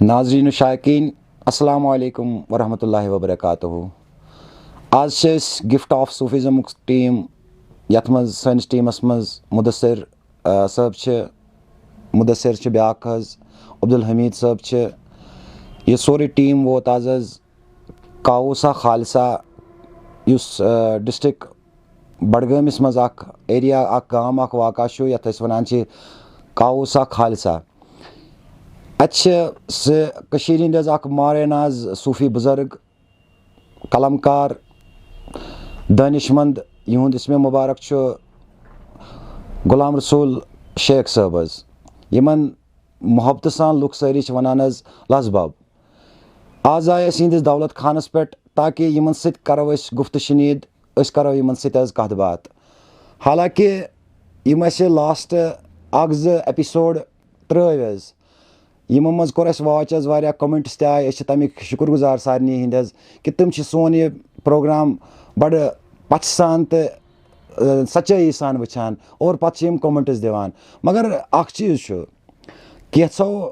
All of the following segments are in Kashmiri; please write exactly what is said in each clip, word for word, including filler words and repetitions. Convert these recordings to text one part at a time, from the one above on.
ناظرین و شائقین، السلام علیکم ورحمۃ اللہ وبرکاتہ۔ آز چھِ أسۍ گفٹ آف صوفیزمُک ٹیم، یَتھ منٛز سٲنِس ٹیمَس منٛز مدثر، آ، صٲب چھِ، مدثر چھِ بیٛاکھ حظ، عبدالحمید صٲب چھِ۔ یہِ سورُے ٹیم ووت آز حظ کاووسا خالصہ، یُس، آ، ڈسٹرکٹ بڈگٲمِس منٛز اکھ ایریا، اکھ گام، اکھ واقعہ چھُ، یَتھ أسۍ وَنان چھِ کاووسا خالصہ۔ اَتہِ چھِ سُہ کٔشیٖرِ ہِنٛدۍ حظ اکھ مارے ناز صوٗفی بُزرگ، قلم کار، دٲنِش مند، یِہُنٛد اسمِ مُبارک چھُ غلام رسول شیخ صٲب حظ، یِمن محبتہٕ سان لُکھ سٲری چھِ وَنان حظ لَزباب۔ آز آے أسۍ یِہنٛدِس دولت خانس پٮ۪ٹھ، تاکہِ یِمن سۭتۍ کرو أسۍ گُفتہٕ شنید، أسۍ کرو یِمن سۭتۍ حظ کتھ باتھ۔ حالانکہِ یِم اَسہِ لاسٹ اکھ زٕ ایپیسوڈ ترٲوۍ حظ، یِمو منٛز کوٚر اَسہِ واچ حظ، واریاہ کمنٹس تہِ آے، أسۍ چھِ تَمِکۍ شُکر گُزار سارنٕے ہِنٛدۍ حظ، کہِ تِم چھِ سون یہِ پروگرام بڑٕ پژھِ سان تہٕ، آ، سچٲیی سان وٕچھان اور پتہٕ چھِ یِم کمنٹس دِوان۔ مگر اکھ چیٖز چھُ، کینٛژھو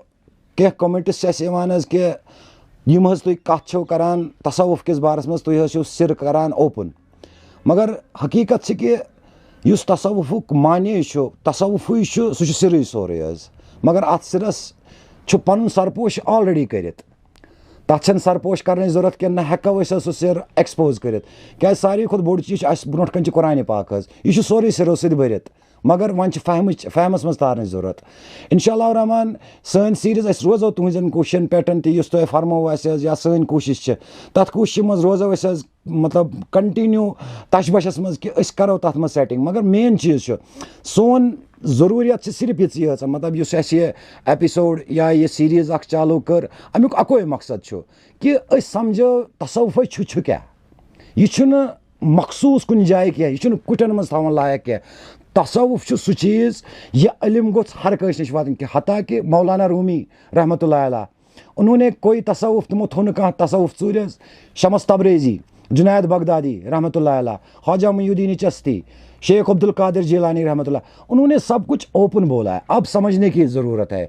کینٛہہ کمنٹس چھِ اَسہِ یِوان حظ کہِ یِم حظ تُہۍ کَتھ چھِو کَران تصوف کِس بارَس منٛز، تُہۍ حظ چھِو سِر کَران اوپُن۔ مگر حقیٖقت چھِ کہِ یُس تصوفُک معنی چھُ، تصوفٕے چھُ، سُہ چھُ سِرٕے سورُے حظ۔ مگر اَتھ سِرَس چھُ پَنُن سرپوش already کٔرِتھ۔ تَتھ چھَنہٕ سرپوش کَرنٕچ ضوٚرَتھ کینٛہہ، نہ ہٮ۪کو أسۍ حظ سُہ سِر expose کٔرِتھ۔ کیٛازِ ساروی کھۄتہٕ بوٚڑ چیٖز چھُ اَسہِ برونٛٹھ کَنہِ چھُ قرآنِ پاک حظ، یہِ چھُ سورُے سِرو سۭتۍ بٔرِتھ۔ مگر وۄنۍ چھِ فہمٕچ، فہمَس منٛز تارنٕچ ضوٚرَتھ۔ انشاء اللہ الرحمن، سٲنۍ سیٖریٖز، أسۍ روزو تُہٕنٛزٮ۪ن کوٗششَن پٮ۪ٹھ تہِ، یُس تۄہہِ فرموو اَسہِ حظ، یا سٲنۍ کوٗشِش چھِ، تَتھ کوٗششہِ منٛز روزو أسۍ حظ، مطلب، کنٹِنیوٗ تَشبَشَس منٛز کہِ أسۍ کَرو تَتھ منٛز سیٹِنٛگ۔ مگر مین چیٖز چھُ، سون ضروٗریت چھِ صرف یِژٕے یٲژ، مطلب، یُس اَسہِ یہِ ایپیسوڈ یا یہِ سیٖریٖز اَکھ چالوٗ کٔر، اَمیُک اَکوے مقصد چھُ کہِ أسۍ سَمجھو تصوفے چھُ، چھُ کیٛاہ۔ یہِ چھُنہٕ مخصوٗص کُنہِ جایہِ کینٛہہ، یہِ چھُنہٕ کُٹھٮ۪ن منٛز تھاوُن لایق کینٛہہ۔ تصوف چھُ سُہ چیٖز، یہِ علم گوٚژھ ہر کٲنٛسہِ نِش واتُن، کہِ حتیٰ کہِ مولانا رومی رحمتہ اللہ علیہ، انہوں نے کوئی تصوف، تِمو تھوٚو نہٕ کانٛہہ تصوف ژوٗرِ حظ۔ شمس تبریزی، جنید بغدادی رحمتہ اللہ علیہ، خواجہ محی الدین چشتی، شیخ عبد القادر جیلانی رحمتہ اللہ، انہوں نے سب کچھ اوپن بولا ہے۔ اب سمجھنے کی ضرورت ہے،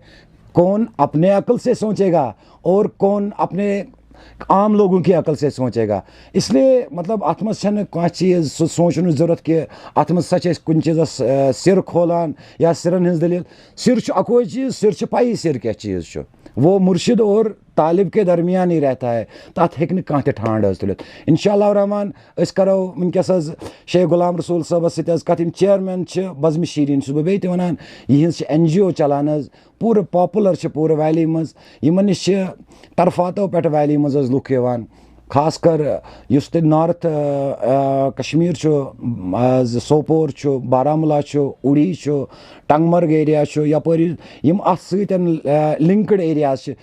کون اپنے عقل سے سوچے گا اور کون اپنے عام لوگوں کی عقل سے سوچے گا۔ اس لیے، مطلب، اتھ منٛز چھنہٕ کانٛہہ چیٖز سُہ سونٛچنٕچ ضروٗرت کہِ اتھ منٛز سا چھِ أسۍ کُنہِ چیٖزس، آ، سِر کھولان یا سِرن ہٕنٛز دٔلیٖل۔ سِر چھُ اکوے چیٖز، سِر چھِ پَیی سِر کیٛاہ چیٖز چھُ۔ وہ مرشد اور طالب کے درمیان ہی رہتا ہے، تَتھ ہیٚکہِ نہٕ کانٛہہ تہِ ٹھانٛڈ حظ تُلِتھ۔ انشاء اللہ الرحمن، أسۍ کرو وٕنکیٚس حظ شیخ غلام رسول صٲبس سۭتۍ حظ کتھ۔ یِم چیئرمین چھِ، بزمِ شیٖریٖن چھُس بہٕ بیٚیہِ تہِ وَنان، یِہِنٛز چھِ این جی او چلان حظ، پوٗرٕ پاپولر چھِ پوٗرٕ ویلی منٛز۔ یِمن نِش چھِ طرفاتو پٮ۪ٹھ ویلی منٛز حظ لُکھ یِوان، خاص کر یُس تہِ نارتھ، آ، آ، کشمیر چھُ، آ، زِ سوپور چھُ، بارہمولہ چھُ، اوڑی چھُ، ٹنگمرگ ایریا چھُ، یپٲرۍ یِم اتھ سۭتۍ، آ، لنکڈ ایریاز چھِ،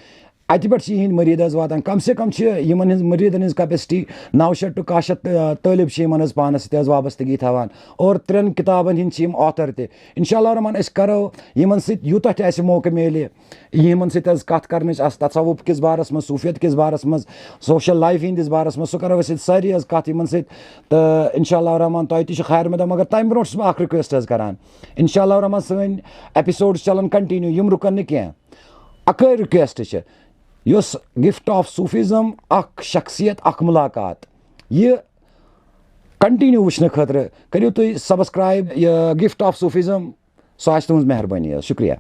اتہِ پٮ۪ٹھ چھِ یِہنٛدۍ مریٖد حظ واتان۔ کم سے کم چھِ یِمن ہٕنٛز مریٖدن ہٕنٛز capacity نو شیٚتھ to کاہ شیٚتھ، آ، طٲلب چھِ یِمن حظ پانس سۭتۍ حظ وابستگی تھاوان، اور ترٛٮ۪ن کتابن ہٕنٛدۍ چھِ یِم author تہِ۔ انشاء اللہ الرحمن، أسۍ کرو یِمن سۭتۍ یوٗتاہ تہِ اسہِ موقعہٕ میلہِ، یِمن سۭتۍ حظ کتھ کرنٕچ، اتھ تصوف کِس بارس منٛز، صوفیت کِس بارس منٛز، social life ہٕنٛدِس بارس منٛز، سُہ کرو أسۍ ییٚتہِ سٲری حظ کتھ یِمن سۭتۍ۔ تہٕ انشاء اللہ الرحمن، تۄہہِ تہِ چھُ خیر مقدم، مگر تمہِ برونٛٹھ چھُس بہٕ اکھ request حظ کران۔ انشاء اللہ الرحمن، سٲنۍ episodes چلن continue، یِم رُکن نہٕ کینٛہہ۔ اکٲے request چھِ، یۄس گفٹ آف صوفیزم، اکھ شخصیت، اکھ ملاقات، یہِ continue وٕچھنہٕ خٲطرٕ کٔرِو تُہۍ subscribe یہِ گفٹ آف صوفیزم، سۄ آسہِ تُہٕنٛز مہربٲنی حظ۔ شُکریہ۔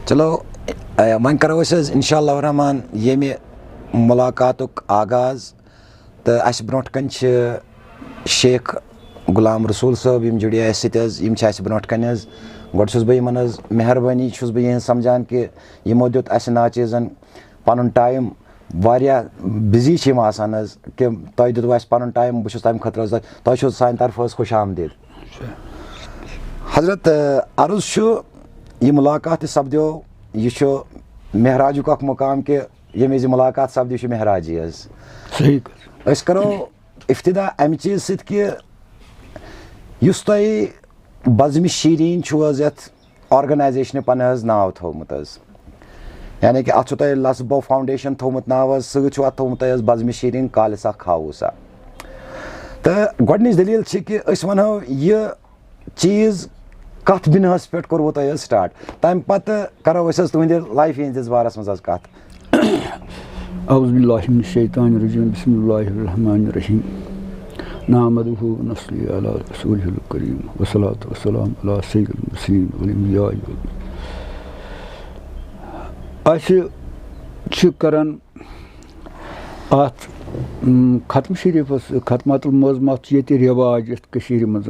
چلو، اے، وۄنۍ کرو أسۍ حظ انشاء اللہ الرحمن ییٚمہِ مُلاقاتُک آغاز۔ تہٕ اَسہِ برونٛٹھ کَنۍ چھِ شیخ غلام رسول صٲب، یِم جُڑے اَسہِ سۭتۍ حظ، یِم چھِ اَسہِ برونٛٹھ کَنۍ حظ۔ گۄڈٕ چھُس بہٕ یِمَن حظ مہربٲنی چھُس بہٕ یِہٕنٛز سَمجھان کہِ یِمو دیُت اَسہِ ناچیزَن پَنُن ٹایم۔ واریاہ بِزی چھِ یِم آسان حظ، کہِ تۄہہِ دیُتوُ اَسہِ پَنُن ٹایم، بہٕ چھُس تَمہِ خٲطرٕ حظ تۄہہِ، تۄہہِ چھُو سانہِ طرفہٕ حظ خوش آمدید۔ حضرت، آ، عرض چھُ، یہِ مُلاقات تہِ سپدیو، یہِ چھُ معراجُک اکھ مُقام کہِ ییٚمہِ وِزِ مُلاقات سپدِ، یہِ چھُ معراجی حظ۔ صحیح کتھ۔ أسۍ کرو افتتاح امہِ چیٖز سۭتۍ کہِ یُس تۄہہِ بزمِ شیٖریٖن چھُو حظ یتھ آرگنایزیشنہِ پنہٕ حظ ناو تھوٚومُت حظ، یعنی کہِ اتھ چھُو تۄہہِ لسبو فاؤنڈیشن تھوٚومُت ناو حظ، سۭتۍ چھُو اتھ تھوٚومُت تۄہہِ حظ بزمِ شیٖریٖن کالِسا خاووسا۔ تہٕ گۄڈٕنِچ دٔلیٖل چھِ کہِ أسۍ ونہو یہِ چیٖز کتھ بِناہس پٮ۪ٹھ کوٚروٕ تۄہہِ حظ سٹارٹ؟ تمہِ پتہٕ کرو أسۍ حظ تُہنٛدِ لایفہِ ہٕنٛدِس بارس منٛز حظ کتھ۔ اعوذ باللہ من الشیطان الرجیم، بسم اللہ الرحمن الرحیم۔ نحمده ونصلی علی رسوله الکریم، والصلاة والسلام علی سید المرسلین والانبیاء وال-، اسہِ چھِ کران اتھ، م، ختم شریفس، ختمات المعظمات چھِ ییٚتہِ رواج یتھ کٔشیٖرِ منٛز۔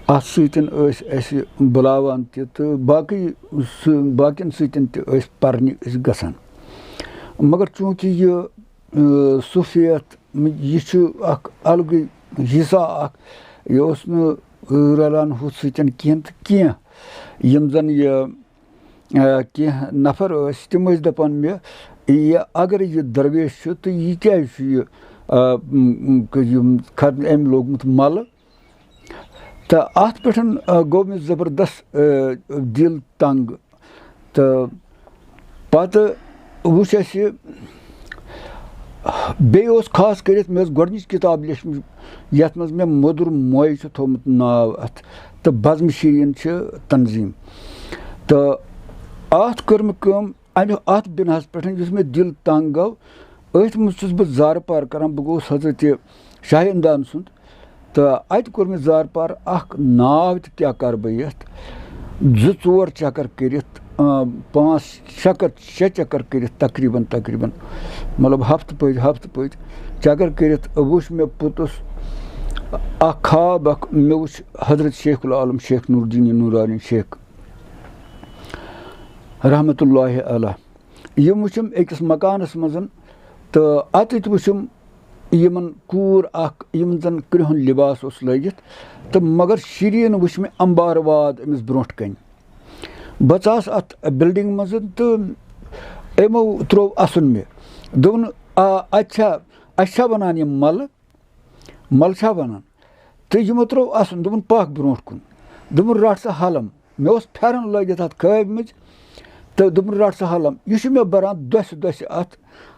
اتھ سۭتۍ ٲسۍ اسہِ بُلاوان تہِ تہٕ باقٕے سُہ، باقین سۭتۍ تہِ ٲسۍ پرنہِ أسۍ گژھان۔ مگر چوٗنٛکہِ یہِ، آ، صوٗفیت، یہِ چھُ اکھ الگٕے حصہ اکھ، یہِ اوس نہٕ رلان ہُتھ سۭتۍ کینٛہہ تہٕ کینٛہہ۔ یِم زن یہِ، آ، کینٛہہ نفر ٲسۍ، تِم ٲسۍ دپان مےٚ، یہِ اگر یہِ درویش چھُ تہٕ یہِ کیازِ چھُ یہِ، آ، م-، م-، یِم کھرنہٕ أمۍ لوگمُت ملہٕ؟ تہٕ اَتھ پٮ۪ٹھ، آ، گوٚو مےٚ زبردست، آ، دِل تنٛگ۔ تہٕ پتہٕ وٕچھ اَسہِ، بیٚیہِ اوس خاص کٔرِتھ، مےٚ ٲس گۄڈٕنِچ کِتاب لیچھمٕژ، یَتھ منٛز مےٚ مٔدُر موے چھُ تھوٚومُت ناو اَتھ، تہٕ بزمِ شیٖریٖن چھِ تنظیٖم۔ تہٕ اَتھ کٔر مےٚ کٲم، اَمہِ، اَتھ بِناہَس پٮ۪ٹھ یُس مےٚ دِل تنٛگ گوٚو، أتھۍ منٛز چھُس بہٕ زارٕ پار کران۔ بہٕ گوٚوُس حضرت شاہ ہمدان سُنٛد، تہٕ اَتہِ کوٚر مےٚ زارٕ پار اکھ ناو تہِ کیٛاہ کَرٕ بہٕ یَتھ، زٕ ژور چکر کٔرِتھ، آ، پانٛژھ چکر، شےٚ چکر کٔرِتھ تقریٖباً، تقریٖباً، مطلب، ہفتہٕ پٔتۍ، ہفتہٕ پٔتۍ چکر کٔرِتھ وُچھ مےٚ پوٚتُس اکھ خواب اکھ، مےٚ وُچھ حضرت شیخ العالم شیخ نور الدین نورانی شیخ رحمتہ اللہ علیہ۔ یِم وٕچھِم أکِس مکانَس منٛز، تہٕ اَتٮ۪تھ وٕچھِم یِمَن کوٗر اَکھ، یِمَن زَن کرٛہُن لِباس اوس لٲگِتھ، تہٕ مگر شیٖریٖن وٕچھ مےٚ اَمبار واد أمِس برٛونٛٹھ کَنہِ۔ بہٕ ژاس اَتھ بِلڈِنٛگ منٛز، تہٕ یِمو ترٛوو اَسُن مےٚ۔ دوٚپُن، "آ، اَتہِ چھا، اَسہِ چھا وَنان یِم مَلہٕ؟" مَل چھا وَنان؟ تہٕ یِمو ترٛوو اَسُن، دوٚپُن، "پَکھ برٛونٛٹھ کُن۔" دوٚپُن، "رَٹ سا ہَلَم۔" مےٚ اوس پھٮ۪رَن لٲگِتھ اَتھ کھٲبۍ مٕتۍ، تہٕ دوٚپُن، "رَٹ سا ہَلَم۔" یہِ چھُ مےٚ بَران دۄسہِ دۄسہِ اَتھ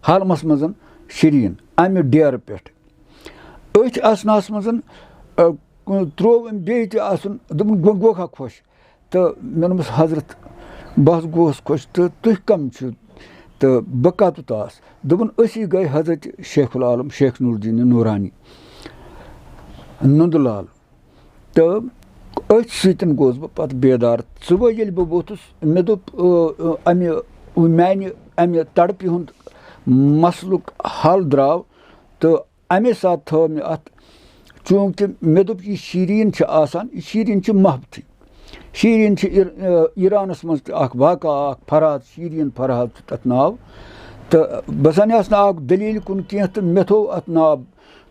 ہَلمَس منٛز شیٖریٖن اَمہِ ڈیرٕ پٮ۪ٹھ۔ أتھۍ اَسناہَس منٛز، آ، ترٛوو أمۍ بیٚیہِ تہِ اَسُن، دوٚپُن، "گوٚو، گوٚوکھا خۄش؟" تہٕ مےٚ ووٚنمَس، "حضرت، بہٕ حظ گوس خۄش، تہٕ تُہۍ کَم چھِو تہٕ بہٕ کَتُتھ آس؟" دوٚپُن، "أسی گٔے حضرت شیخ العالم شیخ نور الدین نورانی نُنٛدٕ لال۔" تہٕ أتھۍ سۭتۍ گوس بہٕ پَتہٕ بیدار۔ صُبحٲے ییٚلہِ بہٕ ووٚتھُس، مےٚ دوٚپ، "اَمہِ، میٛانہِ اَمہِ تڑپہِ ہُنٛد مسلُک حل درٛاو۔" تہٕ اَمے ساتہٕ تھٲو مےٚ اَتھ، چوٗنٛکہِ مےٚ دوٚپ، یہِ شیٖریٖن چھِ آسان، یہِ شیٖریٖن چھِ محبتٕے۔ شیٖریٖن چھِ اِر-، آ، ایرانَس منٛز تہِ اَکھ واقعہ، اَکھ فرہاد، شیٖریٖن فرہاد چھُ تَتھ ناو۔ تہٕ بہٕ زَنہٕ آس نہٕ اَکھ دٔلیٖل کُن کینٛہہ، تہٕ مےٚ تھوٚو اَتھ ناو۔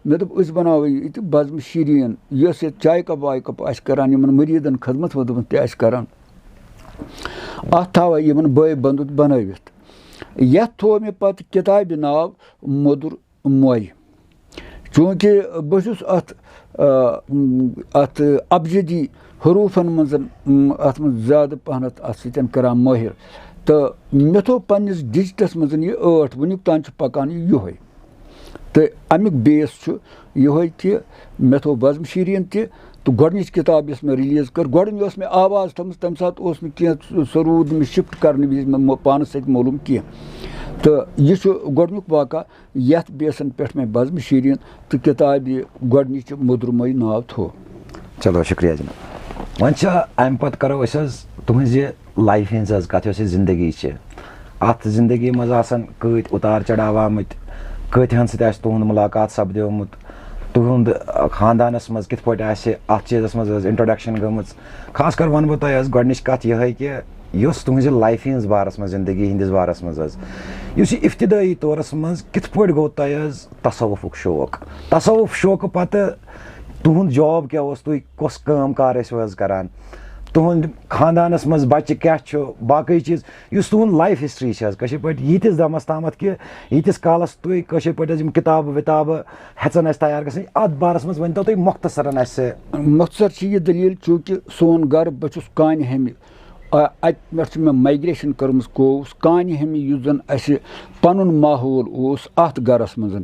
مےٚ دوٚپ، أسۍ بَناوو یہِ تہِ بزمِ شیٖریٖن، یۄس ییٚتہِ چایہِ کَپ وایہِ کَپ آسہِ کَران، یِمَن مٔریٖدَن خدمت ودمت تہِ آسہِ کَران، اَتھ تھاوَے یِمَن بٲے بَندُت بَنٲوِتھ۔ یَتھ تھوٚو مےٚ پَتہٕ کِتابہِ ناو مٔدُر مویہِ۔ چوٗنٛکہِ بہٕ چھُس اَتھ، آ، اَتھ ابجدی حروٗفَن منٛز، اَتھ منٛز زیادٕ پَہنَتھ اَتھ سۭتۍ کَران مٲہِر، تہٕ مےٚ تھوٚو پنٛنِس ڈِجٹَس منٛز یہِ ٲٹھ، وٕنیُک تام چھُ پَکان یہِ یِہوٚے۔ تہٕ اَمیُک بیس چھُ یِہوٚے کہِ مےٚ تھوٚو بزم شیٖریٖن تہِ، تہٕ گۄڈٕنِچ کِتاب یۄس مےٚ رِلیٖز کٔر، گۄڈٕ مےٚ ٲس مےٚ آواز تھٲومٕژ، تَمہِ ساتہٕ اوس نہٕ کینٛہہ سُہ روٗد مےٚ شِفٹ کَرنہٕ وِزِ مےٚ مو-، پانَس سۭتۍ معلوٗم کینٛہہ۔ تہٕ یہِ چھُ گۄڈٕنیُک واقعہ، یَتھ بیسَن پٮ۪ٹھ مےٚ بزمِ شیٖریٖن تہٕ کِتابہِ گۄڈٕنِچہِ مٔدرُمَے ناو تھوٚو۔ چلو، شُکریہ جناب۔ وۄنۍ چھا اَمہِ پَتہٕ کَرو أسۍ حظ تُہٕنٛزِ لایفہِ ہٕنٛز حظ کَتھ، یۄس یہِ زِندگی چھِ، اَتھ زِندگی منٛز آسَن کۭتۍ اُتار چڑاو آمٕتۍ، کۭتِہَن سۭتۍ آسہِ تُہُنٛد مُلاقات سَپدیومُت، تُہُنٛد خاندانَس منٛز کِتھ پٲٹھۍ آسہِ اَتھ چیٖزَس منٛز حظ introduction گٔمٕژ۔ خاص کر وَنہٕ بہٕ تۄہہِ حظ گۄڈٕنِچ کَتھ یِہوٚے کہِ یۄس تُہٕنٛزِ لایفہِ ہٕنٛز بارَس منٛز، زِندگی ہِنٛدِس بارَس منٛز حظ، یُس یہِ اِفتِدٲیی طورَس منٛز کِتھ پٲٹھۍ گوٚو تۄہہِ حظ تصوفُک شوق؟ تصوف شوقہٕ پَتہٕ تُہُنٛد job کیٛاہ اوس؟ تُہۍ کۄس کٲم کار ٲسِو حظ کَران؟ تُہُنٛد خاندانَس منٛز بَچہِ کیٛاہ چھُ؟ باقٕے چیٖز، یُس تُہُنٛد life history چھِ حظ کٲشِر پٲٹھۍ، ییٖتِس دَمَس تامَتھ کہِ ییٖتِس کالَس تُہۍ کٲشِر پٲٹھۍ حظ یِم کِتابہٕ وِتابہٕ ہٮ۪ژَن اَسہِ تیار گژھٕنۍ، اَتھ بارَس منٛز ؤنۍتو تُہۍ مۄختصرَن اَسہِ۔ مۄختصر چھِ یہِ دٔلیٖل، چوٗنٛکہِ سون گَرٕ، بہٕ چھُس کانہِ ہیٚمہِ، آ، اَتہِ پٮ۪ٹھ چھِ مےٚ migration کٔرمٕژ، گوٚوُس کانہِ ہیٚمہِ، یُس زَن اَسہِ پَنُن ماحول اوس اَتھ گَرَس منٛز۔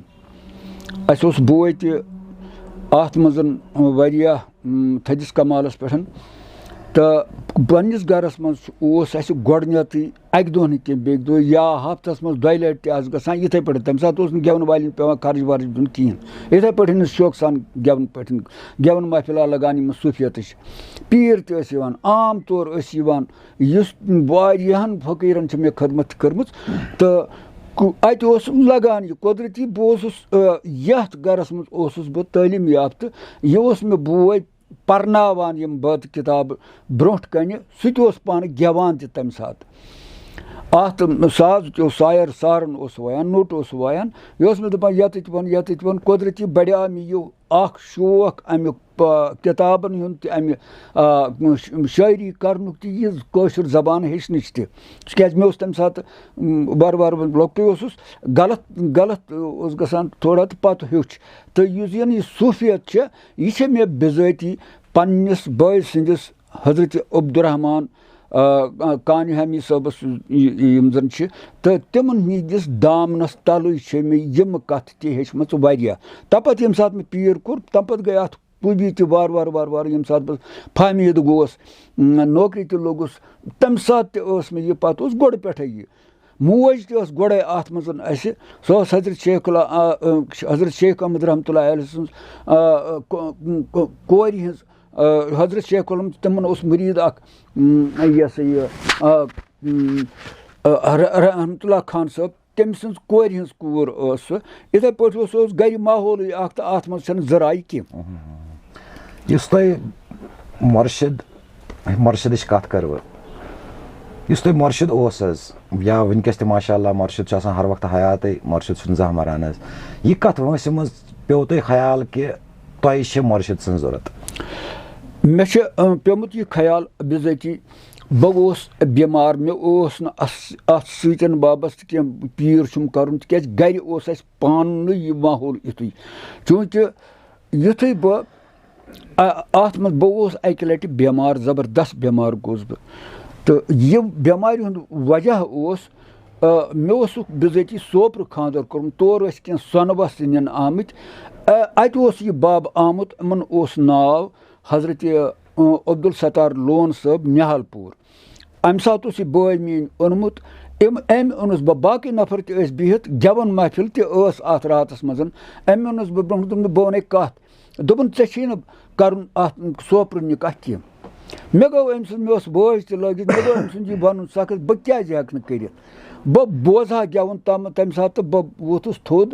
اَسہِ اوس بوے تہِ اَتھ منٛز واریاہ، م، تھٔدِس کمالَس پٮ۪ٹھ۔ تہٕ پنٛنِس گَرَس منٛز چھُ، اوس اَسہِ گۄڈٕنٮ۪تھٕے اَکہِ دۄہ نہٕ کینٛہہ، بیٚکہِ دۄہ یا ہفتَس منٛز دۄیہِ لَٹہِ تہِ آسہٕ گژھان یِتھَے پٲٹھۍ۔ تَمہِ ساتہٕ اوس نہٕ گٮ۪وَن والٮ۪ن پٮ۪وان خرٕچ ورٕچ دیُن کِہیٖنۍ۔ یِتھَے پٲٹھۍ ٲسۍ شوقہٕ سان گٮ۪وَن پٲٹھۍ، گٮ۪وَن محفلہ لگان یِمَن صوٗفیَتٕچ۔ پیٖر تہِ ٲسۍ یِوان، عام طور ٲسۍ یِوان، یُس واریاہَن فقیٖرَن چھِ مےٚ خدمت تہِ کٔرمٕژ۔ تہٕ کُ-، اَتہِ اوس لگان یہِ قۄدرٔتی۔ بہٕ اوسُس، آ، یَتھ گَرَس منٛز اوسُس بہٕ تعلیٖم یافتہٕ، یہِ اوس مےٚ بوے پرناوان یِم بٲتہٕ کِتابہٕ برٛونٛٹھ کَنہِ، سُہ تہِ اوس پانہٕ گٮ۪وان تہِ تَمہِ ساتہٕ۔ اَتھ ساز تہِ اوس، سایر سارُن اوس وایان، نوٚٹ اوس وایان۔ یہِ اوس مےٚ دَپان، یَتٕتۍ وَن، یَتٕتۍ وَن۔ قۄدرٔتی بڑیو مےٚ یہِ اَکھ شوق اَمیُک، آ، کِتابَن ہُنٛد تہِ، اَمہِ، آ، ش-، شٲعری کَرنُک تہِ، یہِ کٲشُر زبان ہیٚچھنٕچ تہِ۔ تِکیٛازِ مےٚ اوس تَمہِ ساتہٕ، م، وارٕ وارٕ وۄنۍ لۄکٹُے اوسُس، غلط، غلط اوس گژھان تھوڑا، تہٕ پَتہٕ ہیوٚچھ۔ تہٕ یُس زَن یہِ صوٗفیت چھےٚ، یہِ چھےٚ مےٚ بِذٲتی پنٛنِس بٲے سٕنٛدِس حضرت عبدالرحمان، آ، آ، کانہِ حامی صٲبَس، یہِ، یہِ، یِم زَن چھِ، تہٕ تِمَن ہِنٛدِس دامنَس تَلٕے چھِ مےٚ یِم کَتھٕ تہِ ہیٚچھمَژٕ واریاہ۔ تَمہِ پَتہٕ ییٚمہِ ساتہٕ مےٚ پیٖر کوٚر، تَمہِ پَتہٕ گٔے اَتھ خوٗبی تہِ وارٕ وارٕ، وارٕ وارٕ، ییٚمہِ ساتہٕ بہٕ فہمیٖد گوس، م، نوکری تہِ لوٚگُس، تَمہِ ساتہٕ تہِ ٲس مےٚ یہِ، پَتہٕ اوس گۄڈٕ پٮ۪ٹھَے یہِ۔ موج تہِ ٲس گۄڈَے اَتھ منٛز اَسہِ، سۄ ٲس حضرت شیخ الع-، آ، آ، حضرت شیخ احمد رحمتہ اللہ علیہ سٕنٛز، آ، آ، کو-، کو-، کورِ ہِنٛز، آ، حضرت شیخ العالم، تِمَن اوس مُریٖد اَکھ، م، یہِ ہسا یہِ، آ، م، آ، ر-، رحمتہ اللہ خان صٲب، تٔمۍ سٕنٛز کورِ ہٕنٛز کوٗر ٲس سۄ۔ یِتھَے پٲٹھۍ اوس، اوس گَرِ ماحولٕے اَکھ، تہٕ اَتھ منٛز چھَنہٕ زٕ رایہِ کینٛہہ۔ یُس تۄہہِ مُرشِد، مُرشِدٕچ کَتھ کَرٕ بہٕ، یُس تۄہہِ مُرشِد اوس حظ، یا وٕنکیٚس تہِ ماشاء اللہ مُرشِد چھُ آسان ہر وقتہٕ حیاتٕے، مُرشِد چھُنہٕ زانٛہہ مَران حظ، یہِ کَتھ وٲنٛسہِ منٛز پیوٚو تۄہہِ خیال کہِ تۄہہِ چھِ مُرشِد سٕنٛز ضوٚرَتھ؟ مےٚ چھُ، اۭں، پیوٚمُت یہِ خیال بِذٲتی، بہٕ اوس بٮ۪مار، مےٚ اوس نہٕ اَس-، اَتھ سۭتۍ وابستہٕ کینٛہہ، پیٖر چھُم کَرُن، تِکیٛازِ گَرِ اوس اَسہِ پانہٕ یہِ ماحول یُتھُے۔ چوٗنٛکہِ یُتھُے بہٕ آ، اَتھ منٛز بہٕ اوسُس اَکہِ لَٹہِ بٮ۪مار، زبردست بٮ۪مار گوٚوُس بہٕ۔ تہٕ یہِ بٮ۪مارِ ہُنٛد وجہ اوس، آ، مےٚ اوسُکھ بِذٲتی سوپرٕ خانٛدر کوٚرمُت، تور ٲسۍ کینٛہہ سۄنہٕ وَس تہِ نِنہٕ آمٕتۍ۔ آ، اَتہِ اوس یہِ بَب آمُت، یِمَن اوس ناو حضرت، آ، عبدالستار لون صٲب نِہال پوٗر۔ اَمہِ ساتہٕ اوس یہِ بٲے میٛٲنۍ اوٚنمُت۔ أمۍ، أمۍ اوٚنُس بہٕ، باقٕے نفر تہِ ٲسۍ بِہِتھ، گٮ۪وَن محفِل تہِ ٲس اَتھ راتَس منٛز۔ أمۍ اوٚنُس بہٕ برٛونٛہہ، دوٚپُن، "بہٕ وَنے کَتھ۔" دوٚپُن، "ژےٚ چھی نہٕ کَرُن اَتھ سوپرٕ نِکاح کینٛہہ۔" مےٚ گوٚو أمۍ سُنٛد، مےٚ اوس بٲج تہِ لٲگِتھ، مےٚ گوٚو أمۍ سُنٛد یہِ وَنُن سخت، بہٕ کیٛازِ ہٮ۪کہٕ نہٕ کٔرِتھ؟ بہٕ بوزٕ ہا گٮ۪وُن تَم-، تَمہِ ساتہٕ، تہٕ بہٕ ووٚتھُس تھوٚد،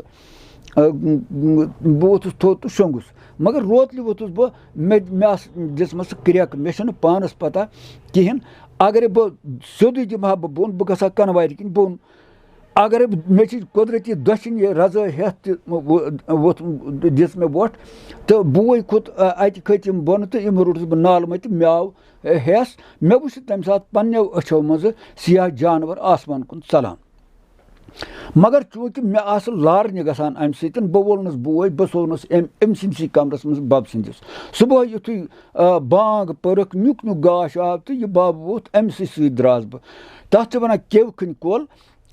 آ، بہٕ ووٚتھُس تھوٚد تہٕ شۄنٛگُس۔ مگر روتلہِ ووٚتھُس بہٕ، مےٚ، مےٚ آسہٕ دِژمَژٕ کرٛٮ۪کھ، مےٚ چھَنہٕ پانَس پَتہ کِہیٖنۍ۔ اگرے بہٕ سیوٚدُے دِمہٕ ہا بہٕ بۄن، بہٕ گژھٕ ہا کَنوارِ کِنۍ بۄن۔ اگرے مےٚ چھِ قۄدرٔتی دٔچھِنۍ یہِ رَزٲے ہٮ۪تھ تہِ وۄ-، وۄتھ، دِژ مےٚ وۄٹھ، تہٕ بوے کھوٚت، آ، اَتہِ کھٔتۍ یِم بۄنہٕ تہٕ یِم روٚٹُس بہٕ نالہٕ مٔتۍ، مےٚ آو، آ، ہٮ۪س۔ مےٚ وُچھ تَمہِ ساتہٕ پنٛنیو أچھو منٛزٕ سیاہ جانوَر آسمان کُن ژَلان۔ مگر چوٗنٛکہِ مےٚ آسہٕ لارنہِ گژھان اَمہِ سۭتۍ، بہٕ وولنَس بوے، بہٕ سوونَس أمۍ، أمۍ سٕنٛدسٕے کَمرَس منٛز بَب سٕنٛدِس۔ صُبحٲے یُتھُے، آ، بانٛگ پٔرٕکھ، نیُک نیُک گاش آو تہٕ یہِ بَب ووٚتھ، أمۍ سٕے سۭتۍ درٛاس بہٕ۔ تَتھ چھِ وَنان کیوٚو کھٔنۍ کۄل۔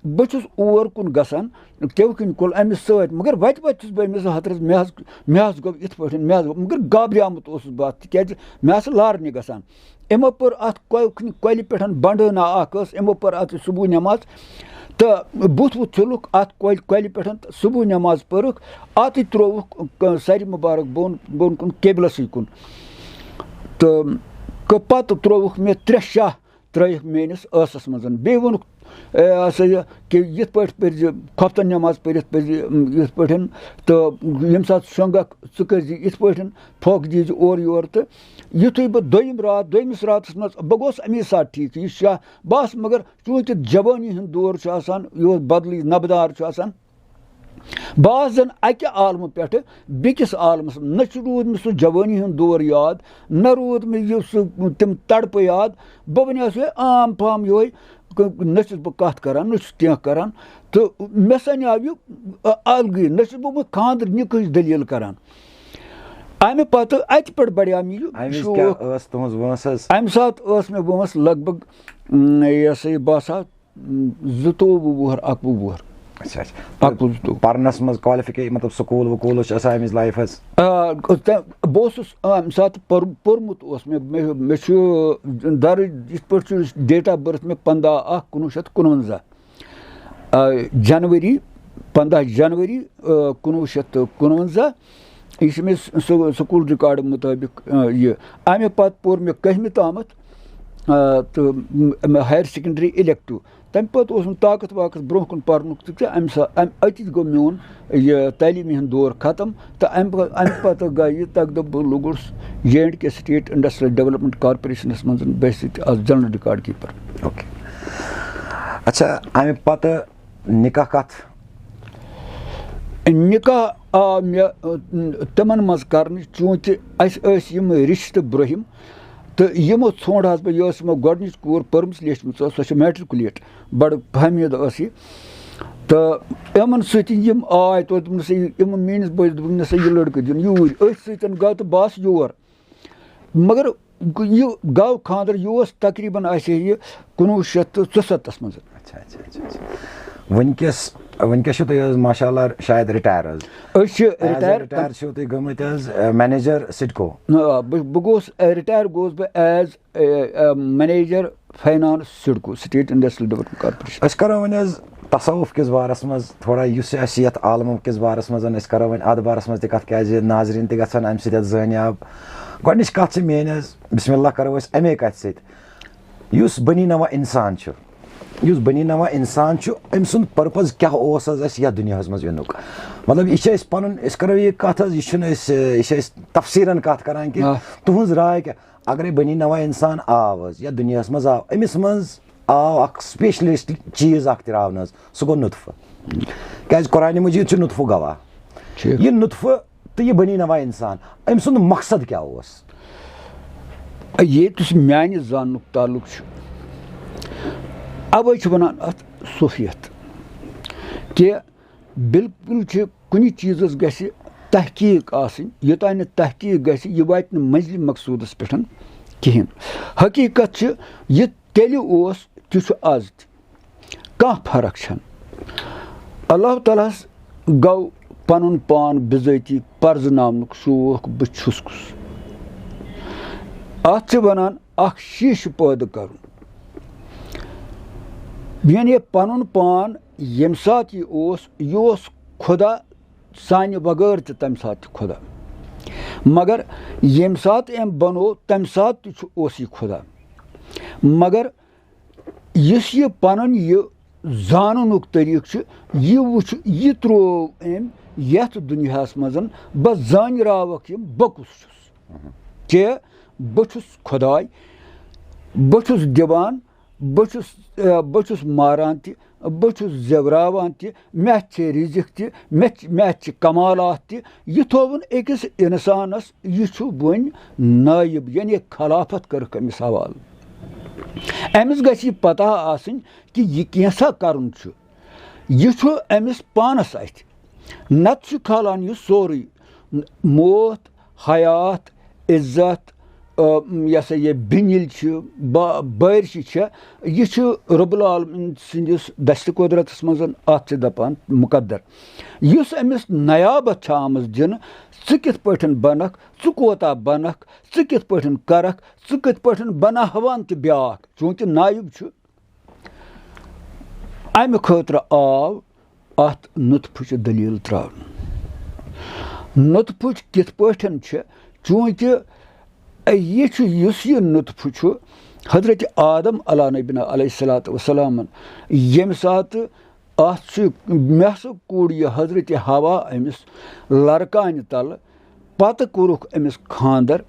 بہٕ چھُس اور کُن گژھان، کیوٚو کِنۍ کُل أمِس سۭتۍ، مگر وَتہِ وَتہِ چھُس بہٕ أمِس حضرت، مےٚ حظ، مےٚ حظ گوٚو یِتھ پٲٹھۍ، مےٚ حظ گوٚو، مگر گابریومُت اوسُس بہٕ اَتھ، تِکیٛازِ مےٚ آسہٕ لارنہِ گژھان۔ یِمو پٔر اَتھ کۄ-، کۄلہِ پٮ۪ٹھ بَنٛڈٲنا اَکھ ٲس، یِمو پٔر اَتھ صُبحُن نٮ۪ماز تہٕ بُتھ وُتھ چھوٚلُکھ اَتھ کۄلہِ، کۄلہِ پٮ۪ٹھ تہٕ صُبحُن نٮ۪ماز پٔرٕکھ، اَتٕے ترٛووُکھ ک-، سَرِ مُبارک بۄن، بۄن کُن قبلَسٕے کُن۔ تہٕ، تہٕ پَتہٕ ترٛووُکھ مےٚ ترٛےٚ شاہ ترٛٲیِکھ میٛٲنِس ٲسَس منٛز۔ بیٚیہِ ووٚنُکھ، اے، ہسا یہِ، کہِ یِتھ پٲٹھۍ پٔرۍزِ، خۄفتن نٮ۪ماز پٔرِتھ پٔرۍزِ، یِم، یِتھ پٲٹھۍ، تہٕ ییٚمہِ ساتہٕ شۄنٛگَکھ، ژٕ کٔرۍزِ یِتھ پٲٹھۍ، پھۄکھ دیٖزِ اورٕ یورٕ۔ تہٕ یُتھُے بہٕ دوٚیِم راتھ، دوٚیمِس راتَس منٛز، بہٕ گوس اَمی ساتہٕ ٹھیٖک، یہِ شاہ، بہٕ آسہٕ، مگر چوٗنٛکہِ جوٲنی ہُنٛد دور چھُ آسان، یہِ اوس بدلٕے نَبدار چھُ آسان۔ بہٕ آس زَن اَکہِ عالمہٕ پٮ۪ٹھٕ بیٚکِس عالمَس، نہ چھُ روٗد مےٚ سُہ جوٲنی ہُنٛد دور یاد، نہ روٗد مےٚ یہِ سُہ تِم تڑپہٕ یاد۔ بہٕ بَنیوس یِہوٚے عام فام یِہوٚے، ک-، نہ چھُس بہٕ کَتھ کَران، نہ چھُس کینٛہہ کَران۔ تہٕ مےٚ سَنیو یہِ، ا-، الگٕے، نہ چھُس بہٕ وۄنۍ خانٛدرٕنِکٕچ دٔلیٖل کَران۔ اَمہِ پَتہٕ اَتہِ پٮ۪ٹھ بَڑیو مےٚ یہِ اَمہِ وِزِ شوق۔ کیٛاہ ٲس تُہٕنٛز وٲنٛس حظ؟ اَمہِ ساتہٕ ٲس مےٚ وٲنٛس لگ بگ، م، یہِ ہسا یہِ، بہٕ آسہٕ ہا زٕتووُہ وُہُر، اَکوُہ وُہُر۔ اچھا، اچھا۔ اَکوُہ زٕتووُہ۔ پرنس منٛز qualification، مطلب، سکوٗل وکوٗل اوس آسان أمِس لایفس؟ آ، تہٕ بہٕ اوسُس، آ، اَمہِ ساتہٕ پوٚر-، پوٚرمُت اوس مےٚ، مےٚ، مےٚ چھُ درٕج، یِتھ پٲٹھۍ چھُ date of birth مےٚ پنٛداہ اَکھ کُنوُہ شیٚتھ کُنوَنزاہ، آ، جنؤری، پنٛداہ جنؤری، آ، کُنوُہ شیٚتھ تہٕ کُنوَنزاہ۔ یہِ چھُ مےٚ س-، سُہ-، سکوٗل ریکارڈٕ مُطٲبِق، آ، یہِ۔ اَمہِ پتہٕ پوٚر مےٚ کٔہمہِ تامَتھ، آ، تہٕ م-، مےٚ higher secondary elective۔ تَمہِ پَتہٕ اوس نہٕ طاقت واقت برٛونٛہہ کُن پَرنُک تہِ کینٛہہ۔ اَمہِ سا-، اَمہِ أتی گوٚو میون یہِ تعلیٖمی ہُنٛد دور ختم۔ تہٕ اَمہِ پَ-، اَمہِ پَتہٕ گٔے یہِ تَکہِ دۄہ بہٕ لوٚگُس J and K State Industrial Development Corporationَس منٛز بحیثیت اَز general record keeper۔ اوکے۔ اچھا، اَمہِ پَتہٕ نِکاح کَتھ؟ نِکاح آو مےٚ، ٲ، تِمَن منٛز کَرنہٕ، چوٗنٛکہِ اَسہِ ٲسۍ یِم رِشتہٕ برٛونٛہِم، تہٕ یِمو ژھونٛڈ حظ بہٕ، یہِ ٲس یِمو گۄڈٕنِچ کوٗر پٔرمٕژ لیچھمٕژ ٲس، سۄ چھِ matriculate، بَڑٕ فہمیٖد ٲس یہِ۔ تہٕ یِمَن سۭتۍ یِم آے تور، دوٚپنَس، "ہے، یِمَن میٛٲنِس بٲیِس"، دوٚپُن، "نہ سا، یہِ لٔڑکہٕ دیُن یوٗرۍ"، أتھۍ سۭتۍ گوٚو تہٕ بہٕ آس یور۔ مگر یہِ گوٚو خانٛدر، یہِ اوس تقریٖباً آسہِ ہے یہِ کُنوُہ شیٚتھ تہٕ ژُسَتَتھ منٛز۔ اچھا، اچھا، اچھا، اچھا۔ وٕنکیٚس، وٕنکیٚس چھِو تُہۍ حظ ماشاء اللہ شاید retire حظ؟ أسۍ چھِ as a retire۔ Retire چھِو تُہۍ گٔمٕتۍ حظ، اے، manager SIDCO۔ آ، بہٕ، بہٕ گوس، اے، retire گوس بہٕ as، A, A, manager finance SIDCO، State Industrial Development Corporation۔ أسۍ کرو وۄنۍ حظ تصوف کِس بارس منٛز تھوڑا، یُس اَسہِ یَتھ عالمہٕ کِس بارس منٛز، أسۍ کرو وۄنۍ اَتھ بارس منٛز تہِ کَتھ، کیازِ ناظریٖن تہِ گژھن اَمہِ سۭتۍ زٲنیاب۔ گۄڈٕنِچ کَتھ چھِ میٲنۍ حظ، بسم اللہ کرو أسۍ اَمے کَتھِ سۭتۍ، یُس بنی نوع انسان چھُ، یُس بنی نوع انسان چھُ، أمۍ سُنٛد purpose کیٛاہ اوس حظ اَسہِ یَتھ دُنیاہَس منٛز یِنُک؟ مطلب، یہِ چھِ أسۍ پَنُن، أسۍ کَرو یہِ کَتھ حظ، یہِ چھُنہٕ أسۍ، یہِ چھِ أسۍ تفصیٖلن کَتھ کَران کہِ آ۔ تُہٕنٛز راے کیٛاہ؟ اگرے بنی نوع انسان آو حظ یَتھ دُنیاہَس منٛز آو، أمِس منٛز آو اَکھ specialist چیٖز اَکھ تہِ راونہٕ حظ، سُہ گوٚو نُطفہٕ۔ کیٛازِ قرآنِ مجیٖد چھُ نُطفہٕ گواہ۔ ٹھیٖک۔ یہِ نُطفہٕ تہٕ یہِ بنی نوع انسان، أمۍ سُنٛد مقصد کیٛاہ اوس؟ ییٚتہِ یُس میانہِ زاننُک تعلق چھُ، اوے چھِ وَنان اَتھ صوفیت، کہِ بالکل چھِ کُنہِ چیٖزَس گژھِ تحقیٖق آسٕنۍ، یوٚتام نہٕ تحقیٖق گژھِ، یہِ واتہِ نہٕ منزلہِ مقصوٗدَس پٮ۪ٹھ کِہیٖنۍ۔ حقیٖقت چھِ، یہِ تیٚلہِ اوس، تہِ چھُ آز تہِ۔ کانٛہہ فرق چھَنہٕ۔ اللہ تعالیٰ ہَس گوٚو پَنُن پان بِذٲتی پَرزٕناونُک شوق، بہٕ چھُس کُس۔ اَتھ چھِ وَنان اَکھ شیٖشہٕ پٲدٕ کَرُن۔ یعنی پَنُن پان ییٚمہِ ساتہٕ یہِ اوس، یہِ اوس خۄدا سانہِ بغٲر تہِ تَمہِ ساتہٕ تہِ خۄدا۔ مگر ییٚمہِ ساتہٕ أمۍ بَنوو، تَمہِ ساتہٕ تہِ چھُ، اوس یہِ خۄدا۔ مگر یُس یہِ پَنُن یہِ زاننُک طریٖقہٕ چھُ، یہِ وٕچھ، یہِ ترٛوو أمۍ یَتھ دُنیاہَس منٛز، بہٕ زٲنۍ راوَکھ یِم، بہٕ کُس چھُس۔ کہِ بہٕ چھُس خۄداے، بہٕ چھُس دِوان، بہٕ چھُس، آ، بہٕ چھُس ماران تہِ، بہٕ چھُس زٮ۪وراوان تہِ، مےٚ چھِ رِزِق تہِ، مےٚ چھِ، مےٚ چھِ کمالات تہِ۔ یہِ تھووُن أکِس اِنسانَس، یہِ چھُ وۄنۍ نٲیِب، یعنی خلافت کٔرٕکھ أمِس حوالہٕ۔ أمِس گژھِ یہِ پتہ آسٕنۍ کہِ یہِ کینٛژھا کَرُن چھُ۔ یہِ چھُ أمِس پانَس اَتھِ۔ نَتہٕ چھُ کھالان یہِ سورُے، موت، حیات، عزت، آ، یہِ ہسا یہِ بِنِل چھِ، با-، بٲرشہِ چھےٚ، یہِ چھُ رب العالمین سٕنٛدِس دستِ قۄدرتَس منٛز، اَتھ چھِ دَپان مُقدر۔ یُس أمِس نیابت چھِ آمٕژ دِنہٕ، ژٕ کِتھ پٲٹھۍ بَنَکھ، ژٕ کوتاہ بَنَکھ، ژٕ کِتھ پٲٹھۍ کَرَکھ، ژٕ کِتھ پٲٹھۍ بَناوان تہِ بیٛاکھ، چوٗنٛکہِ نایِب چھُ۔ اَمہِ خٲطرٕ آو اَتھ نُطفٕچ دٔلیٖل ترٛاونہٕ۔ نُطفٕچ کِتھ پٲٹھۍ چھِ؟ چوٗنٛکہِ یہِ چھُ، یُس یہِ نُطفہٕ چھُ، حضرت آدم علیٰ نبینا علیہ الصلوۃ والسلامن ییٚمہِ ساتہٕ اَتھ چھُ، مےٚ ہسا کوٚڑ یہِ حضرت حوا أمِس لرکانہِ تَلہٕ، پتہٕ کوٚرُکھ أمِس خانٛدر۔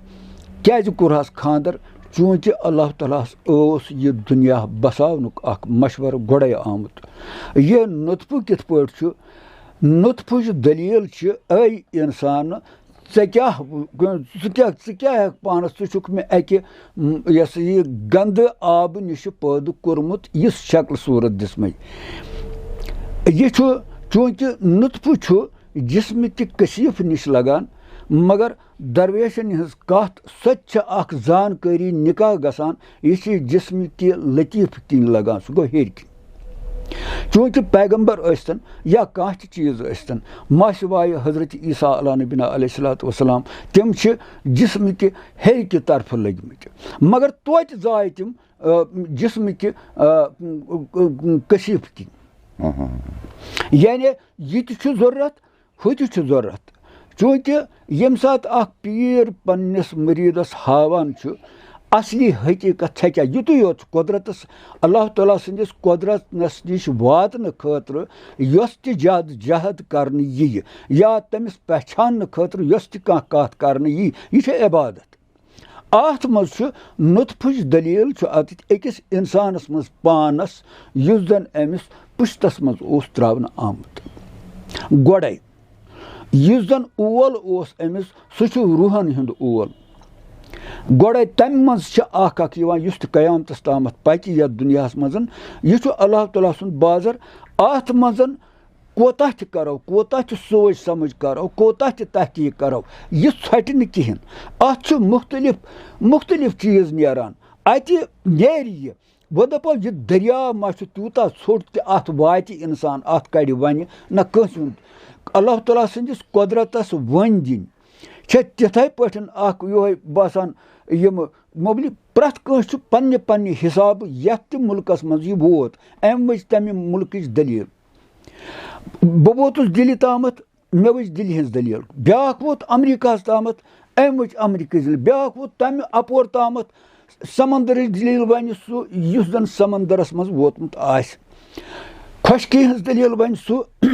کیٛازِ کوٚرہَس خانٛدر؟ چوٗنٛکہِ اللہ تعالیٰ ہَس اوس یہِ دُنیا بساونُک اکھ مشورٕ گۄڈَے آمُت۔ یہِ نُطفہٕ کِتھ پٲٹھۍ چھُ؟ نُطفٕچ دٔلیٖل چھِ، اے اِنسان، ژےٚ کیٛاہ، ژٕ کیٛاہ، ژٕ کیٛاہ ہٮ۪کھ پانَس، ژٕ چھُکھ مےٚ اَکہِ، م، یہِ ہسا یہِ گنٛدٕ آبہٕ نِشہِ پٲدٕ کوٚرمُت، یِژھ شکل صوٗرت دِژمٕے۔ یہِ چھُ، چوٗنٛکہِ نُطفہٕ چھُ جسمہٕ کہِ کثیف نِش لگان، مگر درویشن ہٕنٛز کتھ، سۄ تہِ چھےٚ اکھ زانکٲری نکاح گژھان، یہِ چھِ جسمہٕ کہِ لطیف کِنۍ لگان، سُہ گوٚو ہیٚرِ کِنۍ۔ چوٗنٛکہِ پیغمبر ٲسۍتن یا کانٛہہ تہِ چیٖز ٲسۍتن، ماسہِ وایہِ حضرت عیسیٰ علیٰ نبینا علیہ الصلوۃ والسلام، تِم چھِ جسمہٕ کہِ ہیٚرِ کہِ طرفہٕ لٔگمٕتۍ، مگر توتہِ زایہِ تِم، آ، جسمہٕ کہِ، آ، کثیف کِنۍ۔ یعنی یہِ تہِ چھُ ضروٗرت، ہُہ تہِ چھُ ضروٗرت۔ چوٗنٛکہِ ییٚمہِ ساتہٕ اکھ پیٖر پننِس مُریٖدس ہاوان چھُ اصلی حقیٖقت چھےٚ کیٛاہ، یُتُے یوت چھُ قۄدرتس، اللہ تعالیٰ سٕنٛدِس قۄدرتس نِش واتنہٕ خٲطرٕ یۄس تہِ جد جہد کرنہٕ یِیہِ یا تٔمِس پہچاننہٕ خٲطرٕ یۄس تہِ کانٛہہ کتھ کرنہٕ یِیہِ، یہِ چھےٚ عبادت۔ اَتھ منٛز چھُ نُطفٕچ دٔلیٖل چھُ اَتٮ۪تھ أکِس اِنسانَس منٛز پانَس، یُس زَن أمِس پُشتَس منٛز اوس ترٛاونہٕ آمُت۔ گۄڈَے یُس زَن اول اوس أمِس، سُہ چھُ روحَن ہُنٛد اول۔ گۄڈَے تَمہِ منٛز چھِ اَکھ اَکھ یِوان، یُس تہِ قیامتَس تامَتھ پَکہِ یَتھ دُنیاہَس منٛز۔ یہِ چھُ اللہ تعالیٰ سُنٛد بازر۔ اَتھ منٛز کوتاہ تہِ کرو، کوتاہ تہِ سوچ سمجھ کرو، کوتاہ تہِ تحقیق کرو، یہِ ژھۄٹہِ نہٕ کِہیٖنۍ۔ اَتھ چھُ مُختٔلِف، مُختٔلِف چیٖز نیران۔ اَتہِ نیرِ یہِ۔ وۄنۍ دَپو، یہِ دٔریاو ما چھُ تیوٗتاہ ژھوٚٹ تہِ اَتھ واتہِ اِنسان، اَتھ کَڑِ وَنہِ نہ کٲنٛسہِ ہُنٛد۔ اللہ تعالیٰ سٕنٛدِس قۄدرتَس ؤنۍ دِنۍ چھےٚ تِتھَے پٲٹھۍ اَکھ یِہوٚے باسان، یِم مُبلِک پرٛٮ۪تھ کٲنٛسہِ چھُ پنٛنہِ پنٛنہِ حِسابہٕ یَتھ تہِ مُلکَس منٛز یہِ ووت، اَمہِ وِزِ تَمہِ مُلکٕچ دٔلیٖل۔ بہٕ ووتُس دِلہِ تامَتھ، مےٚ وٕچھ دِلہِ ہِنٛز دٔلیٖل۔ بیٛاکھ ووت اَمریٖکاہَس تامَتھ، أمۍ وٕچھ اَمریٖکٕچ دٔلیٖل۔ بیٛاکھ ووت تَمہِ اَپور تامَتھ، سَمندرٕچ دٔلیٖل وَنہِ سُہ، یُس زَن سَمندرَس منٛز ووتمُت آسہِ۔ خۄشکی ہٕنٛز دٔلیٖل وَنہِ سُہ،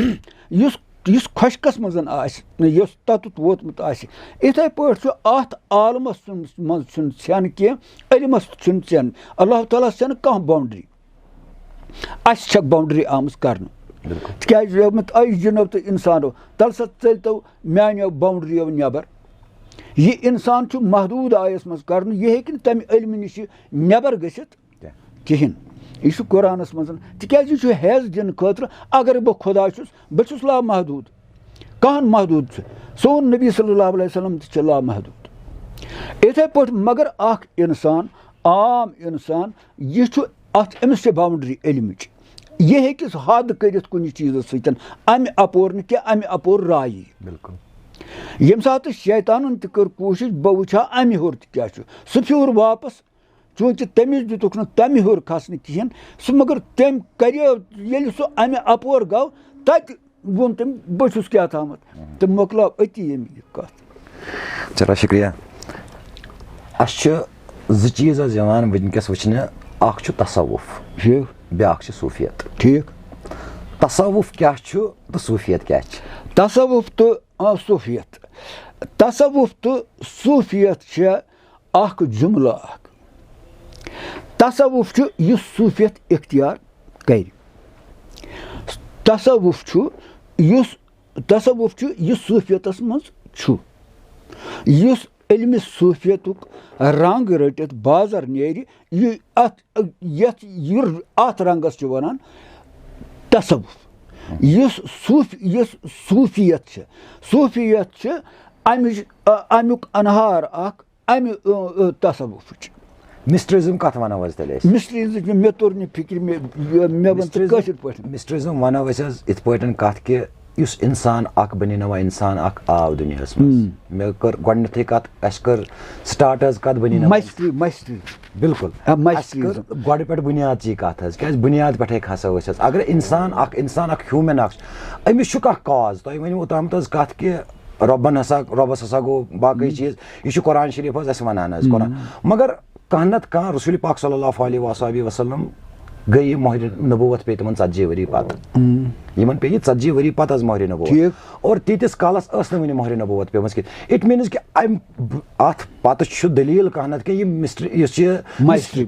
یُس، یُس خۄشکَس منٛز آسہِ، یُس تَتُتھ ووتمُت آسہِ۔ یِتھَے پٲٹھۍ چھُ اَتھ عالمَس منٛز چھُنہٕ ژھٮ۪ن کینٛہہ، علمَس چھُنہٕ ژھٮ۪ن۔ اللہ تعالیٰ ہَس چھَنہٕ کانٛہہ باونڈری۔ اَسہِ چھَکھ باونڈری آمٕژ کرنہٕ۔ بِلکُل۔ تِکیٛازِ یوٚمُت أسۍ جِنو تہٕ اِنسانو، تَلہٕ سا ژٔلۍ تو میٛانیو باونڈریو نٮ۪بر۔ یہِ اِنسان چھُ محدوٗد آیَس منٛز کرنہٕ، یہِ ہیٚکہِ نہٕ تَمہِ علمہٕ نِشہِ نٮ۪بر گٔژھِتھ کینٛہہ۔ کِہیٖنۍ۔ یہِ چھُ قرآنَس منٛز، تِکیٛازِ یہِ چھُ حیض دِنہٕ خٲطرٕ، اگر بہٕ خۄدا چھُس، بہٕ چھُس لامحدوٗد۔ کانٛہہ محدوٗد چھُ۔ سون نبی صلی اللہ علیہ وسلم تہِ چھُ لامحدوٗد۔ یِتھَے پٲٹھۍ، مگر اَکھ اِنسان، عام اِنسان، یہِ چھُ اَتھ، أمِس چھِ باونڈری علمٕچ۔ یہِ ہیٚکہِ حد کٔرِتھ کُنہِ چیٖزَس سۭتۍ، اَمہِ اَپور نہٕ کینٛہہ، اَمہِ اَپور رایی۔ بِلکُل۔ ییٚمہِ ساتہٕ شیطانَن تہِ کٔر کوٗشِش، بہٕ وٕچھِ ہا اَمہِ ہیوٚر تہِ کیٛاہ چھُ، سُہ پھیوٗر واپَس۔ چوٗنٛکہِ تٔمِس دِتُکھ نہٕ تَمہِ ہیوٚر کھسنہٕ کِہیٖنۍ، سُہ مگر تٔمۍ کَریو، ییٚلہِ سُہ اَمہِ اَپور گوٚو، تَتہِ ووٚن تٔمۍ، "بہٕ چھُس کیٛاہ تامَتھ۔" تہٕ مۄکلاو أتی ییٚمہِ یہِ کَتھ۔ چلو، شُکریہ۔ اَسہِ چھِ زٕ چیٖز حظ یِوان وٕنکیٚس وٕچھنہٕ، اَکھ چھُ تصوُف، ٹھیٖک۔ بیٛاکھ چھِ صوٗفیت۔ ٹھیٖک۔ تصوُف کیٛاہ چھُ تہٕ صوٗفیت کیٛاہ چھِ؟ تصوُف تہٕ، آ، صوٗفیت۔ تصوُف تہٕ صوٗفیت چھےٚ اَکھ جُملہٕ اَکھ۔ تصوُف چھُ یُس صوٗفیت اختیار کَرِ۔ تصوُف چھُ یُس، تصوُف چھُ یُس صوٗفیتَس منٛز چھُ۔ یُس علمِ صوٗفیتُک رنٛگ رٔٹِتھ بازر نیرِ، یہِ اَتھ، یَتھ، یہِ، اَتھ رنٛگَس چھِ وَنان تصوُف۔ یُس صوٗف-، یُس صوٗفیت چھِ، صوٗفیت چھِ اَمِچ، اَ-، اَمیُک اَنہار اَکھ، اَمہِ، اَ، اَ، تصوُفٕچ۔ Mysticism کَتھ وَنو حظ تیٚلہِ أسۍ؟ Mysticism، مےٚ توٚر نہٕ فِکرِ، مےٚ، مےٚ، مےٚ وَن ژٕ Mysticism، کٲشِر پٲٹھۍ۔ Mysticism وَنو أسۍ حظ یِتھ پٲٹھۍ کَتھ کہِ یُس اِنسان اَکھ بَنے نہ وۄنۍ اِنسان اَکھ آو دُنیاہَس منٛز۔ ہم۔ مےٚ کٔر گۄڈٕنیتھٕے کَتھ، اَسہِ کٔر start حظ کَتھ بَنے نہ وۄنۍ۔ Mystery، mystery۔ بِلکُل۔ آ، mystery۔ اَسہِ کٔر گۄڈٕ پٮ۪ٹھ بُنیاد چی کَتھ حظ، کیٛازِ بُنیاد پٮ۪ٹھَے کھسو أسۍ حظ۔ اگر اِنسان اَکھ، اِنسان اَکھ human اَکھ چھُ، أمِس چھُ کانٛہہ cause۔ تۄہہِ ؤنِو اوٚتامَتھ حظ کَتھ کہِ رۄبَن ہسا، رۄبَس ہسا گوٚو باقٕے چیٖز۔ یہِ چھُ قرآن شریٖف حظ اَسہِ وَنان حظ، قرآن۔ مگر کانٛہہ نتہٕ کانٛہہ رسول پاک صلی اللہ علیہ وآلہ وسلم گٔے یہِ مہر نبوت پیٚیہِ تِمن ژتجی ؤری پتہٕ۔ یِمن پیٚیہِ یہِ ژتجی ؤری پتہٕ حظ مہر نبوت۔ ٹھیٖک۔ اور تیٖتِس کالس ٲس نہٕ وُنہِ مہر نبوت پیٚمٕژ کینٛہہ۔ It means کہِ امہِ ب-، اتھ پتہٕ چھُ دٔلیٖل کانٛہہ نتہٕ کینٛہہ، یہِ mystery، یُس یہِ Mystery۔ Mystery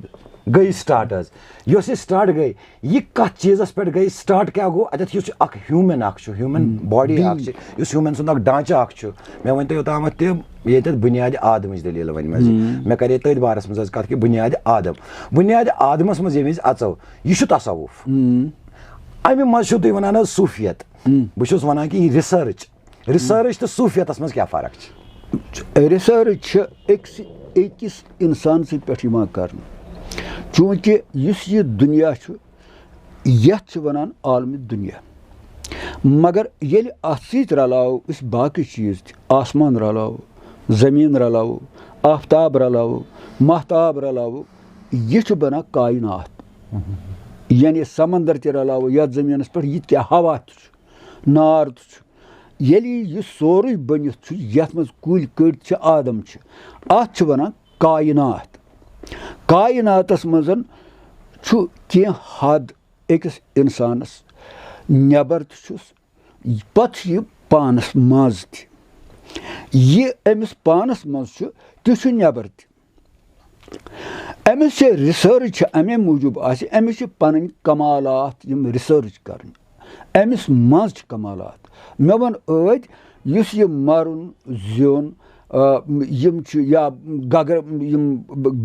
گٔے start حظ۔ یۄس یہِ start گٔے، یہِ کتھ چیٖزس پٮ۪ٹھ گٔے start، کیٛاہ گوٚو اتٮ۪تھ؟ یُس یہِ اکھ human اکھ چھُ، human body اکھ چھِ، یُس human سُنٛد اکھ ڈانٛچہٕ اکھ چھُ، مےٚ ؤنۍ تو یوٚتامتھ تہِ ییٚتٮ۪تھ بُنیادِ آدمٕچ دٔلیٖل وۄنۍ منٛزٕ۔ مےٚ کَرے تٔتھۍ بارَس منٛز حظ کَتھ کہِ بُنیادِ آدم، بُنیادِ آدمَس منٛز ییٚمہِ وِزِ اَژو، یہِ چھُ تصوُف۔ اَمہِ منٛز چھُو تُہۍ وَنان حظ صوٗفیت۔ بہٕ چھُس وَنان کہِ یہِ research، research تہٕ صوٗفیتَس منٛز کیٛاہ فرق چھِ؟ Research چھِ أکِس أکِس اِنسان سٕنٛدِ پٮ۪ٹھ یِوان کرنہٕ، چوٗنٛکہِ یُس یہِ دُنیا چھُ، یَتھ چھِ وَنان عالمِ دُنیا۔ مگر ییٚلہِ اَتھ سۭتۍ رَلاوو أسۍ باقٕے چیٖز تہِ، آسمان رَلاوو، زٔمیٖن رَلاوو، آفتاب رَلاوو، ماہتاب رَلاوو، یہِ چھُ بَنان کاینات۔ یعنی سمندر تہِ رَلاوو یَتھ زٔمیٖنَس پٮ۪ٹھ، یہِ تہِ کیٛاہ ہوا تہِ چھُ، نار تہِ چھُ۔ ییٚلہِ یہِ سورُے بٔنِتھ چھُ، یَتھ منٛز کُلۍ کٔٹۍ چھِ، آدم چھِ، اَتھ چھِ وَنان کاینات۔ کایناتس منٛز چھُ کینٛہہ حد أکِس اِنسانس، نٮ۪بر تہِ چھُس، پتہٕ چھُ یہِ پانس منٛز تہِ۔ یہِ أمِس پانس منٛز چھُ، تہِ چھُ نٮ۪بر تہِ۔ أمِس چھِ research چھِ اَمے موٗجوٗب آسہِ، أمِس چھِ پنٕنۍ کمالات یِم research کرٕنۍ۔ أمِس منٛز چھِ کمالات۔ مےٚ ووٚن ٲدۍ، یُس یہِ مرُن زیُن، آ، یِم چھِ یا گگر، یِم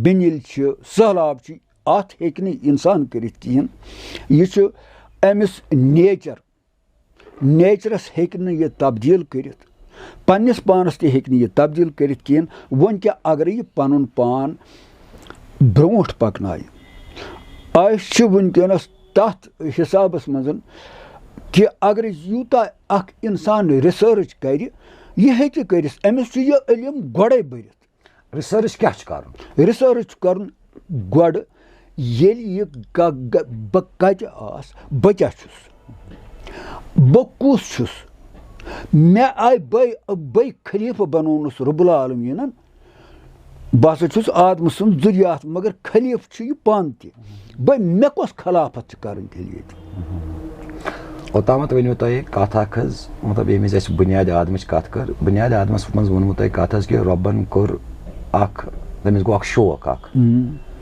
بِنِلۍ چھِ، سٔہلاب چھِ، اَتھ ہیٚکہِ نہٕ اِنسان کٔرِتھ کِہیٖنۍ۔ یہِ چھُ أمِس nature، natureس ہیٚکہِ نہٕ یہِ تبدیٖل کٔرِتھ، پننِس پانس تہِ ہیٚکہِ نہٕ یہِ تبدیٖل کٔرِتھ کِہیٖنۍ۔ وۄنۍ کیٛاہ اگرے یہِ پنُن پان برونٛٹھ پکنایہِ۔ أسۍ چھِ وٕنکیٚنس تتھ حسابس منٛز کہِ اگر یوٗتاہ اکھ انسان research کرِ، یہِ ہیٚکہِ کٔرِتھ، أمِس چھُ یہِ علم گۄڈے بٔرِتھ۔ Research کیٛاہ چھُ کرُن؟ Research چھُ کرُن گۄڈٕ، ییٚلہِ یہِ گ-، گ-، بہٕ کتہِ آس، بہٕ کیٛاہ چھُس، بہٕ کُس چھُس، مےٚ آے بے، بے خلیفہٕ بنوونُس رب العالمیٖنن۔ بہٕ ہسا چھُس آدمہٕ سُنٛد ذُریات، مگر خلیٖفہٕ چھُ یہِ پانہٕ تہِ۔ بہٕ، مےٚ کۄس خلافت چھِ کَرٕنۍ تیٚلہِ ییٚتہِ؟ اوٚتامَتھ ؤنِو تۄہہِ کَتھ اَکھ حظ، مطلب، ییٚمہِ وِزِ اَسہِ بُنیادِ آدمٕچ کَتھ کٔر، بُنیادِ آدمَس منٛز ووٚنمُت تۄہہِ کَتھ حظ کہِ رۄبَن کوٚر اَکھ، تٔمِس گوٚو اَکھ شوق اَکھ۔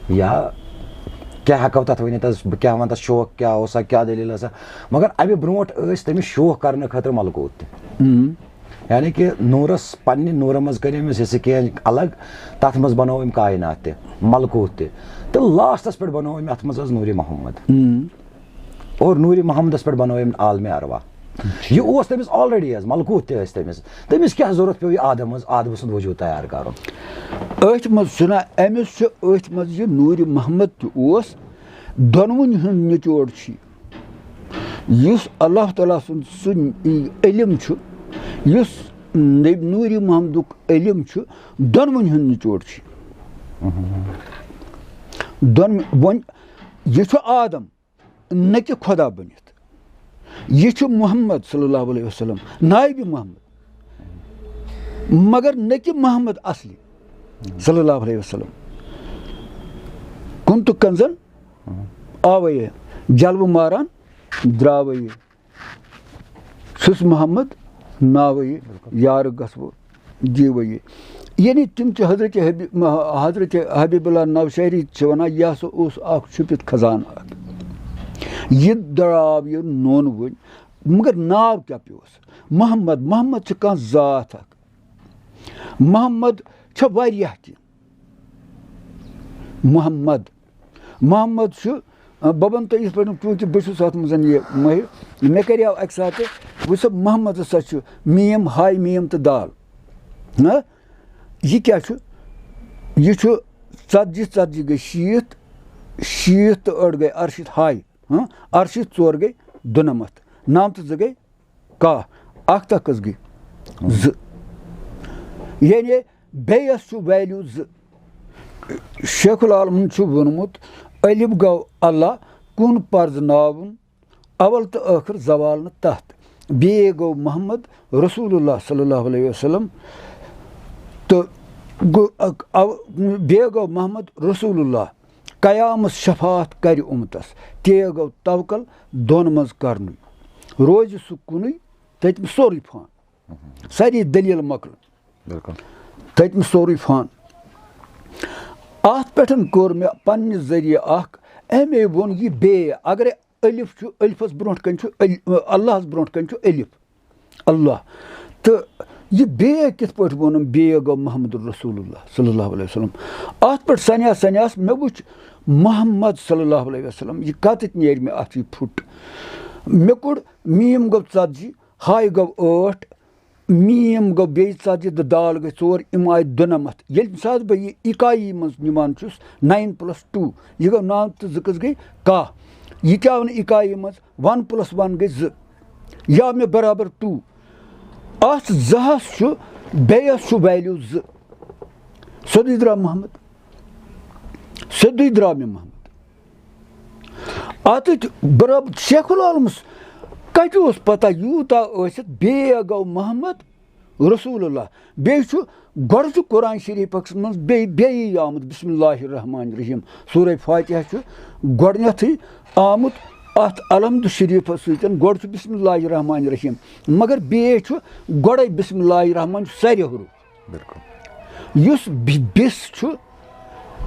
یا کیٛاہ ہٮ۪کو تَتھ ؤنِتھ حظ، بہٕ کیٛاہ وَنہٕ تَتھ، شوق کیٛاہ اوس سا، کیٛاہ دٔلیٖل ٲس سا؟ مگر اَمہِ برونٛٹھ ٲسۍ تٔمِس شوق کَرنہٕ خٲطرٕ ملکوٗت تہِ۔ یعنی کہِ نوٗرس، پننہِ نوٗرٕ منٛز کٔرۍ أمِس حصہٕ کینٛہہ الگ، تتھ منٛز بنوو أمۍ کاینات تہِ، ملکوٗت تہِ، تہٕ لاسٹس پٮ۪ٹھ بنوو أمۍ اتھ منٛز حظ نوٗرِ محمد۔ اور نوٗرِ محمدس پٮ۪ٹھ بنوو أمۍ عالمِ ارواح۔ یہِ اوس تٔمِس already حظ، ملکوٗت تہِ ٲسۍ تٔمِس۔ تٔمِس کیٛاہ ضروٗرت پیوٚو یہِ آدم منٛز، آدمہٕ سُنٛد وجوٗد تیار کرُن؟ أتھۍ منٛز چھُنہ أمِس چھُ، أتھۍ منٛز یہِ نوٗرِ محمد تہِ اوس، دۄنوٕنۍ ہُنٛد نچوڑ چھُ یہِ۔ یُس اللہ تعالیٰ سُنٛد سُہ علم چھُ، یُس نبی نوٗرِ محمدُک علم چھُ، دۄنوٕنۍ ہُنٛد نچوڑ چھُ۔ دۄن، وۄنۍ یہِ چھُ آدم، نہ کہِ خۄدا بٔنِتھ۔ یہِ چھُ محمد صلی اللہ علیہ وسلم، نائب محمد، مگر نہ کہِ محمد اصلی صلی اللہ علیہ وسلم۔ کُنتُک کنزن آوے، جلوٕ ماران درٛاوے۔ چھُس محمد ناوے، یارٕ گژھٕ بہٕ دیٖوے۔ یعنی تِم چھِ حضرت حبیب، حضرت حبیب اللہ نوشہری چھِ وَنان، یہِ ہسا اوس اکھ چھُپِتھ خزانہٕ اکھ۔ یہِ درٛاو یہِ نوٚن وُنۍ، مگر ناو کیٛاہ پیوس؟ محمد، محمد چھِ کانٛہہ ذات اکھ۔ محمد چھِ واریاہ کینٛہہ۔ محمد، محمد چھُ، بہٕ وَنہٕ تۄہہِ یِتھ پٲٹھۍ، چوٗنٛکہِ بہٕ چھُس اَتھ منٛز یہِ مٲہِر، مےٚ کَریو اَکہِ ساتہٕ، وٕچھ سا، محمد ہسا چھُ میٖم، ہاے میٖم تہٕ دال۔ ہہ؟ یہِ کیٛاہ چھُ؟ یہِ چھُ ژتجی، ژتجی گٔے شیٖتھ، شیٖتھ تہٕ ٲٹھ گٔے اَرشیٖتھ، ہاے، ہہ؟ اَرشیٖتھ، ژور گٔے دُنَمَتھ، نَو تہٕ زٕ گٔے کاہ، اَکھ تَکھ کٔژ گٔے؟ زٕ۔ یعنی بیٚیَس چھُ value زٕ۔ شیخ العالمن چھُ ووٚنمُت، الف گوٚو اللہ، کُن پرزناوُن، اول تہٕ ٲخٕر زوال نہٕ تَتھ۔ بیٚیہِ گوٚو محمد رسول اللہ صلی اللہ علیہ وسلم تہٕ گوٚو، اَک-، اَو-، بیٚیہِ گوٚو محمد رسول اللہ قیامس شفاعت کرِ اُمتس، تے گوٚو توکل دۄن منٛز کرنُے۔ روزِ سُہ کُنُے، تٔتۍ سورُے فان۔ ساری دٔلیٖل مۄکلہٕ۔ بِلکُل۔ تٔتۍ سورُے فان۔ اَتھ پٮ۪ٹھ کوٚر مےٚ پننہِ ذٔریعہٕ اکھ، أمۍ ووٚن یہِ بے، اگرے الف چھُ، الفس برونٛٹھ کنہِ چھُ ال-، اللہس برونٛٹھ کنہِ چھُ الف، اللہ۔ تہٕ یہِ بے کِتھ پٲٹھۍ ووٚنُم؟ بے گوٚو محمد رسول اللہ صلی اللہ علیہ وسلم۔ اَتھ پٮ۪ٹھ سنیاس سنیاس مےٚ وٕچھ محمد صلی اللہ علیہ وسلم، یہِ کَتٮ۪تھ نیرِ مےٚ اَتھ یہِ پھُٹ؟ مےٚ کوٚڑ، میٖم گوٚو ژتجی، ہاے گوٚو ٲٹھ، میٖم گوٚو بیٚیہِ ژتجی تہٕ دال گٔے ژور، یِم آیہِ دُنَمَتھ۔ ییٚلہِ ساتہٕ بہٕ یہِ اِکایی منٛز نِوان چھُس، ناین پلس ٹوٗ، یہِ گوٚو نَو تہٕ زٕ کٔژ گٔے؟ کاہ۔ یہِ تہِ آو نہٕ اِکایی منٛز، ون پلس ون گٔے زٕ، یہِ آو مےٚ برابر ٹوٗ۔ اَتھ زٕ ہَس چھُ، بیٚیَس چھُ ویلیوٗ زٕ۔ سیوٚدُے درٛاو محمد، سیوٚدُے درٛاو مےٚ محمد۔ اَتھ تہِ برابر شیخ العالمس کَتہِ اوس پتہ یوٗتاہ ٲسِتھ؟ بیٚیہِ گوٚو محمد رسول اللہ۔ بیٚیہِ چھُ، گۄڈٕ چھُ قرآن شریٖفَس منٛز بیٚیہِ، بیٚیہِ آمُت بسم اللہ الرحمن الرحیم۔ سورہ فاتحہ چھُ گۄڈٕنیتھٕے آمُت اَتھ الحمد شریٖفَس سۭتۍ۔ گۄڈٕ چھُ بسم اللہ الرحمن الرحیم، مگر بیٚیہِ چھُ گۄڈَے بسم اللہ الرحمن سارے حروٗف۔ بِلکُل۔ یُس بِ-، بِس چھُ،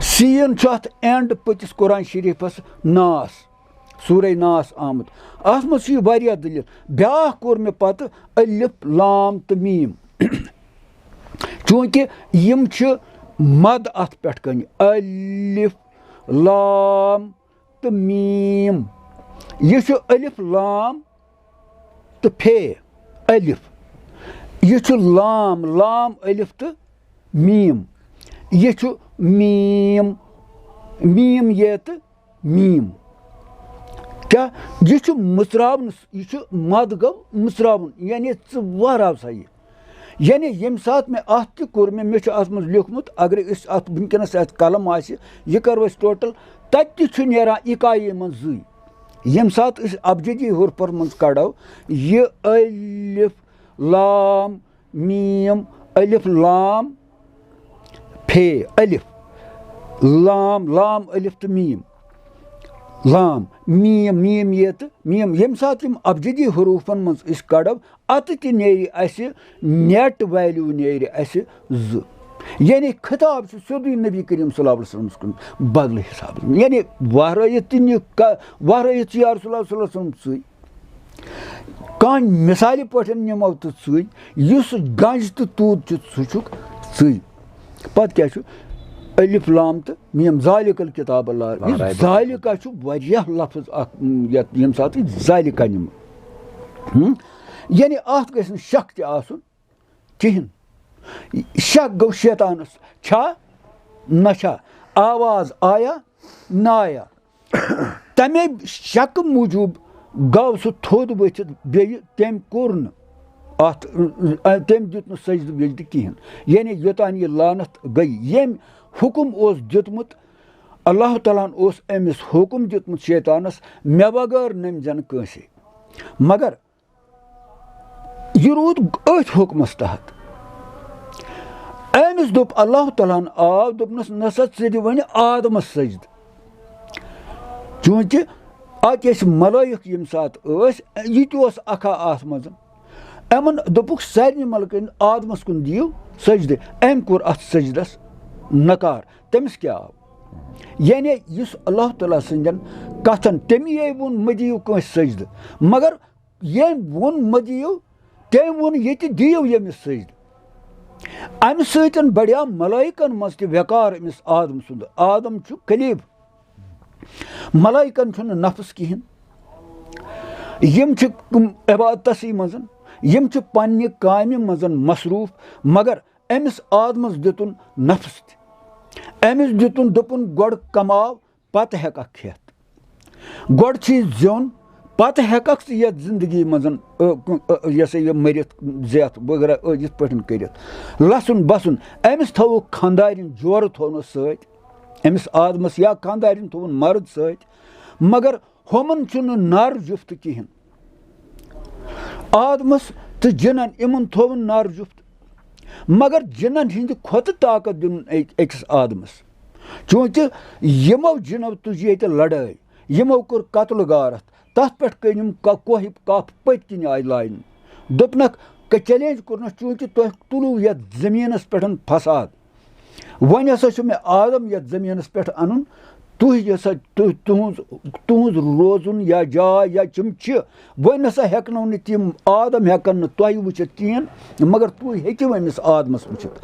سیٖن چھُ اَتھ اینڈ پٔتِس قرآن شریٖفَس ناس، سورہ ناس آمُت۔ اَتھ منٛز چھُ یہِ واریاہ دٔلیٖل۔ بیٛاکھ کوٚر مےٚ پَتہٕ الف، لام تہٕ میٖم۔ چوٗنٛکہِ یِم چھِ مد اَتھ پٮ۪ٹھ کَنہِ، الف، لام تہٕ میٖم۔ یہِ چھُ الف، لام تہٕ پھے الف۔ یہِ چھُ لام، لام الف تہٕ میٖم۔ یہِ چھُ میٖم، میٖم یے تہٕ میٖم۔ کیٛاہ؟ یہِ چھُ مٕژراونہٕ، یہِ چھُ مد گوٚو مٕژراوُن، یعنی ژٕ وہراو سا یہِ۔ یعنی ییٚمہِ ساتہٕ مےٚ اَتھ تہِ کوٚر، مےٚ، مےٚ چھُ اَتھ منٛز لیوٚکھمُت، اگرے أسۍ اَتھ وٕنکیٚنَس اَتھ قلم آسہِ، یہِ کَرو أسۍ ٹوٹل، تَتہِ تہِ چھُ نیران اِکایی منٛز زٕے۔ ییٚمہِ ساتہٕ أسۍ ابجدی حرفَن منٛز کَڑو، یہِ الف، لام، میٖم، الف، لام، پھے، الف، لام، لام، الف تہٕ میٖم، لام، میٖم، میٖم یے تہٕ میٖم۔ ییٚمہِ ساتہٕ یِم ابجدی حروٗفَن منٛز أسۍ کَڑو، اَتہٕ تہِ نیرِ اَسہِ نیٹ ویلیوٗ نیرِ اَسہِ زٕ۔ یعنی خطاب چھُ سیوٚدُے نبی کریم صلی اللہ علیہ وسلمس کُن بدلہٕ حسابس منٛز۔ یعنی وہرٲیِتھ تہِ نہِ کا-، وہرٲیِتھ چھِ یا رسول اللہ صلی اللہ علیہ وسلم ژٕے۔ کانٛہہ مثالہِ پٲٹھۍ نِمو تہٕ ژٕے، یُس گنج تہٕ توٗت چھُ، سُہ چھُکھ ژٕے۔ پتہٕ کیٛاہ چھُ؟ الف لام تہٕ میٖم، ذالک الکتاب اللہ۔ یہِ وہرٲے بدل۔ ذالکہ چھُ واریاہ لفظ اکھ، م، یتھ، ییٚمہِ ساتہٕ أسۍ ذالکہ نِمو۔ ہم؟ یعنی اتھ گژھِ نہٕ شک تہِ آسُن کِہیٖنۍ۔ شک گوٚو شیطانس، چھا نہ چھا، آواز آیا نہ آیا۔ تمے شکہٕ موٗجوٗب گوٚو سُہ تھوٚد ؤتھِتھ، بیٚیہِ تٔمۍ کوٚر نہٕ اتھ، تٔمۍ دیُت نہٕ سجدٕ وجدٕ کِہیٖنۍ۔ یعنی یوٚتام یہِ لعنت گٔے، ییٚمۍ حُکم اوس دیُتمُت، اللہ تعالیٰ ہن اوس أمِس حُکم دیُتمُت شیطانس، مےٚ بغٲر نٔمۍ زٮ۪نہٕ کٲنٛسے۔ مگر یہِ روٗد أتھۍ حُکمَس تحت۔ أمِس دوٚپ، اللہ تعالیٰ ہَن آو، دوٚپنَس، "نہ سا، ژٕ دِ وۄنۍ آدمَس سجدٕ۔" چوٗنٛکہِ اَتہِ ٲسۍ ملٲیِک ییٚمہِ ساتہٕ ٲسۍ، یہِ تہِ اوس اَکھا اَتھ منٛز۔ یِمَن دوٚپُکھ، "سارنٕے ملکَن آدمَس کُن دِیِو سجدٕ۔" أمۍ کوٚر اَتھ سجدَس نکار۔ تٔمِس کیٛاہ آو؟ یعنی یُس اللہ تعالیٰ سٕنٛدٮ۪ن کَتھَن، تٔمی یے ووٚن، "مہٕ دِیِو کٲنٛسہِ سجدٕ۔" مگر ییٚمۍ ووٚن، "مہ دِیِو"، تٔمۍ ووٚن، "ییٚتہِ دِیِو ییٚمِس سجدٕ۔" اَمہِ سۭتۍ بڑیو ملائکن منٛز تہِ وقار أمِس آدم سُنٛد۔ آدم چھُ کلیٖم۔ ملائکن چھُنہٕ نفس کِہیٖنۍ۔ یِم چھِ کُم عبادتسٕے منٛز، یِم چھِ پننہِ کامہِ منٛز مصروٗف، مگر أمِس آدمس دیُتُن نفس تہِ۔ أمِس دیُتُن، دوٚپُن، "گۄڈٕ کماو، پتہٕ ہٮ۪ککھ کھٮ۪تھ۔ گۄڈٕ چھُے زیُن، پتہٕ ہٮ۪ککھ ژٕ یَتھ زندگی منٛز، ٲ، ٲ، یہِ ہسا یہِ مٔرِتھ زٮ۪تھ وغیرہ، ٲ، یِتھ پٲٹھۍ کٔرِتھ۔ لَسُن بَسُن، أمِس تھوٚوُکھ خانٛدارِنۍ جورٕ تھوٚونَس سۭتۍ، أمِس آدمَس یا خانٛدارِنۍ تھوٚوُن مرد سۭتۍ، مگر ہُمَن چھُنہٕ نر جُفت کِہیٖنۍ۔ آدمَس تہٕ جِنَن یِمَن تھوٚوُن نر جُفت۔ مگر جِنَن ہِنٛدِ کھۄتہٕ طاقت دیُن أکۍ-، أکِس آدمَس۔ چوٗنٛکہِ یِمو جِنو تُج ییٚتہِ لڑٲے، یِمو کوٚر قتل غارت، تَتھ پٮ۪ٹھ کٔنۍ یِم ک-، کوہہِ کَپھ پٔتۍ کِنۍ آیہِ لاینہٕ۔ دوٚپنَکھ، چیلنج کوٚرنَس، چوٗنٛکہِ تۄہہِ تُلوٗ یَتھ زٔمیٖنَس پٮ۪ٹھ فساد، وۄنۍ ہسا چھُ مےٚ آدم یَتھ زٔمیٖنَس پٮ۪ٹھ اَنُن۔ تُہۍ یہِ ہسا، تُہۍ، تُہُنٛز، تُہُنٛز روزُن یا جاے یا تِم چھِ، وۄنۍ نسا ہٮ۪کنو نہٕ تِم، آدم ہٮ۪کن نہٕ تۄہہِ وٕچھِتھ کِہیٖنۍ، مگر تُہۍ ہیٚکِو أمِس آدمَس وٕچھِتھ۔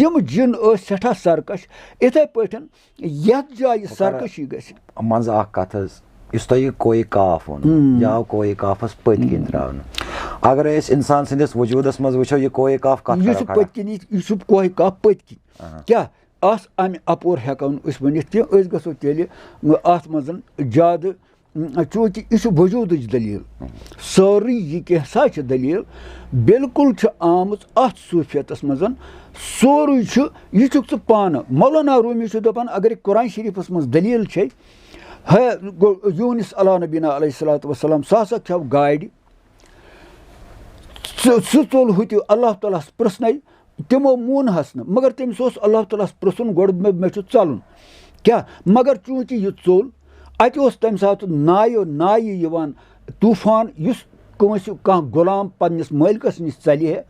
یِم جِن ٲسۍ سٮ۪ٹھاہ سرکش، یِتھَے پٲٹھۍ یَتھ جایہِ بہٕ کَرٕ سرکشی گژھِ۔ منٛزٕ اَکھ کَتھ حظ، یُس تۄہہِ یہِ کویہِ کاف ووٚنوُ، ہُم۔ یہِ آو کویہِ کافَس پٔتۍ کِنۍ ہُم۔ ترٛاونہٕ۔ اگر أسۍ اِنسان سٕنٛدِس وجوٗدَس منٛز وٕچھو، یہِ کویہِ کاف کَتھ یہِ کَرو چھُ کھڑا؟ پٔتۍ کِنۍ، یہِ چھُ کویہِ کاف پٔتۍ کِنۍ۔ آہا۔ کیٛاہ؟ اَس اَمہِ اَپور ہٮ۪کو نہٕ أسۍ ؤنِتھ کینٛہہ، أسۍ گژھو تیٚلہِ اَتھ منٛز زیادٕ، چوٗنٛکہِ یہِ چھُ وجوٗدٕچ دٔلیٖل۔ سٲرٕے یہِ کینٛہہ سا چھِ دٔلیٖل، بالکل چھِ آمٕژ اَتھ صوٗفیتَس منٛز، سورُے چھُ، یہِ چھُکھ ژٕ پانہٕ۔ مولانا روٗمی چھُ دَپان، اگر یہِ قرآن شریٖفَس منٛز دٔلیٖل چھے، ہے، گوٚو یوٗنس علیٰ نبینا علیہ الصلوۃ والسلام، سُہ ہسا کھیوٚو گاڑِ، سُہ، سُہ ژوٚل ہُتہِ اللہ تعالیٰ ہَس پرٛژھنَے، تِمو مون حس نہٕ، مگر تٔمِس اوس اللہ تعالیٰ ہَس پرٛژھُن گۄڈٕ، مےٚ، مےٚ چھُ ژَلُن۔ کیٛاہ؟ مگر چوٗنٛکہِ یہِ ژوٚل، اَتہِ اوس تَمہِ ساتہٕ نایہِ، نایہِ یِوان طوٗفان، یُس کٲنٛسہِ، کانٛہہ غلام پنٛنِس مٲلکَس نِش ژَلہِ ہے،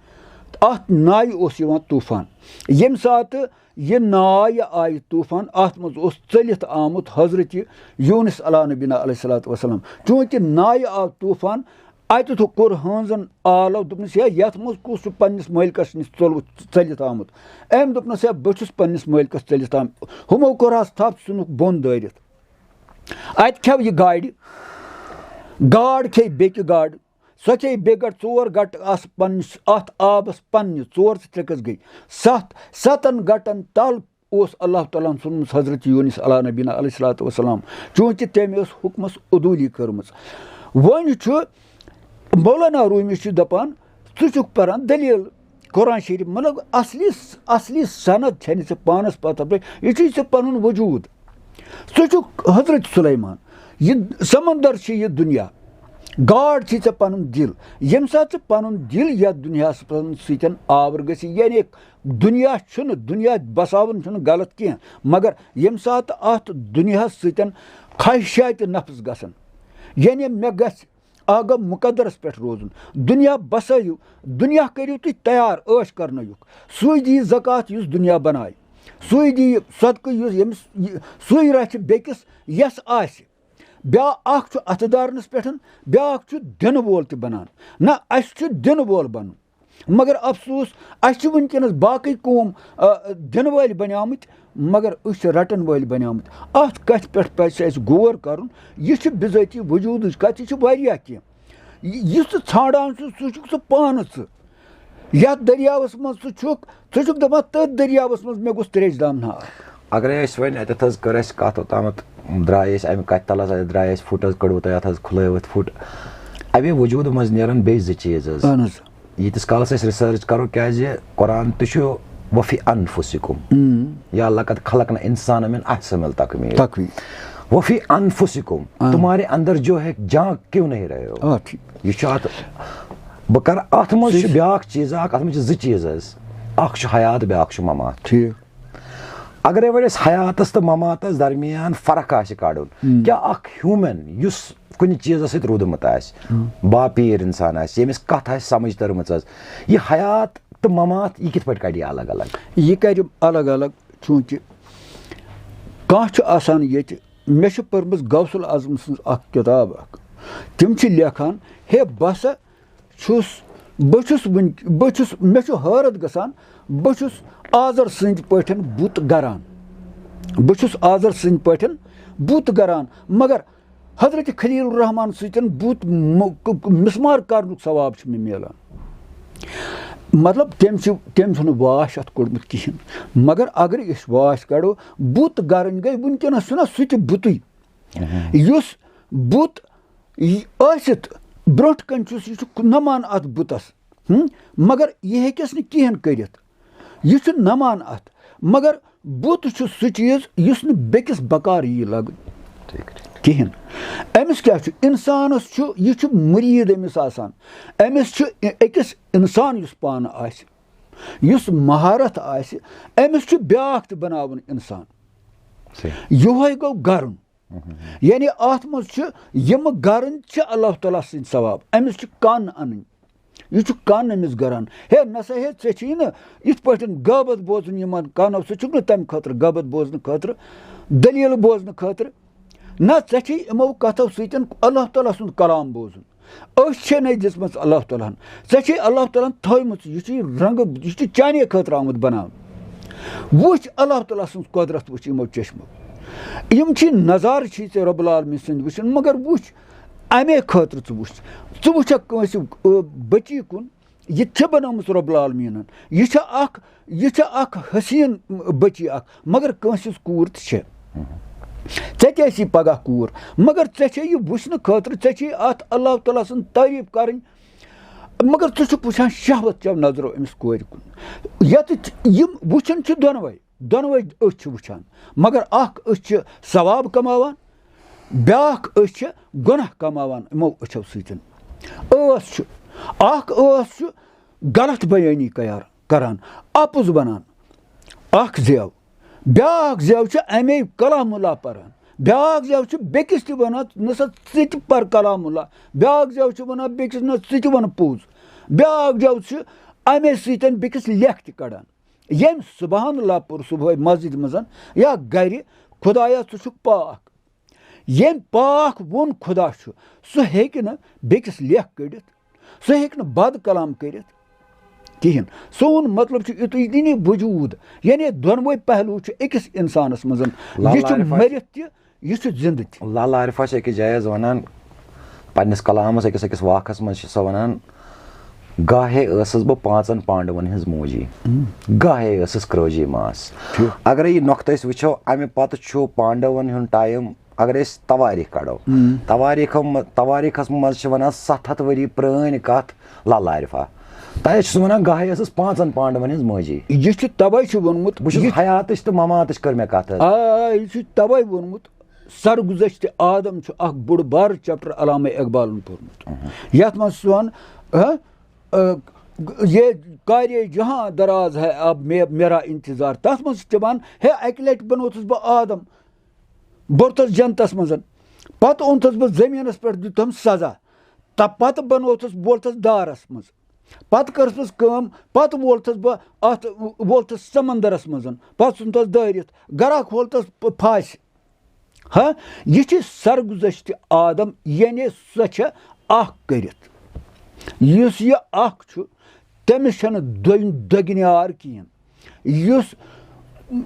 اَتھ نایہِ اوس یِوان طوٗفان۔ ییٚمہِ ساتہٕ یہِ ناے آیہِ طوٗفان، اَتھ منٛز اوس ژٔلِتھ آمُت حضرت یوٗنس علیٰ نبینا علیہ الصلوۃ والسلام۔ چوٗنٛکہِ نایہِ آو طوٗفان، اَتہِ تھو-، کوٚر ہٲنزَن آلو، دوٚپنَس، "ہے، یَتھ منٛز کُس چھُ پنٛنِس مٲلکَس نِش ژوٚلمُت، ژٔلِتھ آمُت؟" أمۍ دوٚپنَس، "ہے، بہٕ چھُس پنٛنِس مٲلکَس ژٔلِتھ آمُت۔" ہُمو کوٚر حظ تھَپھ، ژھٕنُکھ بۄن دٲرِتھ۔ اَتہِ کھیوٚو یہِ گاڑِ، گاڈ کھیٚیہِ بیٚکہِ گاڈٕ، سۄ کھیٚیہِ بیٚیہِ گاڈٕ، ژور گَٹہٕ آسہٕ پنٛنِس اَتھ آبَس پنٛنہِ، ژور تہٕ ترٛےٚ کٔژ گٔے؟ سَتھ۔ سَتَن گَٹَن تَل اوس اللہ تعالیٰ ہَن ژھُنمُت حضرت یوٗنس علیٰ نبینا علیہ الصلوۃ والسلام، چوٗنٛکہِ تٔمۍ ٲس حُکمَس عدوٗلی کٔرمٕژ۔ وۄنۍ چھُ مولانا روٗمی چھُ دَپان، ژٕ چھُکھ پَران دٔلیٖل قرآن شریٖف، مطلب اَصلی، اَصلی سند چھَنہٕ ژےٚ پانَس پَتہ پٮ۪ٹھ، یہِ چھُے ژےٚ پَنُن وجوٗد۔ ژٕ چھُکھ حضرت سلیمان، یہِ سمندر چھِ یہِ دُنیا، گاڈ چھِ ژےٚ پَنُن دِل۔ ییٚمہِ ساتہٕ ژٕ پَنُن دِل یَتھ دُنیاہَس سۭتۍ آوُر گژھِ، یعنی دُنیا چھُنہٕ، دُنیا بساوُن چھُنہٕ غلط کینٛہہ، مگر ییٚمہِ ساتہٕ اَتھ دُنیاہَس سۭتۍ خواہشاتِ نفس گژھن، یعنی مےٚ گژھِ آغا مقدرس پٮ۪ٹھ روزُن۔ دُنیا بسٲیِو، دُنیا کٔرِو تُہۍ تیار عٲش کرنٲیُک۔ سُے دِیہِ زکوٰۃ یُس دُنیا بنایہِ، سُے دِیہِ صدقہٕ یُس ییٚمِس یہِ، سُے رَچھِ بیٚکِس یَس آسہِ۔ بیٛا-، اکھ چھُ اَتھٕ دارنَس پٮ۪ٹھ، بیٛاکھ چھُ دِنہٕ وول تہِ بنان۔ نہ، اَسہِ چھُ دِنہٕ وول بنُن۔ مگر افسوس، اَسہِ چھِ وٕنکیٚنَس باقٕے قوم، آ، دِنہٕ وٲلۍ بنیمٕتۍ، مگر أسۍ چھِ رَٹَن وٲلۍ بنیمٕتۍ۔ اَتھ کَتھِ پٮ۪ٹھ پَزِ اَسہِ غور کَرُن۔ یہِ چھِ بِذٲتی وجوٗدٕچ کَتھ، یہِ چھِ واریاہ کینٛہہ۔ یہِ، یُس ژٕ ژھانٛڈان چھُکھ، سُہ چھُکھ ژٕ پانہٕ ژٕ۔ یَتھ دٔریاوَس منٛز ژٕ چھُکھ، ژٕ چھُکھ دَپان، تٔتھۍ دٔریاوَس منٛز مےٚ گوٚژھ ترٛیش دام نار۔ اگرے أسۍ وۄنۍ اَتٮ۪تھ حظ کٔر اَسہِ کَتھ، اوٚتامَتھ درٛاے أسۍ اَمہِ کَتھِ تَل حظ، اَتہِ درٛاے أسۍ فُٹ حظ، کٔڑوٕ تۄہہِ اَتھ حظ کھُلٲوِتھ فُٹ۔ اَمے وجوٗدٕ منٛز نیرَن بیٚیہِ زٕ چیٖز حظ۔ اَہَن حظ۔ ییٖتِس کالَس أسۍ ریسرچ کَرو، کیٛازِ قرآن تہِ چھُ وفی انفسکم۔ اۭں۔ یا لقد خلقنا الانسان من احسن التقویم۔ تقویم۔ وفی انفسکم، آ۔ تمہارے اندر جو ہے جان کیوں نہیں رہے ہو؟ آ، ٹھیٖک۔ یہِ چھُ اَتھ، بہٕ کَرٕ اَتھ منٛز چھُ صحیح۔ بیٛاکھ چیٖز اَکھ، اَتھ منٛز چھِ زٕ چیٖز حظ۔ اَکھ چھُ حیات، بیٛاکھ چھُ ممات۔ ٹھیٖک۔ اگرے وۄنۍ أسۍ حیاتس تہٕ مماتس درمیان فرق آسہِ کڑُن، ہم۔ کیٛاہ اکھ ہیومن یُس کُنہِ چیٖزس سۭتۍ روٗدمُت آسہِ، ہم۔ باپیٖر انسان آسہِ، ییٚمِس کتھ آسہِ سمجھ تٔرمٕژ حظ، یہِ حیات تہٕ ممات، یہِ کِتھ پٲٹھۍ کڑِ یہِ الگ الگ؟ یہِ کڑِ الگ الگ، چوٗنٛکہِ کانٛہہ چھُ آسان ییٚتہِ، مےٚ چھِ پٔرمٕژ غوث الاعظم سٕنٛز اکھ کِتاب اکھ، تِم چھِ لیکھان، ہے بہٕ ہسا چھُس، بہٕ چھُس وٕنۍ، بہٕ چھُس، مےٚ چھُ حٲرت گژھان، بہٕ چھُس آزر سٕنٛدۍ پٲٹھۍ بُت گران، بہٕ چھُس آزر سٕنٛدۍ پٲٹھۍ بُت گران، مگر حضرت خلیل الرحمان سۭتۍ بُت م-، ک-، ک-، مسمار کرنُک ثواب چھُ مےٚ میلان۔ مطلب، تٔمۍ چھُ، تٔمۍ چھُنہٕ واش اَتھ کوٚڑمُت کِہیٖنۍ، مگر اگر أسۍ واش کَڑو، بُت گرٕنۍ گٔے، وٕنکیٚنَس چھُنہ سُہ تہِ بُتُے، مہم۔ یُس بُت یہِ ٲسِتھ برٛونٛٹھ کَنہِ چھُس، یہِ چھُ نَمان اَتھ بُتَس، ہُم، مگر یہِ ہیٚکٮ۪س نہٕ کِہیٖنۍ کٔرِتھ۔ یہِ چھُ نَمان اَتھ، مگر بُت چھُ سُہ چیٖز یُس نہٕ بیٚکِس بکار یی لَگُن ٹھیٖک، ٹھیٖک۔ کِہیٖنۍ۔ أمِس کیٛاہ چھُ؟ اِنسانَس چھُ، یہِ چھُ مُریٖد أمِس آسان۔ أمِس چھُ أکِس اِنسان یُس پانہٕ آسہِ، یُس مہارت آسہِ، أمِس چھُ بیٛاکھ تہِ بناوُن اِنسان۔ صحیح۔ یِہوٚے گوٚو گرُن۔ یعنی اَتھ منٛز چھُ، یِم گرٕنۍ چھِ اللہ تعالیٰ سٕنٛدۍ ثواب، أمِس چھُ کَن اَنٕنۍ۔ یہِ چھُ کَن أمِس گران۔ ہے نہ سا ہے، ژےٚ چھُے نہٕ یِتھ پٲٹھۍ غٲبت بوزُن یِمن کَنو، ژٕ چھُکھ نہٕ تَمہِ خٲطرٕ غٲبت بوزنہٕ خٲطرٕ، دٔلیٖل بوزنہٕ خٲطرٕ۔ نہ، ژےٚ چھُے یِمو کَتھو سۭتۍ اللہ تعالیٰ سُنٛد کلام بوزُن۔ أچھ چھے نَے دِژمٕژ اللہ تعالیٰ ہن، ژےٚ چھے اللہ تعالیٰ ہن تھٲومٕژ، یہِ چھُے رنٛگہٕ، یہِ چھُ چانے خٲطرٕ آمُت بناونہٕ۔ وٕچھ اللہ تعالیٰ سٕنٛز قۄدرت، وٕچھ یِمو چشمو۔ یِم چھِ نظارٕ چھِ ژےٚ رب العالمین سٕنٛدۍ وٕچھُن، مگر وٕچھ اَمے خٲطرٕ ژٕ وٕچھ، ژٕ وٕچھکھ کٲنٛسہِ، آ، بٔچی کُن، یہِ تہِ چھِ بنٲومٕژ رب العالمیٖنن۔ یہِ چھِ اکھ، یہِ چھِ اکھ حسیٖن بٔچی اکھ، مگر کٲنٛسہِ ہٕنٛز کوٗر تہِ چھِ۔ ژےٚ تہِ آسی پگاہ کوٗر، مگر ژےٚ چھے یہِ وٕچھنہٕ خٲطرٕ، ژےٚ چھے اتھ اللہ تعالیٰ سٕنٛز تعریٖف کرٕنۍ۔ مگر ژٕ چھُکھ وٕچھان شہوت چٮ۪و نظرو أمِس کورِ کُن۔ یتھ یِم وٕچھان چھِ دۄنوَے، دۄنوَے أچھ چھِ وٕچھان، مگر اکھ أچھ چھِ ثواب کماوان، بیٛاکھ أچھ چھِ گۄناہ کماوان یِمو أچھو سۭتۍ۔ ٲس چھُ، اکھ ٲس چھُ غلط بیٲنی کیار کران، اپُز ونان، اکھ زیو، بیٛاکھ زیو چھُ امے کلام اللہ پران، بیٛاکھ زیو چھُ بیٚکِس تہِ ونان، نہ سا ژٕ تہِ پر کلام اللہ، بیٛاکھ زیو چھُ ونان بیٚکِس، نہ ژٕ تہِ ون پوٚز، بیٛاکھ زیو چھُ امے سۭتۍ بیٚکِس لیکھ تہِ کڑان۔ ییٚمۍ سبحان اللہ پوٚر صبحٲے مسجدِ منٛز یا گرِ، خدایا ژٕ چھُکھ پاک۔ ییٚمۍ پاک ووٚن خدا چھُ، سُہ ہیٚکہِ نہٕ بیٚکِس لیکھ کٔڑِتھ، سُہ ہیٚکہِ نہٕ بد کلام کٔرِتھ کِہیٖنۍ۔ سون مطلب چھُ یُتُے دِنی وجوٗد، یعنی دۄنوَے پہلو چھِ أکِس اِنسانَس منٛز۔ یہِ چھُ مٔرِتھ تہِ، یہِ چھُ زِندٕ تہِ۔ لالہ عارفہ چھِ أکِس جایہِ حظ وَنان، پنٛنِس کلامَس أکِس أکِس واکھَس منٛز چھِ سۄ وَنان، گاہے ٲسٕس بہٕ پانٛژَن پانڈوَن ہِنٛز موجی، گاہے ٲسٕس کرٛوجی ماس۔ اگرے یہِ نۄقطہٕ أسۍ وٕچھو، اَمہِ پَتہٕ چھُ پانڈوَن ہُنٛد ٹایم، اگر أسۍ توٲریٖخ کَڑو، توٲریٖخو مہ-، توٲریٖخَس منٛز چھِ وَنان ستھ ہَتھ ؤری پرٛٲنۍ کَتھ لالہ عارفہ۔ تۄہہِ حظ چھُس وَنان، گاہے ٲسٕس پانٛژَن پانڈوَن ہِنٛز موجی۔ یہِ چھُ تَوَے چھُ ووٚنمُت، بہٕ چھُس یہِ حیاتٕچ تہٕ مماتٕچ کٔر مےٚ کَتھ حظ۔ آ، آ، یہِ چھُ تَوَے ووٚنمُت، سرگُزشتِ آدم چھُ اکھ بوٚڑ بار چیپٹر علامہ اقبالن پوٚرمُت۔ یتھ منٛز سون، ہہ، آ، یہ کاریہ جہاں دراز ہے اب مے-، میرا انتظار۔ تتھ منٛز چھِ دپان، ہے، اکہِ لٹہِ بنوتھس بہٕ آدم، بوٚرتھس جنتس منٛز، پتہٕ اوٚنتھس بہٕ زٔمیٖنس پٮ۪ٹھ، دیُتہم سزا، تہٕ پتہٕ بنوتھس، وولتھس دارس منٛز۔ پتہٕ کٔرٕس کٲم، پتہٕ وولتھس بہٕ اتھ، وولتھس سمندرس منٛز، پتہٕ ژھُنتھس دٲرِتھ، گرا کھولتھس پ-، پھاسہِ۔ ہا، یہِ چھِ سرگُزشتِ آدم، یعنی سۄ چھےٚ اکھ کٔرِتھ۔ یُس یہِ اکھ چھُ، تٔمِس چھَنہٕ دۄن-، دۄگنیار کِہیٖنۍ۔ یُس،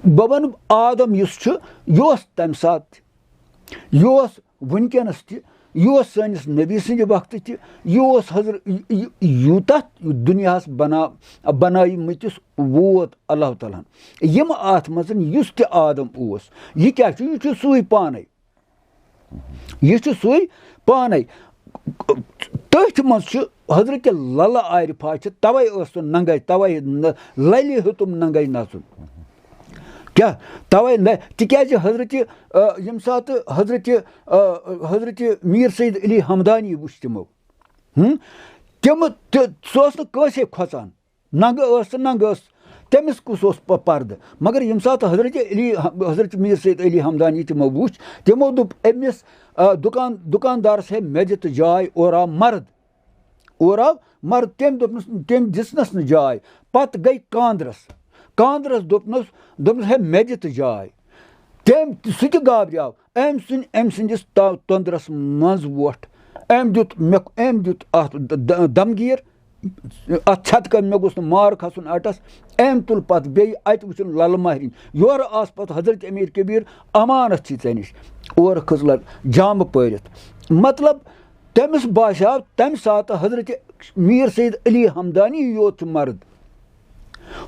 بہٕ وَنہٕ، آدم یُس چھُ، یہِ اوس تَمہِ ساتہٕ تہِ، یہِ اوس وٕنکیٚنَس تہِ، یہِ اوس سٲنِس نبی سٕنٛدِ وقتہٕ تہِ، یہِ اوس حضر-، یہِ-، یہِ-، یوٗتاہ دُنیاہَس بنا-، بنٲومٕتِس ووت اللہ تعالیٰ ہن۔ یِم اَتھ منٛز یُس تہِ آدم اوس، یہِ کیٛاہ چھُ؟ یہِ چھُ سُے پانَے۔ یہِ چھُ سُے پانَے۔ تٔتھۍ منٛز چھُ حضرت للہ عارفہ چھِ، تَوَے ٲس سۄ ننٛگَے، تَوَے نہ-، لَلہِ ہیوٚتُم ننٛگَے نَژُن۔ کیٛاہ؟ تَوَے نہ-، تِکیٛازِ حضرت، آ، ییٚمہِ ساتہٕ حضرت، آ، حضرت میٖر سید علی ہمدانی وٕچھ تِمو۔ ہُم؟ تِم تہِ، سُہ اوس نہٕ کٲنٛسے کھۄژان۔ ننٛگہٕ ٲس تہٕ ننٛگہٕ ٲس، تٔمِس کُس اوس پ-، پردٕ؟ مگر ییٚمہِ ساتہٕ حضرت علی، حضرت میٖر سید علی ہمدانی تِمو وُچھ، تِمو دوٚپ أمِس، آ، دُکان-، دُکاندارس، ہے، مےٚ دِ تہٕ جاے، اورٕ آو مرد، اورٕ آو مرد، تٔمۍ دوٚپنَس، تٔمۍ دِژنَس نہٕ جاے، پتہٕ گٔے کاندرس، کاندرس دوٚپنَس، دوٚپنَس، ہے، مےٚ دِ تہٕ جاے۔ تٔمۍ تہِ، سُہ تہِ گابریو۔ أمۍ سٕنٛدۍ، أمۍ سٕنٛدِس تا-، تۄندرَس منٛز وۄٹھ۔ أمۍ دیُت مےٚ، أمۍ دیُت اَتھ د-، د-، دمگیٖر، اَتھ ژھٮ۪تہٕ کَنۍ، مےٚ گوٚژھ نہٕ مار کھسُن اَٹَس۔ أمۍ تُل پَتہٕ بیٚیہِ اَتہِ وٕچھُن لَلہٕ مہرِنۍ۔ یورٕ آس پَتہٕ حضرت امیر کبیر امانت چھِ ژےٚ نِش۔ اورٕ کھٔژ لَل جامہٕ پٲرِتھ۔ مطلب، تٔمِس باسیٛاو تَمہِ ساتہٕ حضرت میٖر سید علی ہمدانی یوت چھُ مرد۔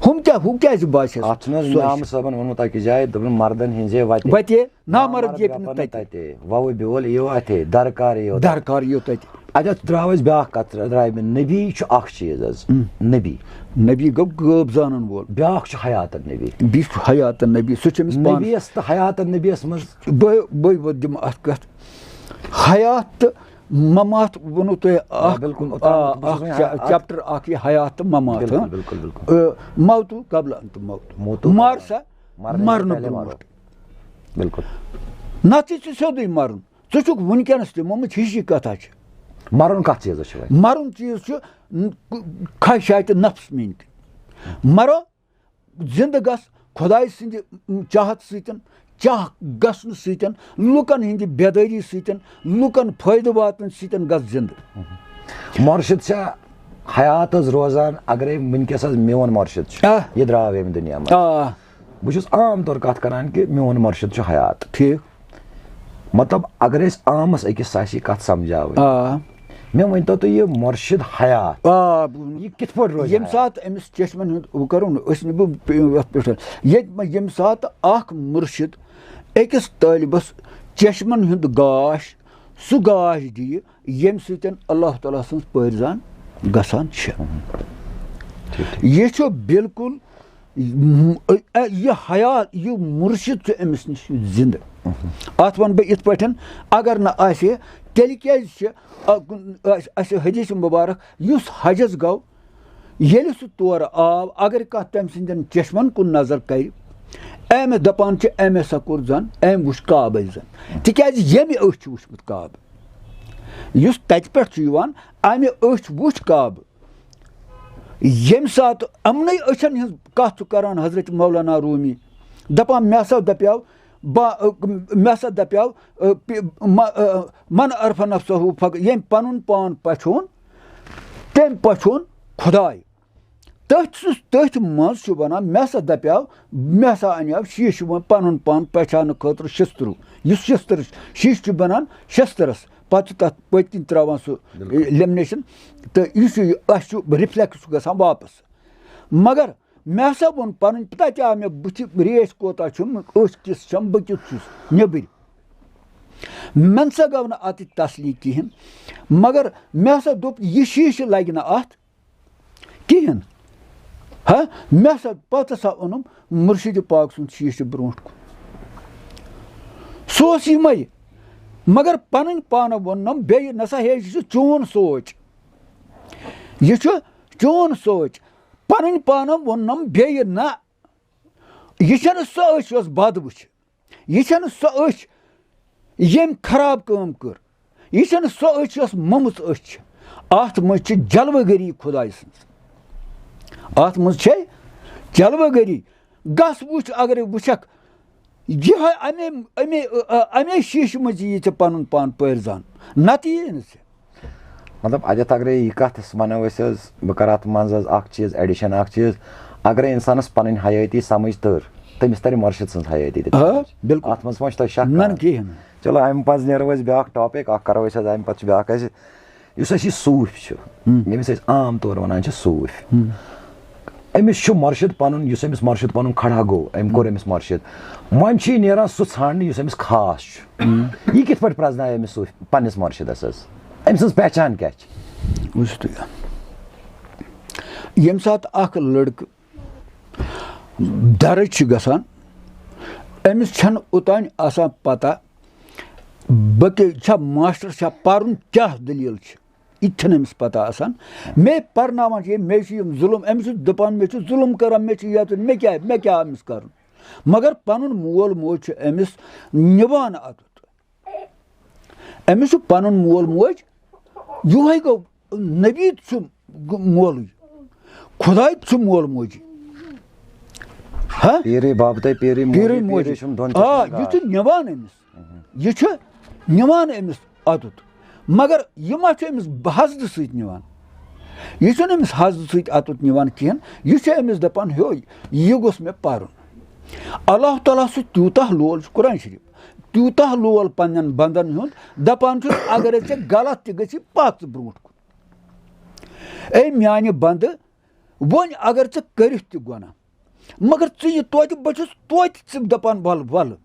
ہُم کیٛاہ، ہُم کیٛازِ باسیٚس؟ اَتھ چھُنہٕ حظ سۄ امام صٲبن ووٚنمُت أکِس جایہِ، دوٚپُن، مردن ہِنزے وَتہِ۔ وَتہِ، نامرد نامرد ییٚتہِ نہٕ یَپَن نہٕ تَتہِ۔ تَتہِ۔ وَوٕ بیول یِیو اَتھے، درکار یِیو تَتہِ۔ درکار یِیو تَتہِ۔ اَتہِ حظ درٛاو اَسہِ بیٛاکھ کَتھ، درٛاے مےٚ، نبی چھُ اَکھ چیٖز حظ۔ اۭں۔ نبی۔ نبی گوٚو غٲب زانَن وول۔ بیٛاکھ چھُ حیاتن نبی۔ بیٚیہِ چھُ حیاتن نبی، سُہ چھُ أمِس پانَس۔ نبیَس تہٕ حیاتن نبیَس منٛز۔ بہٕ، بہٕ، بہٕ دِمہٕ اَتھ کَتھ۔ حیات تہٕ ممات ووٚنوٕ تۄہہِ اکھ، بِلکُل، اوٚتام آ، بہٕ چھُس اکھ وۄنۍ چیپ-، اَتھ چیپٹر اکھ، یہِ حیات تہٕ ممات، بِلکُل، ہاں؟ بِلکُل، بِلکُل۔ آ، موتو قبل ان تہٕ موت۔ موتو مر قبل۔ سا، مرنے سے مرنہٕ پہلے برونٛٹھ۔ مرو۔ بِلکُل۔ نتہٕ چھُ سیوٚدُے مرُن۔ ژٕ چھُکھ وٕنکیٚنس تہِ، محمد، ہِشی کتھا چھِ۔ مرُن کتھ چیٖزس چھُ وۄنۍ؟ مرُن چیٖز چھُ ن-، خواہشات نفس میٲنۍ کِنۍ۔ مرو، زندٕ گژھ خۄداے سٕنٛدِ چاہت سۭتۍ، چاہ گژھنہٕ سۭتۍ، لُکن ہٕنٛدِ بیدٲری سۭتۍ، لُکن فٲیدٕ واتنہٕ سۭتۍ گژھ زندٕ۔ مرشد چھا حیات حظ روزان؟ اگرے وٕنکیٚس حظ میون مرشد چھُ، آ۔ یہِ درٛاو ییٚمہِ دُنیا منٛز۔ آ۔ بہٕ چھُس عام طور کتھ کران کہِ میون مرشد چھُ حیات۔ ٹھیٖک۔ مطلب، اگر أسۍ عامس أکِس آسہِ یہِ کتھ سمجھاوٕنۍ، آ۔ مےٚ ؤنۍ تو تُہۍ، یہِ مرشد حیات، آ۔ یہِ کِتھ پٲٹھۍ روزِ ییٚمہِ حیات؟ ساتہٕ أمِس چشمن ہُنٛد، بہٕ کرو نہٕ، أسۍ نہٕ بہٕ پے-، یَتھ پٮ۪ٹھ۔ ییٚتہِ ما-، ییٚمہِ ساتہٕ اکھ مُرشِد أکِس طٲلبس چشمن ہُنٛد گاش، سُہ گاش دِیہِ، ییٚمہِ سۭتۍ اللہ تعالیٰ سٕنٛز پٲرۍ زان گژھان چھِ۔ یہِ چھُ بالکل م-، یہِ حیات، یہِ مُرشِد چھُ أمِس نِش زِندٕ۔ اَتھ وَنہٕ بہٕ یِتھ پٲٹھۍ، اگر نہٕ آسہِ ہے، تیٚلہِ کیٛازِ چھِ، آ، کُن-، اَسہِ، اَسہِ حدیث مبارک، یُس حجس گوٚو، ییٚلہِ سُہ تورٕ آو، اگر کانٛہہ تٔمۍ سٕنٛدٮ۪ن چشمن کُن نظر کرِ، أمۍ دَپان چھِ، أمۍ ہسا کوٚر زَن، أمۍ وُچھ کعبَے زَن۔ تِکیٛازِ ییٚمہِ أچھ چھُ وُچھمُت کعبہٕ، یُس تَتہِ پٮ۪ٹھ چھُ یِوان، اَمہِ أچھ وُچھ کعبہٕ۔ ییٚمہِ ساتہٕ یِمنٕے أچھن ہٕنٛز کَتھ چھُ کران حضرت مولانا رومی، دَپان، مےٚ ہسا دَپیو، با-، مےٚ ہسا دَپیو، پ-، م-، من عرف نفسہ فق-، ییٚمۍ پَنُن پان پَژھیون، تٔمۍ پَژھیون خۄداے۔ تٔتھۍ سٕنٛز، تٔتھۍ منٛز چھُ وَنان، مےٚ ہسا دَپیو، مےٚ ہسا اَنیو شیٖشہٕ وۄنۍ پَنُن پان پہچانہٕ خٲطرٕ شِستٕروٗ۔ یُس شِستٕر، شیٖشہٕ چھُ بَنان شِستٕرَس، پَتہٕ چھُ تَتھ پٔتۍ کِنۍ ترٛاوان سُہ لیمنیشن، تہٕ یُس یہِ اَسہِ چھُ رِفلیکٹ چھُ گژھان واپَس۔ مگر مےٚ ہسا ووٚن پَنٕنۍ، تَتہِ آو مےٚ بٕتھِ ریش کوتاہ چھُم، أچھ کِژھ چھَم، بہٕ کیُتھ چھُس نیٚبٕرۍ۔ مےٚ نسا گوٚو نہٕ اَتہِ تسلی کِہیٖنۍ، مگر مےٚ ہسا دوٚپ، یہِ شیٖشہٕ لَگہِ نہٕ اَتھ کِہیٖنۍ۔ ہا، مےٚ ہسا پَتہٕ ہسا اوٚنُم مُرشِدِ پاک سُنٛد شیٖشہٕ برونٛٹھ کُن۔ سُہ اوس یِمَے، مگر پَنٕنۍ پانہٕ ووٚننَم بیٚیہِ نسا، ہے، یہِ چھُ چون سونٛچ، یہِ چھُ چون سونٛچ۔ پَنٕنۍ پانہٕ ووٚننَم بیٚیہِ نہ، یہِ چھَنہٕ سۄ أچھ یۄس بَد وٕچھِ۔ یہِ چھَنہٕ سۄ أچھ، ییٚمۍ خراب کٲم کٔر۔ یہِ چھَنہٕ سۄ أچھ، یۄس مٔمٕژ أچھ چھِ۔ اَتھ منٛز چھِ جلوٕ گٔری خۄداے سٕنٛز۔ اَتھ منٛز چھے جلوٕ گٔری۔ گژھ وٕچھ، اگرے وٕچھکھ، یِہوٚے اَمے، اَمے، اَمے شیٖشہٕ منٛز یی ژےٚ پَنُن پان پٲرۍ زان۔ نَتہٕ یی نہٕ ژےٚ۔ مطلب، اَتٮ۪تھ اگرے یہِ کَتھ أسۍ وَنو أسۍ حظ، بہٕ کَرٕ اَتھ منٛز حظ اَکھ چیٖز، ایڈیشن اَکھ چیٖز۔ اگرے اِنسانَس پَنٕنۍ حیٲتی سَمٕجھ تٔر، تٔمِس تَرِ مُرشِد سٕنٛز حیٲتی تہِ۔ آ، بِلکُل۔ اَتھ منٛز ما چھُ تۄہہِ شک نہ، کانٛہہ؟ نہ، کِہیٖنۍ نہٕ۔ چلو، اَمہِ پَتہٕ نیرو أسۍ بیٛاکھ ٹاپِک اَکھ کَرو أسۍ حظ، اَمہِ پَتہٕ چھُ بیٛاکھ اَسہِ، یُس اَسہِ یہِ صوٗفۍ چھُ، ییٚمِس أسۍ عام طور وَنان چھِ صوٗفۍ۔ أمِس چھُ مُرشِد پَنُن، یُس أمِس مُرشِد پَنُن کھڑا گوٚو، أمۍ کوٚر أمِس مُرشِد۔ وۄنۍ چھُ یہِ نیران سُہ ژھانٛڈنہٕ یُس أمِس خاص چھُ۔ یہِ کِتھ پٲٹھۍ پرٛزنایہِ أمِس صوٗفۍ پنٛنِس مُرشِدَس حظ؟ أمۍ سٕنٛز پہچان کیٛاہ چھِ؟ وٕچھِو تُہۍ، ییٚمہِ ساتہٕ اَکھ لٔڑکہٕ درٕج چھِ گژھان، أمِس چھَنہٕ اوٚتانۍ آسان پَتہ بہٕ کیٛاہ چھا، ماسٹر چھا، پَرُن کیٛاہ دٔلیٖل چھِ، یہِ تہِ چھَنہٕ أمِس پَتہ آسان۔ مےٚ پَرناوان چھِ یِم، مےٚ چھِ یِم ظُلُم، أمِس چھُ دَپان، مےٚ چھُ ظُلُم کَران، مےٚ چھُ یَتھ، مےٚ کیٛاہ، مےٚ کیٛاہ أمِس کَرُن؟ مگر پَنُن مول موج چھُ أمِس نِوان اَتُتھ۔ أمِس چھُ پَنُن مول موج، یِہوٚے گوٚو نبی تہِ چھُ مولٕے، خۄداے تہِ چھُ مول موجی۔ ہا؟ پیٖرٕے بَب تہٕ پیٖرٕے موجی، پیٖرٕے موجی۔ پیٖرٕے چھُم دۄن آ، چشمَن یہِ گاش۔ چھُ نِوان أمِس، یہِ چھُ نِوان أمِس اَتُتھ، مگر یہِ ما چھُ أمِس حسدٕ سۭتۍ نِوان؟ یہِ چھُنہٕ أمِس حسدٕ سۭتۍ اَتُتھ نِوان کِہیٖنۍ، یہِ چھُ أمِس دَپان، ہیوٚے، یہِ گوٚژھ مےٚ پَرُن۔ اللہ تعالیٰ چھُ تیوٗتاہ لول، چھُ قرآن شریٖف، تیوٗتاہ لول پنٛنٮ۪ن بنٛدَن ہُنٛد، دَپان چھُ، اگرے ژےٚ غلط تہِ گژھی، پَکھ ژٕ برونٛٹھ کُن۔ اے میٛانہِ بنٛدٕ، وۄنۍ اگر ژٕ کٔرِتھ تہِ گۄناہ، مگر ژٕ یہِ توتہِ، بہٕ چھُس توتہِ ژٕ دَپان، وَلہٕ، وَلہٕ۔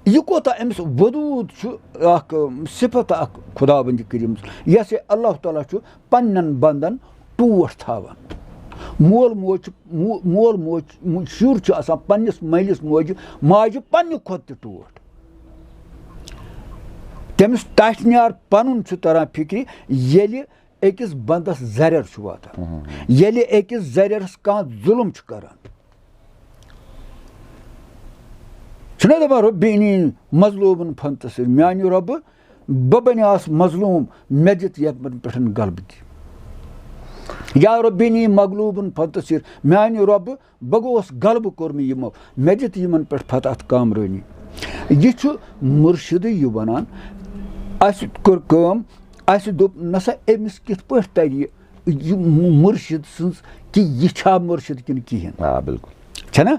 یہِ کوٗتاہ أمِس ودوٗد چھُ، اَکھ صِفت اَکھ خۄداوندِ کٔرِمٕژ، یۄس یہِ اللہ تعالیٰ چھُ پنٛنٮ۪ن بنٛدَن ٹوٹھ تھاوان۔ مول موج چھُ، مو-، مول موج چھُ، مو-، شُر چھُ آسان پنٛنِس مٲلِس موجہِ، ماجہِ پنٛنہِ کھۄتہٕ تہِ ٹوٹھ۔ تٔمِس ٹاٹھۍ نیار پَنُن چھُ تَران فِکرِ، ییٚلہِ أکِس بَندَس زَرٮ۪ر چھُ واتان، ییٚلہِ أکِس زَرٮ۪رَس کانٛہہ ظُلُم چھُ کَران۔ چھُنہ دَپان، "ربی انی مظلومن فانتصر"، میانہِ رۄبہٕ، بہٕ بنیاس مظلوم، مےٚ دِتھ یِمن پٮ۪ٹھ غلبہٕ تہِ۔ یا ربی انی مغلوبن فانتصر، میانہِ رۄبہٕ، بہٕ گوس غلبہٕ کوٚرمُت یِمو، مےٚ دِتھ یِمن پٮ۪ٹھ فتح تہٕ کامرٲنی۔ یہِ چھُ مُرشِدٕے یہِ وَنان، اَسہِ کٔر کٲم، اَسہِ دوٚپ، "نسا أمِس کِتھ پٲٹھۍ تَرِ یہِ، یہِ مُرشِد سٕنٛز، کہِ یہِ چھا مُرشِد کِنہٕ کِہیٖنۍ؟" آ، بِلکُل۔ چھَنا؟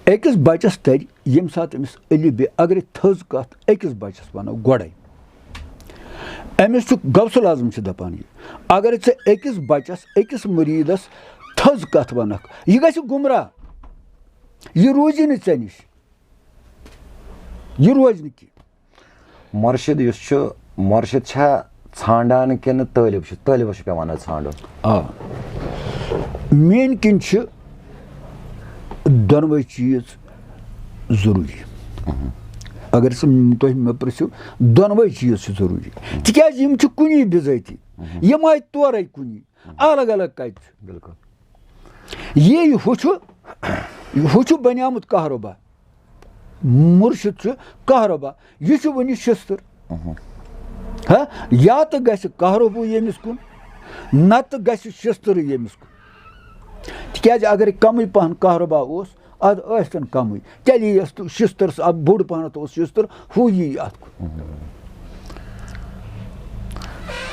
أکِس بَچَس تَرِ، ییٚمہِ ساتہٕ أمِس الف بے، اگرے تھٔز کَتھ أکِس بَچَس وَنو گۄڈَے، أمِس چھُ غوث الاعظم چھُ دَپان یہِ، اگرے ژٕ أکِس بَچَس، أکِس مُریٖدَس تھٔز کَتھ وَنَکھ، یہِ گژھِ گُمراہ، یہِ روزِ نہٕ ژےٚ نِش، یہِ روزِ نہٕ کینٛہہ۔ مُرشِد یُس چھُ، مُرشِد چھا ژھانٛڈان کِنہٕ طٲلب چھُ؟ طٲلبَس چھُ پٮ۪وان حظ ژھانٛڈُن۔ آ، میٛٲنۍ کِنۍ چھِ دۄنوَے چیٖز ضروٗری۔ اگر ژٕ، تُہۍ مےٚ پرٛژھِو، دۄنوَے چیٖز چھِ ضروٗری۔ تِکیٛازِ یِم چھِ کُنی بِذٲتی۔ یِم آیہِ تورَے کُنی۔ الگ الگ کَتہِ چھُ؟ بِلکُل۔ یہِ ہُہ چھُ، ہُہ چھُ بنیومُت کہربا۔ مُرشِد چھُ کہربا۔ یہِ چھُ وُنہِ شِستٕر۔ ہا، یا تہٕ گژھِ کہربہٕ ییٚمِس کُن، نتہٕ گژھِ شِستٕر ییٚمِس کُن۔ تِکیٛازِ اگر کمٕے پہن کہربا اوس، ادٕ ٲسۍتن کمٕے۔ تیٚلہِ یی یَس تہٕ شِستٕر سُہ، اکھ بوٚڑ پہنتھ اوس شِستٕر، ہُہ یی اَتھ کُن۔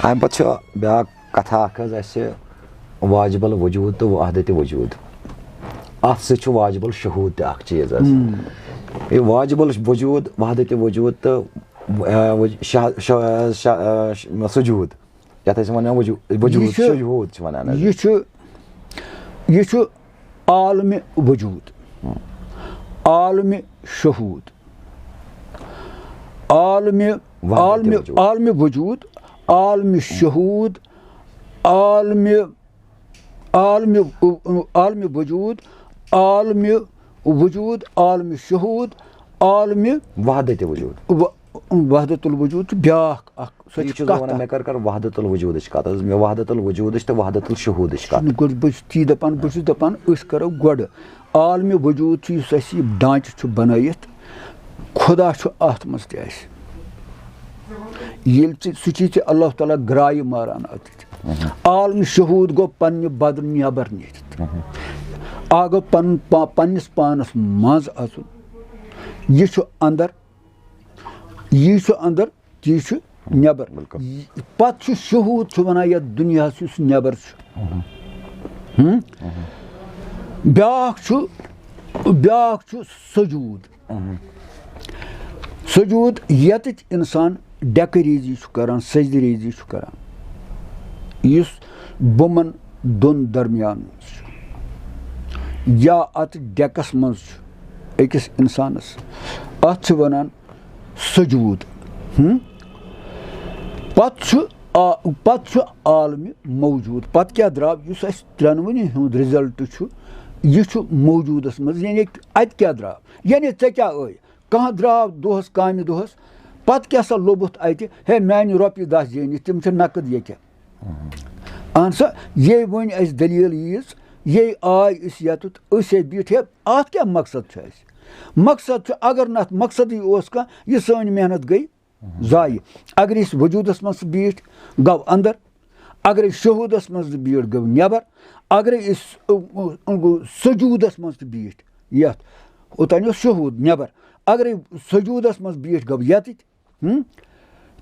اَمہِ پتہٕ چھُ بیٛاکھ کتھا اکھ حظ اَسہِ، واجب الوجود تہٕ وحدت وجود۔ اَتھ سۭتۍ چھُ واجب الشہود تہِ اکھ چیٖز حظ۔ یہِ واجب الوجود، وحدت وجود تہٕ، آ، وج-، شہ-، شہ-، شہ-، آ، ش-، سجود، یَتھ أسۍ وَنان وجو-، وجود، یہِ چھُ، شہود چھِ وَنان حظ۔ یہِ چھُ، یہِ چھُ عالمِ وجود۔ عالمِ شہود۔ عالمِ، وحدت عالمِ، وجود۔ عالمِ وجود، عالمِ شہود، عالمِ، عالمِ، عالمِ وجود، عالمِ وجود، عالمِ شہود، عالمِ وحدت وجود۔ و-، وحدت الوجود چھُ بیٛاکھ اکھ، سۄ یہِ چھِ چھُس بہٕ کتھ وَنان، اکھ۔ مےٚ کر کر وحدت الوجودٕچ کتھ حظ، مےٚ وحدت الوجودٕچ تہٕ وحدت الشہودٕچ کتھ۔ چھُنہٕ گۄڈٕ، بہٕ چھُس تی دَپان، بہٕ چھُس دَپان، أسۍ کَرو گۄڈٕ عالمِ وجود چھُ، یُس اَسہِ یہِ ڈانٛچہٕ چھُ بنٲیِتھ، خۄدا چھُ اَتھ منٛز تہِ اَسہِ۔ ییٚلہِ ژٕ، سُہ چھُے ژےٚ اللہ تعالیٰ گرٛایہِ ماران اَتٮ۪تھ۔ عالمِ شہوٗد گوٚو پنٛنہِ بدن نٮ۪بر نیٖرِتھ۔ اَکھ گوٚو پَنُن پا-، پنٛنِس پانَس منٛز اَژُن۔ یہِ چھُ اَندر، یہِ چھُ اَندر، تی چھُ نٮ۪بر۔ بِلکُل۔ پتہٕ چھُ شہوٗد چھُ وَنان یَتھ دُنیاہَس یُس نٮ۪بر چھُ۔ ہُم؟ بیٛاکھ چھُ، بیٛاکھ چھُ سجوٗد۔ سجوٗد یَتٮ۪تھ اِنسان ڈٮ۪کہٕ ریزی چھُ کران، سجدٕ ریزی چھُ کران، یُس بُمَن دۄن درمیان منٛز چھُ، یا اَتھ ڈٮ۪کَس منٛز چھُ أکِس اِنسانَس، اَتھ چھِ وَنان سجوٗد۔ ہُم؟ پتہٕ چھُ آ-، پتہٕ چھُ عالمِ موجود۔ پتہٕ کیٛاہ درٛاو؟ یُس اَسہِ ترٛٮ۪نوٕنی ہُنٛد result چھُ، یہِ چھُ موجودس منٛز۔ یعنی اَتہِ کیٛاہ درٛاو؟ یعنی ژےٚ کیٛاہ ٲے؟ کانٛہہ درٛاو دۄہس، کامہِ دۄہس، پتہٕ کیٛاہ سا لوٚبُتھ اَتہِ؟ ہے، میانہِ رۄپیہِ دَہ زیٖنِتھ، تِم چھِ نقد ییٚکیٛاہ۔ اہن سا، یے وۄنۍ اَسہِ دٔلیٖل ییٖژ، یے آے أسۍ یَتُتھ، أسۍ ہے بیٖٹھۍ ہے، اَتھ کیٛاہ مقصد چھُ اَسہِ؟ مقصد چھُ، اگر نہٕ اَتھ مقصدٕے اوس کانٛہہ، یہِ سٲنۍ محنت گٔے ضایع۔ اگر أسۍ وجوٗدس منٛز بیٖٹھۍ، گوٚو اندر۔ اگر أسۍ شہوٗدس منٛز تہِ بیٖٹھۍ، گوٚو نٮ۪بر۔ اگر أسۍ، ٲ، ٲ، سجوٗدس منٛز تہِ بیٖٹھۍ، یَتھ اوٚتام اوس شہوٗد نٮ۪بر۔ اگر أسۍ سجوٗدس منٛز بیٖٹھۍ، گوٚو یَتٕتھۍ۔ ہُم؟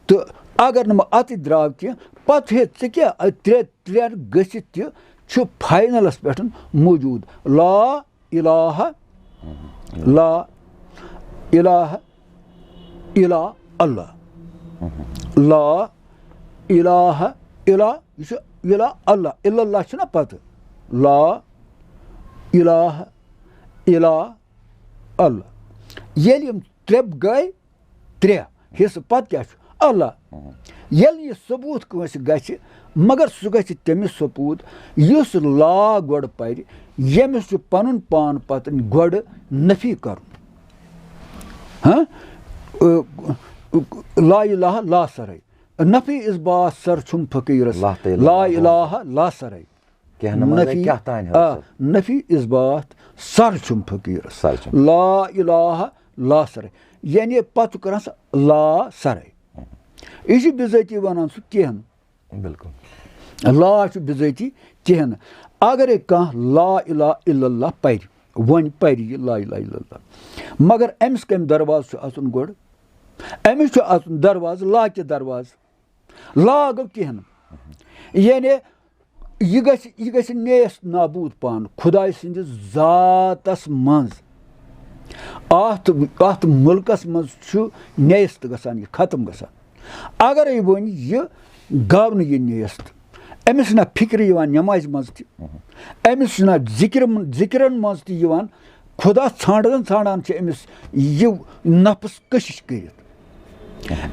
تہٕ اگر نہٕ وۄنۍ اَتہِ درٛاو کینٛہہ، پَتہٕ ہے ژٕ کیٛاہ، اَتہِ ترٛےٚ، ترٛٮ۪ن گٔژھِتھ تہِ چھُ فاینَلَس پٮ۪ٹھ موجوٗد۔ لا الہ، لا الہ الا اللہ۔ لا الہ الا، یہِ چھُ الا اللہ، الا اللہ چھُنہ پَتہٕ۔ لا الہ الا اللہ۔ ییٚلہِ یِم ترٛےٚ گٔے، ترٛےٚ حصہٕ، پتہٕ کیٛاہ چھُ؟ اللہ۔ ییٚلہِ یہِ ثبوٗت کٲنٛسہِ گژھِ، مگر سُہ گژھِ تٔمِس ثبوٗت، یُس لا گۄڈٕ پرِ، ییٚمِس چھُ پنُن پان پتہٕ گۄڈٕ نفی کرُن۔ ہاں؟ ٲ، لا الہ لا سرے۔ نفی اثبات سر چھُم فقیٖرس۔ لا تہٕ لا الہ۔ الہ لا سرے۔ کینٛہہ نہٕ منٛزے نفی، کیٛاہ تانۍ آ، حٲصِل۔ نفی اثبات سر چھُم فقیٖرس۔ سر چھُم۔ لا الہ لا سرے۔ یعنی پتہٕ چھُ کران سُہ لا سرے۔ یہِ چھُ بِذٲتی ونان سُہ کینٛہہ نہٕ۔ بِلکُل۔ لا چھُ بِذٲتی کِہیٖنۍ نہٕ۔ اگرے کانٛہہ لا الہ الا اللہ پرِ، وۄنۍ پرِ یہِ لا الہ الا اللہ، مگر أمِس کَمہِ دروازٕ چھُ اَژُن گۄڈٕ؟ أمِس چھُ اَژُن دروازٕ، لا کہِ دروازٕ۔ لا گوٚو کِہیٖنۍ نہٕ۔ یعنی یہِ گژھِ، یہِ گژھِ نیست نابوٗد پانہٕ خۄداے سٕنٛدِس ذاتَس منٛز۔ اَتھ، اَتھ مُلکَس منٛز چھُ نیست گژھان، یہِ ختم گژھان۔ اگرے وۄنۍ یہِ گاو نہٕ یہِ نیست، أمِس چھِنہ فِکرِ یِوان نٮ۪مازِ منٛز تہِ، أمِس چھِنہ ذِکرِ، ذِکرَن منٛز تہِ یِوان۔ خۄدا ژھانٛڈان ژھانٛڈان چھِ أمِس یہِ نفس کٔشِش کٔرِتھ۔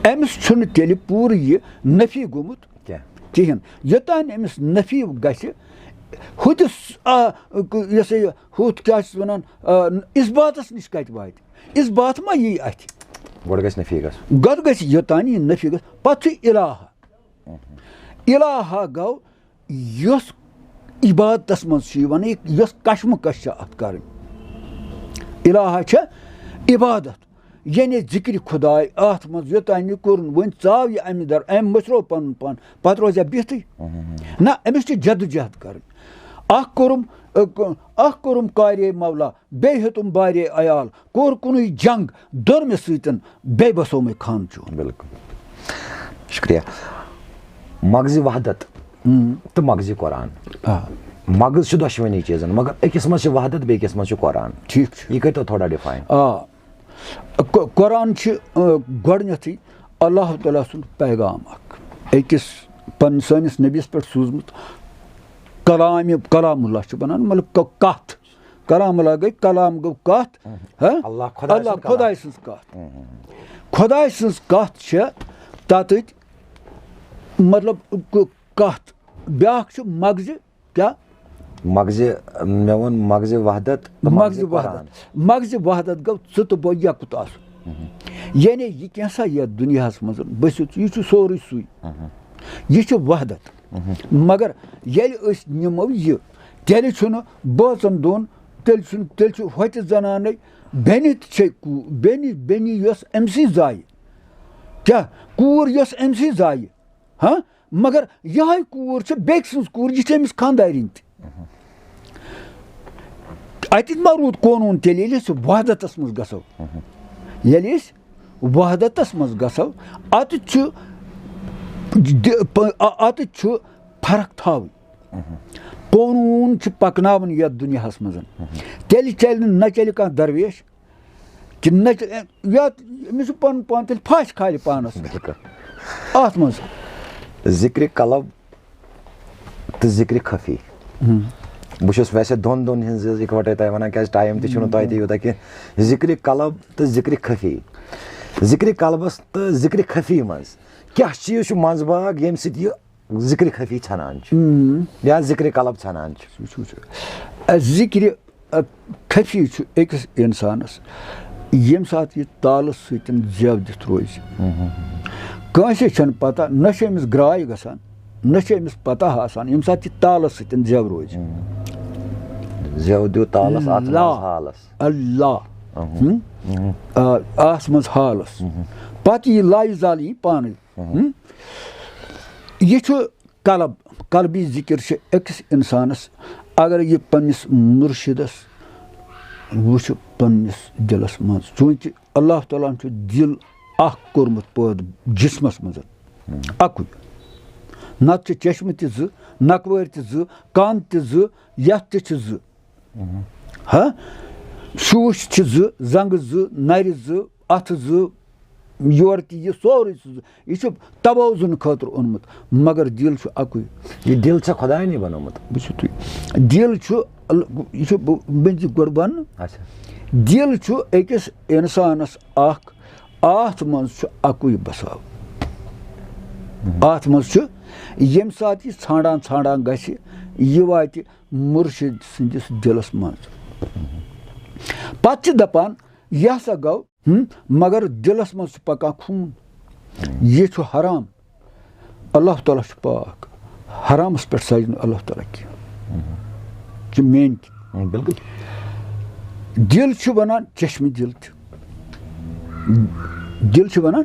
أمِس چھُنہٕ تیٚلہِ پوٗرٕ یہِ نفی گوٚمُت کینٛہہ۔ کِہیٖنۍ۔ یوٚتام أمِس نفی گژھِ، ہُتِس، آ، یہِ ہسا یہِ، ہُتھ کیٛاہ چھِس وَنان، آ، اثباتَس نِش کَتہِ واتہِ؟ اثبات ما یی اَتھِ؟ گۄڈٕ گژھِ نفی گژھُن۔ گۄڈٕ گژھِ یوٚتام یہِ نفی گژھِ، پَتہٕ چھُ الہ۔ الہ گوٚو یۄس عبادتس منٛز چھُ یِوان، یہِ، یۄس کشمکش چھِ اتھ کرٕنۍ۔ الہ چھِ عبادت، یعنی ذکرِ خداے اتھ منٛز۔ یوٚتام یہِ کوٚرُن، وۄنۍ ژاو یہِ امہِ در، أمۍ مٔشرو پنُن پان، پتہٕ روزِ ہا بِہتھٕے؟ نہ، أمِس چھِ جدوجہد کرٕنۍ۔ اکھ کوٚرُم، اکھ کوٚرُم کارے مولا، بیٚیہِ ہیوٚتُم بارے عیال، کوٚر کُنُے جنگ، دوٚر مےٚ سۭتٮ۪ن، بیٚیہِ بسو مےٚ خان چون۔ بِلکُل۔ شُکریہ۔ مغزِ وحدت ہم۔ تہٕ مغزِ قرآن۔ آ۔ مغز چھُ دۄشوٕنی چیٖزن، مگر أکِس منٛز چھِ وحدت، بیٚیہِ کِس منٛز چھُ قرآن۔ ٹھیٖک چھُ۔ یہِ کٔرۍتو تھوڑا define۔ آ۔ قۄ-، قرآن چھِ، آ، گۄڈٕنٮ۪تھٕے اللہ تعالیٰ سُنٛد پیغام اکھ أکِس پن-، سٲنِس نبیَس پٮ۪ٹھ سوٗزمُت۔ کلام، کلام اللہ چھُ بنان، مطلب، ک-، کتھ۔ کلام اللہ گٔے، کلام گوٚو کتھ، ہہ؟ اللہ خۄداے اللہ سُنٛد کلام۔ خۄداے سٕنٛز کتھ۔ خۄداے سٕنٛز کتھ چھےٚ تتٕتۍ، مطلب، ک-، کتھ۔ بیٛاکھ چھُ مغزِ، کیٛاہ؟ مغزِ، مےٚ ووٚن مغزِ وحدت تہٕ مغزِ مغزِ وحدت۔ قرآن۔ مغزِ وحدت گوٚو ژٕ تہٕ بہٕ یکُت آسُن۔ یعنی یہِ کینٛژھا یتھ دُنیاہس منٛز بٔسِتھ چھُ، یہِ چھُ سورُے سُے۔ یہِ چھُ وحدت۔ مگر ییٚلہِ أسۍ نِمو یہِ، تیٚلہِ چھُنہٕ بٲژن دۄن، تیٚلہِ چھُنہٕ، تیٚلہِ چھُ ہۄتہِ زنانے بیٚنہِ تہِ چھے کو-، بیٚنہِ، بیٚنہِ یۄس أمۍ سٕے زایہِ۔ کیٛاہ؟ کوٗر یۄس أمۍ سٕے زایہِ۔ ہاں؟ مگر یِہوٚے کوٗر چھِ بیٚکہِ سٕنٛز کوٗر، یہِ چھِ أمِس خانٛدارِنۍ تہِ۔ اَتہِ ما روٗد قونوٗن تیٚلہِ، ییٚلہِ أسۍ وحدتس منٛز گژھو؟ ییٚلہِ أسۍ وحدتس منٛز گژھو، اَتہِ چھُ دِ-، پ-، اَ-، اَتہِ چھُ فرق تھاوٕنۍ۔ قونوٗن چھُ پکناوُن یَتھ دُنیاہَس منٛز۔ تیٚلہِ چلہِ نہٕ، نہ چلہِ کانٛہہ درویش، کہِ نہ چلہِ، یَتھ، أمِس چھُ پَنُن پان تیٚلہِ پھاسہِ کھالہِ پانَس۔ بِلکُل۔ اَتھ منٛز۔ ذِکرِ قلب تہٕ ذِکرِ خفی۔ بہٕ چھُس ویسے دۄن دۄن ہٕنٛز اِکوَٹَے تۄہہِ وَنان، کیٛازِ time تہِ چھُنہٕ تۄہہِ تہِ یوٗتاہ کینٛہہ۔ ذِکرِ قلب تہٕ ذِکرِ خفی۔ ذِکرِ قلبَس تہٕ ذِکرِ خفی منٛز کیٛاہ چیٖز چھُ منٛزباگ، ییٚمہِ سۭتۍ یہِ ذِکرِ خفی ژھٮ۪نان چھُ؟ یا ذِکرِ قلب ژھٮ۪نان چھُ؟ وٕچھِو، وٕچھِو۔ اَ، ذِکرِ، اَ، خفی چھُ أکِس اِنسانَس، ییٚمہِ ساتہٕ یہِ تالَس سۭتۍ زٮ۪و دِتھ روزِ۔ کٲنٛسے چھَنہٕ پَتہ، نہ چھِ أمِس گرٛاے گژھان، نہ چھِ أمِس پَتہ آسان، ییٚمہِ ساتہٕ یہِ تالَس سۭتۍ زٮ۪و روزِ۔ زٮ۪و دیُت تالَس، اَتھ منٛز لا۔ حالَس۔ اللہ۔ ہُم؟ آ، آس منٛز حالَس۔ پَتہٕ یی لایہِ زالہِ یی پانَے۔ ہُم؟ یہِ چھُ قلب، قلبی ذِکِر چھِ أکِس اِنسانَس، اگر یہِ پنٛنِس مُرشِدَس وٕچھِ پنٛنِس دِلَس منٛز، چوٗنٛکہِ اللہ تعالیٰ ہَن چھُ دِل اَکھ کوٚرمُت پٲدٕ جِسمَس منٛز، اَکُے۔ نَتہٕ چھِ چشمہٕ تہِ زٕ، نَکوٲرۍ تہِ زٕ، کَن تہِ زٕ، یَتھ تہِ چھِ زٕ۔ ہا؟ شوٗش چھِ زٕ، زنٛگہٕ زٕ، نَرِ زٕ، اَتھٕ زٕ، یورٕ تہِ یہِ سورُے چھُ زٕ۔ یہِ چھُ توازُن خٲطرٕ اوٚنمُت، مگر دِل چھُ اَکُے۔ یہِ دِل چھا خۄدایَنٕے بنومُت؟ وٕچھِو تُہۍ، دِل چھُ ال-، یہِ چھُ بہٕ، مےٚ دِ گۄڈٕ وَنہٕ۔ اچھا۔ دِل چھُ أکِس اِنسانَس اَکھ، اَتھ منٛز چھُ اَکُے بساو۔ اَتھ منٛز چھُ، ییٚمہِ ساتہٕ یہِ ژھانٛڈان ژھانٛڈان گژھِ، یہِ واتہِ مُرشِد سٕنٛدِس دِلَس منٛز۔ پَتہٕ چھِ دَپان، یہِ ہسا گوٚو، ہُم، مگر دِلَس منٛز چھُ پَکان خوٗن۔ یہِ چھُ حرام۔ اللہ تعالیٰ چھُ پاک۔ حرامَس پٮ۪ٹھ سَجہِ نہٕ اللہ تعالیٰ کینٛہہ۔ یہِ چھُ میٛٲنۍ کِنۍ۔ بِلکُل۔ دِل چھُ وَنان چشمہٕ دِل تہِ۔ دِل چھُ وَنان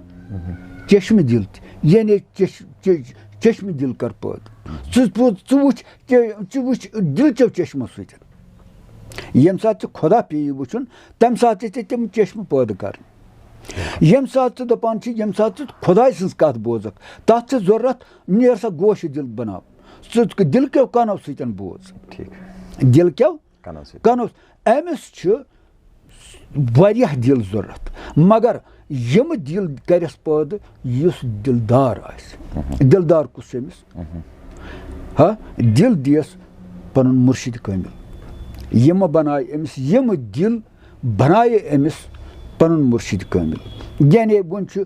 چشمہٕ دِل تہِ۔ یعنی چش-، چش-، چشمہٕ دِل کر پٲدٕ۔ ژٕ، ژٕ، ژٕ وٕچھ، ژٕ، ژٕ وٕچھ دِل چیو چشمو سۭتۍ۔ ییٚمہِ ساتہٕ ژٕ خۄدا پیٚیہِ وٕچھُن، تَمہِ ساتہٕ ژےٚ تِم چشمہٕ پٲدٕ کَرٕنۍ۔ ییٚمہِ ساتہٕ ژٕ دَپان چھِ، ییٚمہِ ساتہٕ ژٕ خۄداے سٕنٛز کَتھ بوزَکھ، تَتھ چھِ ضوٚرَتھ، نیر سا گوشہِ دِل بَناو۔ ژٕ دِل کیو کَنو سۭتۍ بوز۔ ٹھیٖک۔ دِل کیو کَنو سۭتۍ۔ کَنو۔ أمِس چھِ واریاہ دِل ضوٚرَتھ، مگر یِم دِل کَرٮ۪س پٲدٕ یُس دِلدار آسہِ۔ دِلدار کُس چھُ أمِس؟ ہا، دِل دِیَس پَنُن مُرشِد کٲمِل۔ یِم بَنایہِ أمِس، یِم دِل بَنایہِ أمِس پَنُن مُرشِد کٲمِل۔ یعنی وۄنۍ چھُ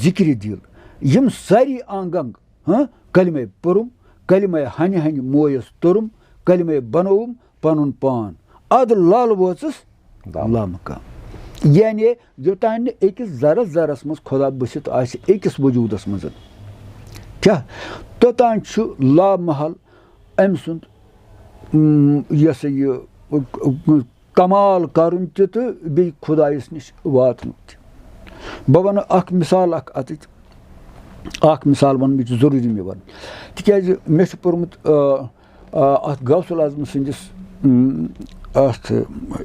ذِکرِ دِل۔ یِم سٲری آنٛگ آنٛگ، ہاں، کلمے پوٚرُم، کلمے ہنہِ ہنہِ مویَس توٚرُم، کلمے بنووُم پنُن پان۔ اَدٕ لل وٲژٕس لامکان۔ لامکان۔ یعنی یوٚتانۍ نہٕ أکِس ذرس ذرس منٛز خۄدا بٔسِتھ آسہِ أکِس وجوٗدس منٛز۔ کیٛاہ؟ توٚتانۍ چھُ لامحل أمۍ سُنٛد، اُم، یہِ ہسا یہِ، کمال کرُن تہِ تہٕ بیٚیہِ خۄدایَس نِش واتنُک تہِ۔ بہٕ وَنہٕ اکھ مثال اکھ اَتِچ، اکھ مثال وَنہٕ، یہِ چھُ ضروٗری مےٚ وَنُن، تِکیٛازِ مےٚ چھُ پوٚرمُت، آ، آ، اَتھ غوث الاعظم سٕنٛدِس، اُم، اَتھ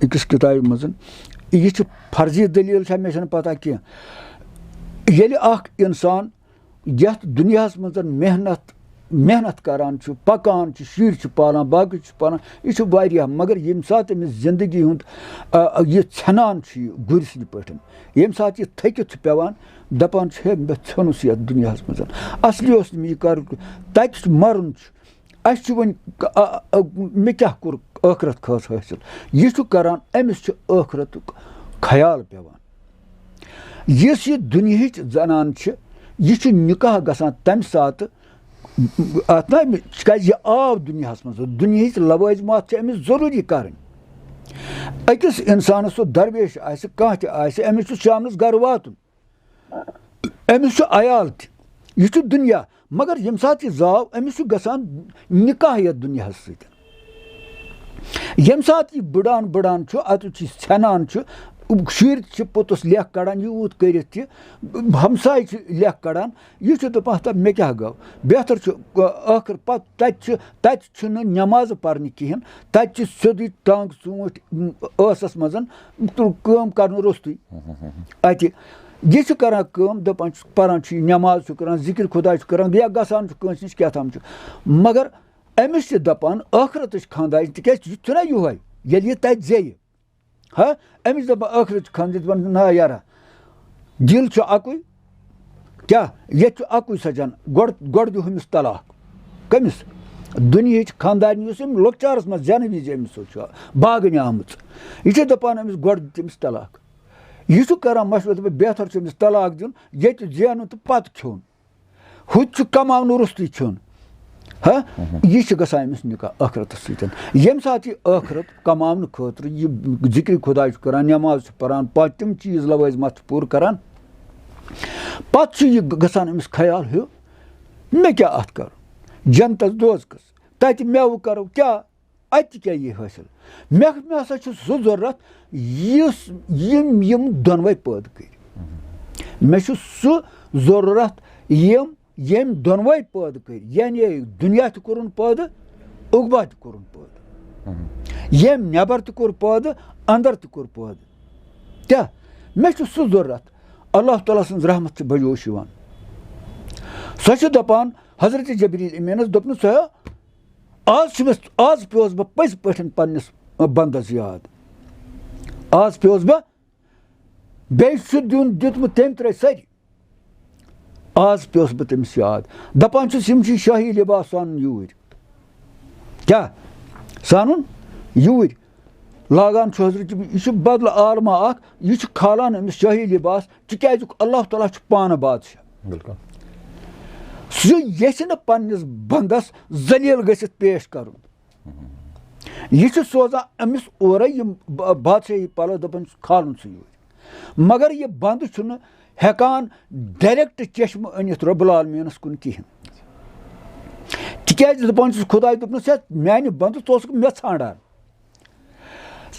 أکِس کِتابہِ منٛز۔ یہِ چھِ فرضی دٔلیٖل چھا، مےٚ چھَنہٕ پَتہ کینٛہہ۔ ییٚلہِ اَکھ اِنسان یَتھ دُنیاہَس منٛز محنت، محنت کَران چھُ، پَکان چھُ، شُرۍ چھِ پالان، باقٕے چھِ پالان، یہِ چھُ واریاہ۔ مگر ییٚمہِ ساتہٕ أمِس زِندگی ہُنٛد، آ، یہِ ژھٮ۪نان چھُ یہِ گُرۍ سٕنٛدۍ پٲٹھۍ، ییٚمہِ ساتہٕ یہِ تھٔکِتھ چھُ پٮ۪وان، دَپان چھُ، "ہے، مےٚ ژھیوٚنُس یَتھ دُنیاہَس منٛز، اَصلی اوس نہٕ مےٚ یہِ کَرُن کینٛہہ، تَتہِ چھُ مَرُن چھُ، اَسہِ چھُ وۄنۍ، آ، آ، مےٚ کیٛاہ کوٚر ٲخرت خٲطرٕ حٲصِل؟" یہِ چھُ کَران، أمِس چھُ ٲخرتُک خیال پٮ۪وان۔ یُس یہِ دُنیہٕچ زنان چھِ، یہِ چھُ نِکاح گژھان تَمہِ ساتہٕ، اَتھ نہ، کیٛازِ یہِ آو دُنیاہَس منٛز، دُنیہٕچ لوٲزمات چھِ أمِس ضروٗری کَرٕنۍ۔ أکِس اِنسانَس، سُہ درویش آسہِ، کانٛہہ تہِ آسہِ، أمِس چھُ شامنَس گَرٕ واتُن، أمِس چھُ عیال تہِ، یہِ چھُ دُنیا۔ مگر ییٚمہِ ساتہٕ یہِ زاو، أمِس چھُ گژھان نِکاح یَتھ دُنیاہَس سۭتۍ۔ ییٚمہِ ساتہٕ یہِ بٕڑان بٕڑان چھُ، اَتہِ چھُ یہِ ژھٮ۪نان چھُ، شُرۍ چھِ پوٚتُس لیکھ کَڑان، یوٗت کٔرِتھ تہِ، ہمساے چھِ لیکھ کَڑان، یہِ چھُ دَپان، "ہتا مےٚ کیٛاہ گوٚو؟" بہتر چھُ، ٲخٕر پَتہٕ تَتہِ چھُ، تَتہِ چھُنہٕ نٮ۪مازٕ پَرنہِ کِہیٖنۍ، تَتہِ چھِ سیوٚدُے ٹانٛگ ژوٗنٛٹھۍ ٲسَس منٛز، کٲم کَرنہٕ روٚستُے۔ اَتہِ یہِ چھُ کَران کٲم، دَپان چھُ، پَران چھُ یہِ، نٮ۪ماز چھُ کَران، ذِکِر خۄداے چھُ کَران، یا گژھان چھُ کٲنٛسہِ نِش، کیٛاہ تام چھُ۔ مگر أمِس چھِ دَپان ٲخرَتٕچ خانٛدارِنۍ، تِکیٛازِ یہِ چھُنہ یِہوٚے، ییٚلہِ یہِ تَتہِ زیٚیہِ۔ ہا، أمِس دَپان ٲخرَتٕچ خانٛدارِنۍ، دَپان، "نہ یارا، دِل چھُ اَکُے، کیٛاہ، ییٚتہِ چھُ اَکُے سَجان، گۄڈٕ، گۄڈٕ دِ ہُمِس طلاق۔" کٔمِس؟ دُنیہٕچ خانٛدارِنۍ، یُس أمۍ لۄکچارَس منٛز زٮ۪نہٕ وِزِ أمِس سۭتۍ چھُ باغنہِ آمٕژ۔ یہِ چھِ دَپان أمِس، "گۄڈٕ دِ تٔمِس طلاق۔" یہِ چھُ کَران مَشوَرٕ، دَپان، "بہتر چھُ أمِس طلاق دیُن، ییٚتہِ زینُن تہٕ پَتہٕ کھیوٚن۔" ہُہ تہِ چھُ کماونہٕ روٚستُے کھیوٚن۔ ہا؟ یہِ چھُ گژھان أمِس نِکاح ٲخرتَس سۭتۍ۔ ییٚمہِ ساتہٕ یہِ ٲخرت کماونہٕ خٲطرٕ یہِ ذِکرِ خۄداے چھُ کران، نٮ۪ماز چھُ پران، پَتہٕ تِم چیٖز لوٲزمات چھُ پوٗرٕ کران، پَتہٕ چھُ یہِ گژھان أمِس خیال ہیوٗ، "مےٚ کیٛاہ اَتھ کَرُن؟ جنتَس دوزخَس، تَتہِ مٮ۪وٕ کَرو کیٛاہ؟" اَتہِ کیٛاہ یی حٲصِل؟ مےٚ، مےٚ ہسا چھُ سُہ ضروٗرت یُس یِم، یِم دۄنوَے پٲدٕ کٔرۍ۔ مےٚ چھُ سُہ ضروٗرت یِم، ییٚمۍ دۄنوَے پٲدٕ کٔرۍ، یعنی دُنیا تہِ کوٚرُن پٲدٕ، عقبہ تہِ کوٚرُن پٲدٕ۔ ییٚمۍ نٮ۪بر تہِ کوٚر پٲدٕ، اندر تہِ کوٚر پٲدٕ۔ کیٛاہ؟ مےٚ چھُ سُہ ضروٗرت۔ اللہ تعالیٰ سٕنٛز رحمت چھِ بجوش یِوان۔ سۄ چھِ دَپان حضرت جبریٖل امیٖنَس، دوٚپنَس، "ژٕ ہا، آز چھُ مےٚ، آز پیوس بہٕ پٔزۍ پٲٹھۍ پننِس بندس یاد۔ آز پیوس بہٕ، بیٚیہِ چھُ دیُن دیُتمُت تٔمۍ ترٲے سٲری۔ آز پیوس بہٕ تٔمِس یاد۔" دپان چھُس، یِم چھِ شٲہی لباس سُہ اَنُن یوٗرۍ۔ کیٛاہ؟ سُہ اَنُن یوٗرۍ۔ لاگان چھُ حضرت، یہِ چھُ بدلہٕ عالمہ اکھ، یہِ چھُ کھالان أمِس شٲہی لباس، تِکیازِ اللہ تعالیٰ چھُ پانہٕ بادشاہ۔ بِلکُل۔ سُہ یژھِ نہٕ پننِس بندس ذلیل گٔژھِتھ پیش کرُن۔ یہِ چھُ سوزان أمِس اورے یِم با-، بادشاہی پلو، دپان چھُس، کھالُن سُہ یوٗرۍ۔ مگر یہِ بندٕ چھُنہٕ ہٮ۪کان ڈایریکٹ چشمہٕ أنِتھ رۄب العالمیٖنَس کُن کِہیٖنۍ۔ تِکیٛازِ دَپان چھُس خۄداے، دوٚپنَس، "ہے میٛانہِ بنٛدٕ، ژٕ اوسُکھ مےٚ ژھانٛڈان۔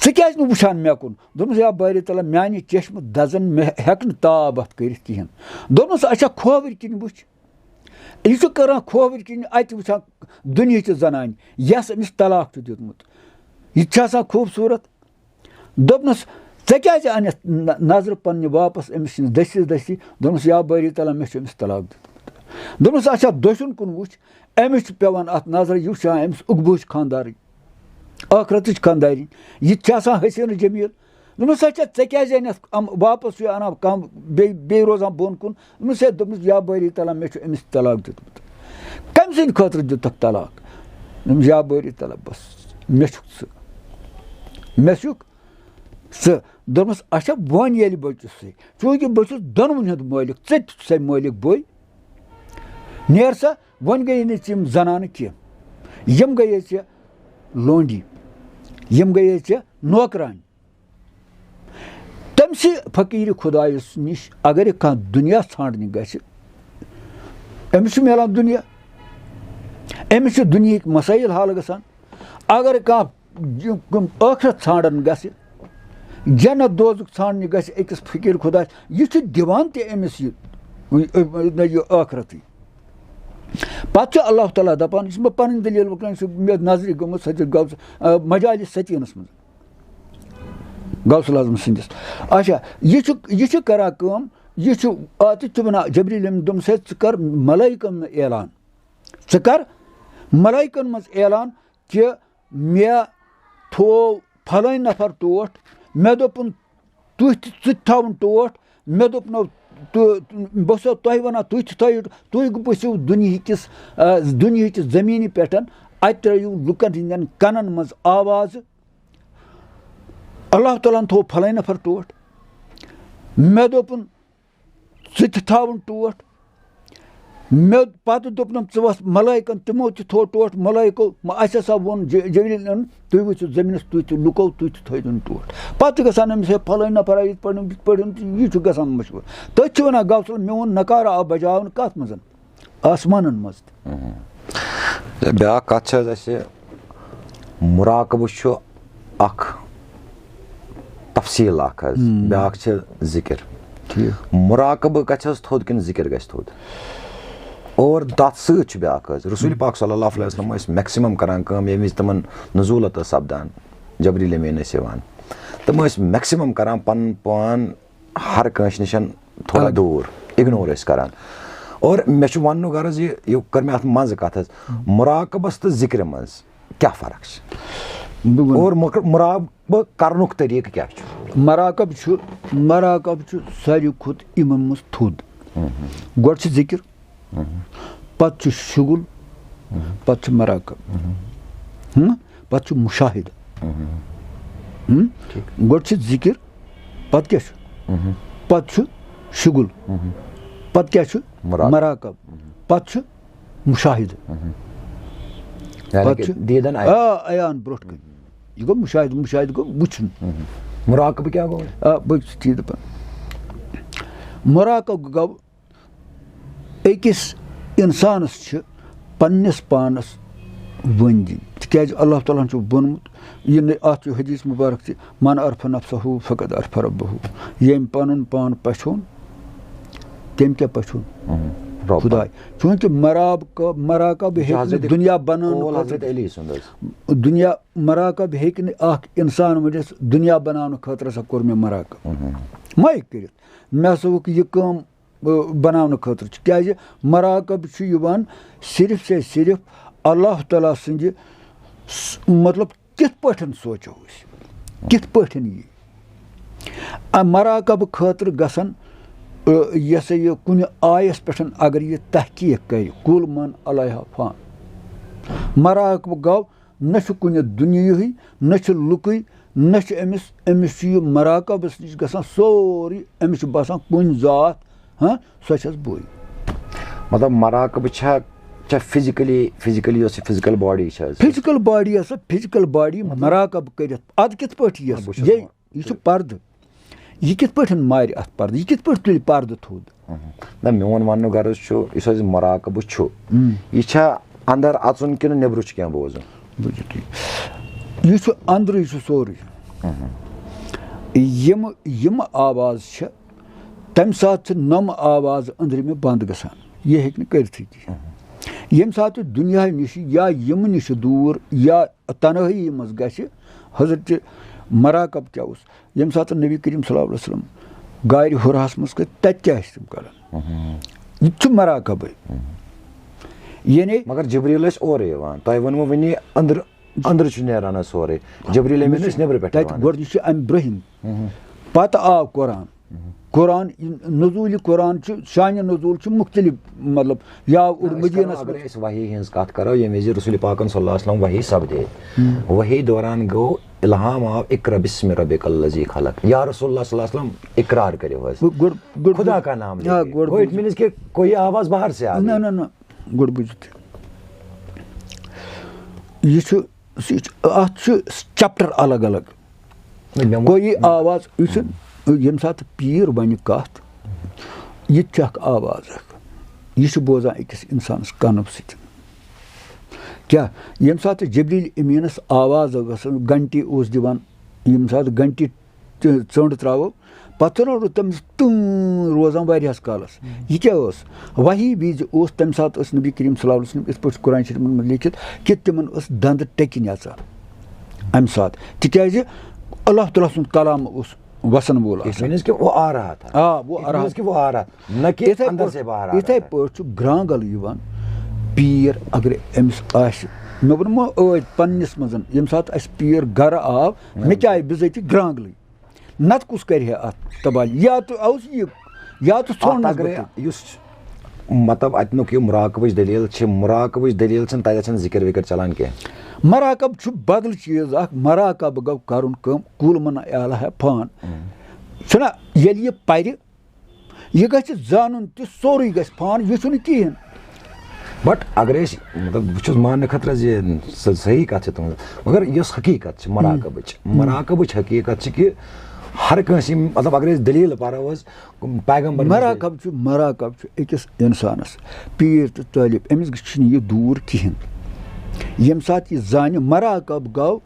ژٕ کیٛازِ نہٕ وٕچھان مےٚ کُن؟" دوٚپنَس، "یا باری تعالیٰ، میٛانہِ چشمہٕ دَزَن، مےٚ ہٮ۪کہٕ نہٕ تاب اَتھ کٔرِتھ کِہیٖنۍ۔" دوٚپنَس، "اچھا، کھووٕرۍ کِنۍ وٕچھ۔" یہِ چھُ کران کھووٕرۍ کِنۍ، اَتہِ وٕچھان دُنیہٕچہِ زنانہِ، یَس أمِس طلاق چھُ دیُتمُت۔ یہِ تہِ چھِ آسان خوٗبصوٗرت۔ دوٚپنَس، "ژےٚ کیٛازِ اَنٮ۪تھ نہ-، نظرٕ پنٛنہِ واپس أمِس نِش دٔسِس دٔسی؟" دوٚپنَس، "یا بٲری تعالیٰ، مےٚ چھُ أمِس طلاق دیُتمُت۔" دوٚپنَس، "اچھا، دٔچھُن کُن وٕچھ، أمِس چھُ پٮ۪وان اَتھ نظرِ، یہِ وٕچھان أمِس عقبہٕچ خانٛدارٕنۍ، ٲخرتٕچ خانٛدارِنۍ، یہِ تہِ چھِ آسان حسیٖنہٕ جمیٖل۔" دوٚپمَس، "اچھا، ژےٚ کیٛازِ اَنٮ۪تھ یِم واپس یہِ اَنان کَم، بیٚیہِ، بیٚیہِ روزان بۄن کُن؟" دوٚپمَس، "ہے،" دوٚپمَس، "یا بٲری تعالیٰ، مےٚ چھُ أمِس طلاق دیُتمُت۔" "کَمہِ سٕنٛدِ خٲطرٕ دیُتتھ طلاق؟" دوٚپمَس، "یا بٲری تعالیٰ، بَس، مےٚ چھُکھ ژٕ، مےٚ چھُکھ ژٕ۔" دوٚپمَس، "اچھا، وۄنۍ ییٚلہِ بہٕ چھُسٕے، چوٗنٛکہِ بہٕ چھُس دۄنوٕنی ہُنٛد مٲلِک، ژٕ تہِ چھُسَے مٲلِک بٕے، نیر سا، وۄنۍ گٔیے نہٕ ژٕ یِم زنانہٕ کینٛہہ، یِم گٔیے ژےٚ لونڈی، یِم گٔیے ژےٚ نوکرانہِ۔" تٔمۍ سٕے فقیٖر خۄدایَس نِش اگر کانٛہہ دُنیا ژھانٛڈنہِ گژھِ، أمِس چھُ میلان دُنیا، أمِس چھِ دُنیہٕکۍ مسٲیِل حل گژھان۔ اگر کانٛہہ ج-، کُن ٲخرت ژھانٛڈن گژھِ، جنت دوزُک ژھانٛڈنہِ گژھِ أکِس فقیٖر خۄدایَس، یہِ چھُ دِوان تہِ أمِس یہِ، یہِ ٲخرتٕے۔ پتہٕ چھُ اللہ تعالیٰ دپان، یہِ چھِ مےٚ پنٕنۍ دٔلیٖل وۄنۍ، یہِ چھُ مےٚ نظرِ گٔمٕژ، سۄ چھِ غوث، آ، مجالس ستیٖنس منٛز۔ غوث الاعظم سٕنٛدِس۔ اچھا، یہِ چھُ، یہِ چھُ کران کٲم، یہِ چھُ، آ، تہِ چھُ وَنان جبریٖل أمۍ دوٚپمَس، "ہے، ژٕ کر ملائکن اعلان، ژٕ کر ملائکن منٛز اعلان کہِ مےٚ تھوو پھلٲنۍ نفر ٹوٹھ، مےٚ دوٚپُن، تُہۍ تہِ، ژٕ تہِ تھاوُن ٹوٹھ، مےٚ دوٚپنو، تہٕ بہٕ چھُسو تۄہہِ وَنان، تُہۍ تہِ تھٲیِو، تُہۍ گٔژھِو دُنیہٕکِس، آ، دُنیہٕچہِ زٔمیٖنہِ پٮ۪ٹھ، اَتہِ ترٲیِو لُکن ہٕنٛدٮ۪ن کَنن منٛز آوازٕ، اللہ تعالیٰ ہن تھوٚو پھلٲنۍ نفر ٹوٹھ۔" مےٚ دوٚپُن، "ژٕ تہِ تھاوُن ٹوٹھ۔" مےٚ پتہٕ دوٚپنم، "ژٕ وَس ملائکن، تِمو تہِ تھوٚو ٹوٹھ ملائکو، مہ-، اَسہِ ہسا ووٚن ج-، جبریٖلن، تُہۍ ؤسِو زٔمیٖنَس، تُہۍ تہِ لُکو، تُہۍ تہِ تھٲیزیون ٹوٹھ۔" پتہٕ چھِ گژھان أمِس، "ہے، پھلٲنۍ نفر آیہِ یِتھ پٲٹھۍ، یِتھ پٲٹھۍ، تہٕ یہِ چھُ گژھان مشہوٗر۔ تٔتھۍ چھِ وَنان غوث اللہ، مےٚ ووٚن نکارہ آو بجاونہٕ کَتھ منٛز؟ آسمانن منٛز تہِ۔" مہم۔ بیٛاکھ کَتھ چھِ حظ اَسہِ، مُراقبہٕ چھُ اَکھ تفصیٖل اَکھ حظ، مم۔ بیٛاکھ چھِ ذِکِر۔ ٹھیٖک۔ مُراقبہٕ گژھِ حظ تھوٚد کِنہٕ ذِکِر گژھِ تھوٚد؟ اور تَتھ سۭتۍ چھُ بیٛاکھ حظ، رسول پاک صلی اللہ علیہ وسلم ٲسۍ میکسِمم کران کٲم، ییٚمہِ وِزِ تِمن نزوٗلت ٲس سپدان، جبریٖل امیٖن ٲسۍ یِوان، تِم ٲسۍ میکسِمم کران پنُن پان ہر کٲنٛسہِ نِش تھوڑا الگ۔ دوٗر، اِگنور ٲسۍ کران۔ اور مےٚ چھُ وَننُک غرض یہِ، یہِ کٔر مےٚ اَتھ منٛزٕ کَتھ حظ، مُراقبَس تہٕ ذِکرِ منٛز کیٛاہ فرق چھِ؟ بہٕ وَنہٕ۔ اور مُک-، مُراقبہٕ کَرنُک طریٖقہٕ کیٛاہ چھُ؟ مراقب چھُ، مراقب چھُ ساروی کھۄتہٕ یِمَن منٛز تھوٚد۔ مہم۔ گۄڈٕ چھُ ذِکِر، مہم۔ پَتہٕ چھُ شُگُل، مہم۔ پَتہٕ چھُ مراقب۔ مہم۔ ہم؟ پَتہٕ چھُ مُشاہِدٕ۔ مہم۔ ہم؟ ٹھیٖک۔ گۄڈٕ چھُ ذِکِر، پَتہٕ کیٛاہ چھُ؟ مہم۔ پَتہٕ چھُ شُگُل۔ مہم۔ پَتہٕ کیٛاہ چھُ؟ مراقب۔ مراقب۔ مہم۔ پَتہٕ چھُ مُشاہِدٕ۔ مہم۔ یعنی پَتہٕ کہِ چھُ دیٖدَن آیہِ۔ آ، عیان برٛونٛٹھ کَنہِ۔ یہِ گوٚو مُشاہِدٕ، مُشاہِدٕ گوٚو وٕچھُن۔ مہم۔ مراقبہٕ کیٛاہ گوٚو؟ آ، بہٕ چھُس تی دَپان۔ مراقب گوٚو أکِس اِنسانَس چھِ پنٛنِس پانَس ؤنۍ دِنۍ، تِکیٛازِ اللہ تعالیٰ ہَن چھُ ووٚنمُت، یہِ نہٕ اَتھ چھُ حدیث مُبارک تہِ، "من عرف نفسہ فقد عرف ربہ"، ییٚمۍ پَنُن پان پَژھیوٚن، تٔمۍ کیٛاہ پَژھیوٚن؟ مہم۔ رۄب۔ خۄداے۔ چوٗنٛکہِ مراقب، مراقب یہِ چھُ ہیٚکہِ نہٕ حضرت دُنیا بَناونہٕ قول خٲطرٕ، حضرت علی سُنٛد حظ۔ دُنیا، مراقب ہیٚکہِ نہٕ اَکھ اِنسان ؤنِتھ، دُنیا بَناونہٕ خٲطرٕ ہسا کوٚر مےٚ مراقب۔ مہم۔ مہ ہیٚکہِ کٔرِتھ۔ مےٚ ہسا ووٚکھ یہِ کٲم بناونہٕ خٲطرٕ چھُ، کیٛازِ مراقب چھُ یِوان صرف سے صرف اللہ تعالیٰ سٕنٛدِ س-، مطلب، کِتھ پٲٹھۍ سونٛچو أسۍ، کِتھ پٲٹھۍ یی۔ اَ، مراقب خٲطرٕ گژھن، اَ، یہِ ہسا یہِ کُنہِ آیس پٮ۪ٹھ اگر یہِ تحقیٖق کرِ، "کُل من علیہا فان"، مراقب گوٚو نہ چھُ کُنہِ دُنیاہٕے، نہ چھُ لُکٕے، نہ چھُ أمِس، أمِس چھُ یہِ مراقبس نِش گژھان سورُے، أمِس چھُ باسان کُنہِ ذات، ہاں، سۄ چھَس بٕے۔ مطلب، مراقبہٕ چھا، چھا physically، physically یۄس یہِ physical body چھِ حظ؟ Physical body ہسا، physical body مطلب؟ مراقب کٔرِتھ، اَدٕ کِتھ پٲٹھۍ یِیَس؟ بہٕ چھُس یہِ، وَنان۔ یہِ چھُ پردٕ۔ یہِ کِتھ پٲٹھۍ مارِ اَتھ پردٕ؟ یہِ کِتھ پٲٹھۍ تُلہِ پردٕ تھوٚد؟ نہ، میون وننُک غرض چھُ، یُس حظ مراقبہٕ چھُ، یہِ چھا اندر اژُن کِنہٕ نیبرٕ چھُ کینٛہہ بوزُن؟ بوٗزِو تُہۍ، یہِ چھُ أنٛدرٕے چھُ سورُے۔ یِم یِم آواز چھِ، تَمہِ ساتہٕ چھِ نۄمہٕ آواز أنٛدرِمہِ بنٛد گژھان، یہِ ہیٚکہِ نہٕ کٔرِتھٕے کِہیٖنۍ۔ ییٚمہِ ساتہٕ دُنیا نِش یا یِم نِش دوٗر یا تنہٲیی منٛز گژھِ، حضرت مراقب کیٛاہ اوس؟ ییٚمہِ ساتہٕ نبی کریم صلی اللہ علیہ وسلم غارِ حراہس منٛز کٔرۍ، تَتہِ کیٛاہ ٲسۍ تِم کران؟ یہِ تہِ چھُ مراقبٕے۔ یعنی مگر جبریل ٲسۍ اورٕ یِوان، تۄہہِ ووٚنوٕ وٕنی أنٛدرٕ، أنٛدرٕ چھُ نیران حظ سورُے۔ جبریل امین ٲسۍ نیٚبرٕ پٮ۪ٹھ تَتہِ یِوان۔ گۄڈٕ چھُ اَمہِ برٛونٛہِم، پتہٕ آو قرآن۔ قرآن، نزوٗلِ قرآن چھُ، شانِ نزوٗل چھُ مُختٔلِف، مطلب، یا اوٚڑ أسۍ کرو، مدیٖنس اگر منٛز۔ أسۍ وحی ہٕنٛز کتھ کرو، ییٚمہِ وِزِ رسول پاکن صلی اللہ علیہ وسلم وحی سپدے، وحی دوران گوٚو الہام آو اقرا بسم ربک الذی خلق۔ یا رسول اللہ صلی اللہ علیہ وسلم، اقرار کٔرِو حظ۔ گۄ- گۄڈٕ گۄڈٕ خدا کا نام آ، لیجیے۔ گۄڈٕ گوٚو، it بوٗزِو۔ means کہ کوئی آواز باہر سے آ نہ رہی۔ نہ نہ، گۄڈٕ بوٗزِو تُہۍ۔ یہِ چھُ، یہِ چھُ، اَتھ چھُ چیپٹر الگ الگ۔ نہ، مےٚ ووٚن- گوٚو یہِ آواز، یہِ چھُ، ییٚمہِ ساتہٕ پیٖر وَنہِ کَتھ، یہِ تہِ چھِ اَکھ آواز اَکھ۔ یہِ چھُ بوزان أکِس اِنسانَس کَنو سۭتۍ۔ کیٛاہ؟ ییٚمہِ ساتہٕ جبریٖل امیٖنَس آواز ٲس گژھان، گھنٹی اوس دِوان، ییٚمہِ ساتہٕ گھنٹی تہٕ ژٔنٛڈ ترٛاوو، پَتہٕ روٗد تٔمِس تۭر روزان واریاہَس کالَس۔ یہِ کیٛاہ اوس؟ وحی وِزِ اوس، تَمہِ ساتہٕ ٲس نبی کریم صلی اللہ علیہ وسلم، یِتھ پٲٹھۍ چھُ قرآن شریٖفَس منٛز لیکھِتھ، کہِ تِمَن ٲس دَنٛدٕ ٹٔکِنۍ اَژان اَمہِ ساتہٕ، تِکیٛازِ اللہ تعالیٰ سُنٛد کلام اوس وَسَن وول It آسان۔ means کہ وہ آ رہا تھا۔ آ، وہ آ It رہا means کہ وہ آ رہا، نہ کہ یِتھَے اندر پٲٹھۍ، سے باہر آ یِتھَے رہا تھا۔ پٲٹھۍ چھُ گرٛانٛگَل یِوان۔ پیٖر اگر أمِس آسہِ، مےٚ ووٚنمو ٲدۍ پنٛنِس منٛز، ییٚمہِ ساتہٕ اَسہِ پیٖر گَرٕ آو، مےٚ تہِ آیہِ بِذٲتی گرٛانٛگلٕے۔ نَتہٕ کُس کَرِ ہے اَتھ تباہ؟ یا تہٕ اوس یہِ، یا تہٕ اَتھ ژھونٛڈنَس اگرے بہٕ تہِ۔ یُس مطلب اَتہِ نُک یہِ مراقبٕچ دٔلیٖل چھِ، مراقبٕچ دٔلیٖل چھِنہٕ تَتہِ چھَنہٕ ذِکِر وِکِر چَلان کینٛہہ۔ مراقب چھُ بدل چیٖز اَکھ۔ مراقب گوٚو کَرُن کٲم، کُل من اعلیٰ ہے پان۔ چھُنہ، ییٚلہِ یہِ پَرِ، یہِ گژھِ زانُن تہِ سورُے گژھِ پان، یہِ چھُنہٕ کِہیٖنۍ۔ بٹ اگر أسۍ مطلب بہٕ چھُس ماننہٕ خٲطرٕ زِ سۄ صحیح کَتھ چھِ تُہٕنٛز، مگر یۄس حقیٖقت چھِ مراقبٕچ، مراقبٕچ حقیٖقت چھِ کہِ ہر کٲنٛسہِ یِم مطلب اگر أسۍ دٔلیٖل پَرو حظ، پیغمبر مراقب چھُ، مراقب چھُ أکِس اِنسانَس، پیٖر تہٕ طٲلب، أمِس چھِنہٕ یہِ دوٗر کِہیٖنۍ۔ ییٚمہِ ساتہٕ یہِ زانہِ، مراقب گوٚو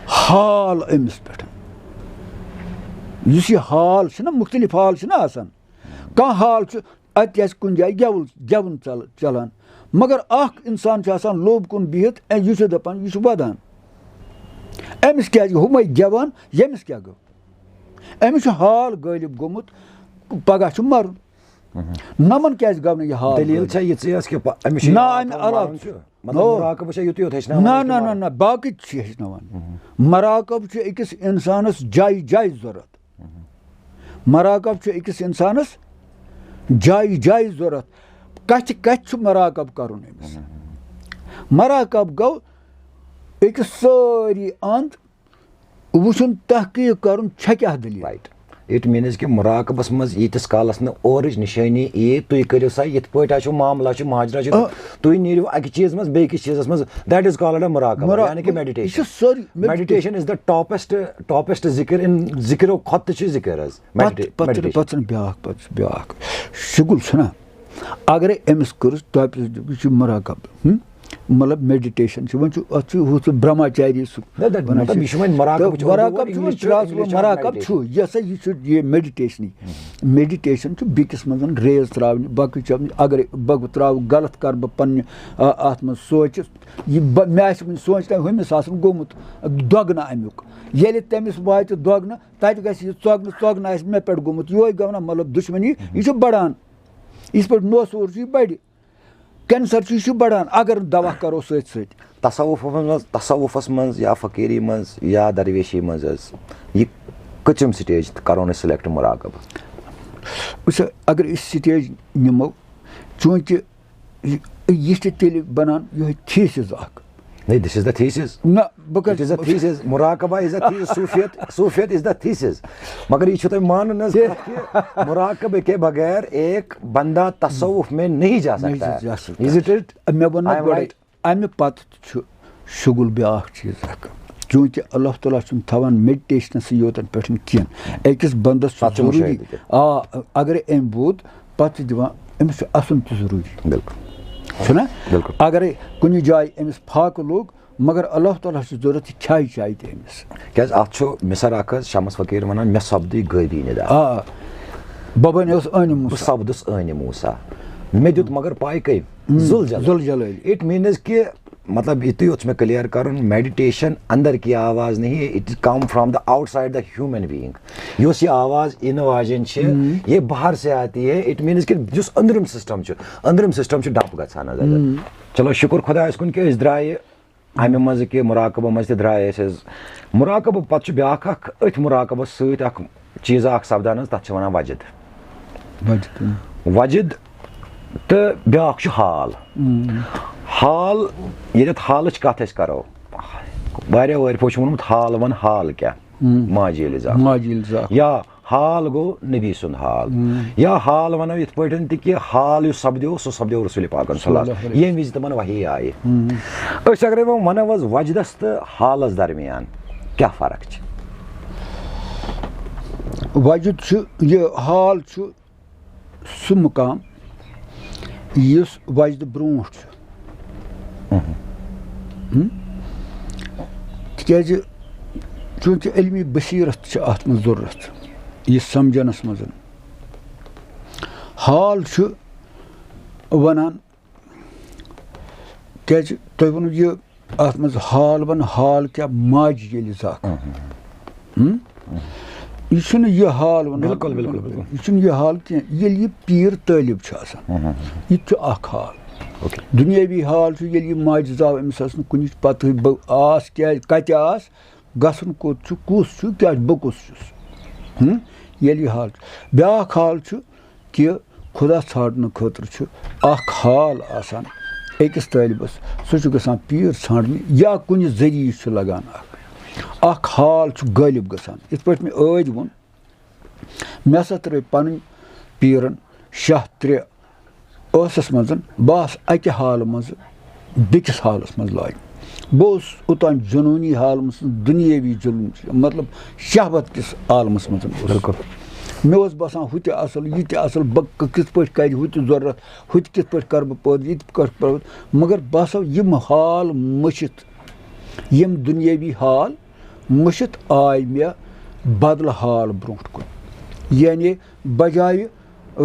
حال أمِس پٮ۪ٹھ۔ یُس یہِ حال چھُنہ، مُختٔلِف حال چھِنہ آسان، کانٛہہ حال چھُ اَتہِ آسہِ کُنہِ جایہِ گٮ۪وُن، گٮ۪وُن ژَل-، چَلان، مگر اَکھ اِنسان چھُ آسان لوٚب کُن بِہِتھ، اے، یہِ چھُ دَپان یہِ چھُ وَدان۔ أمِس کیٛازِ ہُمَے گٮ۪وان، ییٚمِس کیٛاہ گوٚو؟ أمِس چھُ حال غٲلِب گوٚمُت، پَگاہ چھُ مَرُن۔ نَمَن کیٛازِ گوٚو نہٕ یہِ حال دٔلیٖل غٲلِب؟ چھےٚ یِژٕے حظ کہِ پَ- أمِس چھُ نہ، یاد اَمہِ تھاوُن علاوٕ مَرُن چھُ۔ چھُ۔ مطلب نو۔ مراقبہٕ چھےٚ یُتُے یوت ہیٚچھناوان نہ حظ نہ کہِ نہ مَرُن۔ نہ، باقٕے تہِ چھِ ہیٚچھناوان۔ مراقب چھُ أکِس اِنسانَس جایہِ جایہِ ضوٚرَتھ۔ مراقب چھُ أکِس اِنسانَس جایہِ جایہِ ضوٚرَتھ۔ کَتھِ کَتھِ چھُ مراقب کَرُن أمِس؟ مراقب گوٚو أکِس سٲری اَنٛد وٕچھُن، تحقیٖق کَرُن، چھےٚ کیٛاہ دٔلیٖل؟ Right. It means کہِ مراقبس منٛز ییٖتِس کالس نہٕ اورٕچ نِشٲنی یی، تُہۍ کٔرِو سا یِتھ پٲٹھۍ آسیو معاملہ چھُ، ماجرا چھُ، آ۔ تُہۍ نیٖرِو اَکہِ چیٖزٕ منٛز بیٚکِس چیٖزس منٛز۔ That is called a مراقبہ، مراقبہ۔ یعنی کہِ یہِ چھُ میڈیٹیشن۔ سٲری meditation. Meditation is the topest, topest ذِکر in ذِکرو کھۄتہٕ تہِ چھُ ذِکر حظ۔ پتہٕ Medita- پتہٕ چھُنہٕ meditation۔ پتہٕ چھُنہٕ بیٛاکھ، پتہٕ چھُ بیٛاکھ شُگُل چھُنہ۔ اگرے أمِس کٔرٕس ٹاپِس، یہِ چھُ مراقب، ہُم؟ مطلب میڈیٹیشن چھُ، وۄنۍ چھُ، اَتھ چھُ ہُہ سُہ برہماچاری سُہ نہ، نہ، وَنان مطلب، چھِ۔ یہِ چھُ وۄنۍ مراقبٕچ تہٕ اردو مراقب word، چھُ English وۄنۍ چھُ، ترٛاوس English بہٕ، چھُ مراقب meditation۔ چھُ، یہِ ہسا یہِ چھُ یہِ میڈیٹیشنٕے۔ میڈیٹیشن چھُ بیٚکِس منٛز ریز ترٛاوٕنۍ، باقٕے چھُ اگرے بہٕ ترٛاوٕ غلط، کَرٕ بہٕ پننہِ، آ، اَتھ منٛز سونٛچہِ، یہِ بہٕ، مےٚ آسہِ وٕنہِ سونٛچ تام ہُمِس آسُن گوٚمُت دۄگنہٕ اَمیُک۔ ییٚلہِ تٔمِس واتہِ دۄگنہٕ، تَتہِ گژھِ یہِ ژۄگنہٕ، ژۄگنہٕ آسہِ مےٚ پٮ۪ٹھ گوٚمُت۔ یِہوٚے گوٚو نہ، مطلب، دُشمنی، یہِ چھُ بَڑان۔ یِتھ پٲٹھۍ نوسوٗر چھُ، یہِ بَڑِ۔ کینسر چھُ، یہِ چھُ بَڑان، اگر نہٕ دوا کَرو سۭتۍ سۭتۍ۔ تصوفس منٛز، تصوفس منٛز یا فقیٖری منٛز یا درویشی منٛز حظ، یہِ کٔژِم سٹیج کَرون أسۍ سِلیکٹ مراقبہٕ؟ وٕچھ سا، اگر أسۍ سٹیج نِمو، چوٗنٛکہِ یہِ، یہِ چھِ تیٚلہِ بَنان یِہوٚے تھیٖسِز اَکھ۔ نہ، this is the thesis۔ نہ، بہٕ It is the کَرٕ thesis۔ مراقبہ is the thesis۔ صوفیت، صوفیت is the thesis۔ مگر یہِ چھُ تۄہہِ مانُن حظ کَتھ کہِ مراقبہ کے بغیر ایک بندہ تصوف میں نہیں جا نہیں سکتا ہے۔ جا سکتا۔ Is it it؟ مےٚ ووٚن نہ I am گۄڈَے، right۔ اَمہِ پَتہٕ تہِ چھُ شُگُل بیٛاکھ چیٖز اَکھ۔ چوٗنٛکہِ اللہ تعالیٰ چھُنہٕ تھاوان میڈیٹیشنَسٕے یوتَن پٮ۪ٹھ کینٛہہ۔ أکِس بنٛدَس چھُ پَتہٕ چھُ ضروٗری، مُشٲہدٕ تہِ۔ آ، اگرے أمۍ بود، پَتہٕ چھُ دِوان، أمِس چھُ اَسُن تہِ ضروٗری۔ بِلکُل۔ چھُنہ؟ بِلکُل۔ اگرے کُنہِ جایہِ أمِس فاقہٕ لوٚگ، مگر اللہ تعالیٰ چھُ ضوٚرَتھ یہِ کھیٛایہِ چایہِ تہِ أمِس۔ کیٛازِ اَتھ چھُ مِثال اَکھ حظ، شمس فقیٖر وَنان، "مےٚ سپدٕے غٲبی نِدا۔" آ، بَبَن اوس عٲنہِ بہٕ موسیٰ۔ سپدُس عٲنہِ موسیٰ۔ مےٚ دیُت مگر پاے کٔمۍ؟ ہم، زُل جلٲلۍ۔ زُل جلٲلۍ۔ It means کہِ مطلب، یِتُے یوت چھُ مےٚ clear کَرُن، میڈیٹیشن اندر کی آواز نہیں ہے، it come from the outside the human being۔ یۄس یہِ آواز یِنہٕ واجٮ۪ن چھِ، ہم۔ یہ باہر سے آتی ہے، it means کہِ یُس أنٛدرِم سسٹم چھُ، أنٛدرِم سسٹم چھُ ڈپ گژھان حظ اگر۔ ہم۔ چلو، شُکر خۄدایَس کُن کہِ أسۍ درٛایہِ اَمہِ منٛزٕ کہِ مُراقبہٕ منٛز تہِ درٛاے أسۍ حظ۔ مُراقبہٕ پتہٕ چھُ بیٛاکھ اَکھ، أتھۍ مُراقبَس سۭتۍ اَکھ چیٖزا اَکھ سپدان حظ، تَتھ چھِ وَنان وجد۔ وجد۔ وجد تہٕ بیٛاکھ چھُ حال۔ ہم۔ حال، ییٚتٮ۪تھ حالٕچ کَتھ أسۍ کَرو، واریاہ وٲرۍ پٲٹھۍ چھُ ووٚنمُت، حال وَن حال کیٛاہ؟ ہم۔ ماجہِ ییٚلہِ زاکھ۔ ماجہِ ییٚلہِ زاکھ۔ یا حال گوٚو نبی سُنٛد حال۔ ہم۔ یا حال وَنو یِتھ پٲٹھۍ تہِ کہِ حال یُس سپدیو، سُہ سپدیو رسول پاکن صلی اللہ علیہ وسلم، صلی اللہ علیہ وسلم۔ ییٚمہِ وِزِ تِمن وحی آیہِ۔ ہم۔ أسۍ اگرے وۄنۍ وَنو حظ وجدس تہٕ حالس درمیان کیٛاہ فرق چھِ؟ وجد چھُ یہِ، حال چھُ سُہ مُقام یُس وجدٕ برونٛٹھ چھُ۔ ہم۔ تِکیٛازِ چوٗنٛکہِ علمِ بصیرت چھِ اَتھ منٛز ضروٗرت، یہِ سمجھنس منٛز۔ حال چھُ وَنان، کیٛازِ تۄہہِ ووٚنوُ یہِ اَتھ منٛز حال وَن، حال کیٛاہ؟ ماجہِ ییٚلہِ زاکھ۔ ہم؟ یہِ چھُنہٕ یہِ حال وَنان۔ بِلکُل، بِلکُل، بِلکُل۔ یہِ چھُنہٕ یہِ حال کینٛہہ، ییٚلہِ یہِ پیٖر طٲلب چھُ آسان۔ ہم، ہم، ہم۔ یہِ تہِ چھُ اَکھ حال۔ اوکے۔ دُنیٲوی حال چھُ، ییٚلہِ یہِ ماجہِ زاو، أمِس ٲس نہٕ کُنِچ پَتہٕے بہٕ آس کیٛازِ، کَتہِ آس، گژھُن کوٚت چھُ، کُس چھُ، کیٛاہ چھُ، بہٕ کُس چھُس۔ ہم؟ ییٚلہِ یہِ حال چھُ۔ بیٛاکھ حال چھُ، کہِ خۄدا ژھانٛڈنہٕ خٲطرٕ چھُ اَکھ حال آسان أکِس طٲلبَس، سُہ چھُ گژھان پیٖر ژھانٛڈنہِ یا کُنہِ ذٔریعہٕ چھُ لَگان اَکھ، اَکھ حال چھُ غٲلِب گژھان۔ یِتھ پٲٹھۍ مےٚ ٲدۍ ووٚن، مےٚ ہسا ترٛٲے پَنٕنۍ پیٖرَن شاہ ترٛےٚ ٲسَس منٛز، بہٕ آس اَکہِ حالہٕ منٛز بیٚکِس حالَس منٛز لاگہِ۔ بہٕ اوسُس اوٚتام جنوٗنی حالہٕ منٛز، دُنیٲوی جنوٗن، مطلب شہوت کِس عالمَس منٛز اوسُس۔ بِلکُل۔ مےٚ اوس باسان، ہُہ تہِ اَصٕل، یہِ تہِ اَصٕل، بہٕ کِتھ پٲٹھۍ کَرِ ہُہ تہِ ضروٗرت، ہُہ تہِ کِتھ پٲٹھۍ کَرٕ بہٕ پٲدٕ، یہِ تہِ کَرٕ بہٕ پٲدٕ۔ مگر بہٕ ہسا یِم حال مٔشِتھ، یِم دُنیٲوی حال مٔشِتھ آے مےٚ بدلہٕ حال برونٛٹھ کُن۔ یعنی بجایہِ، آ،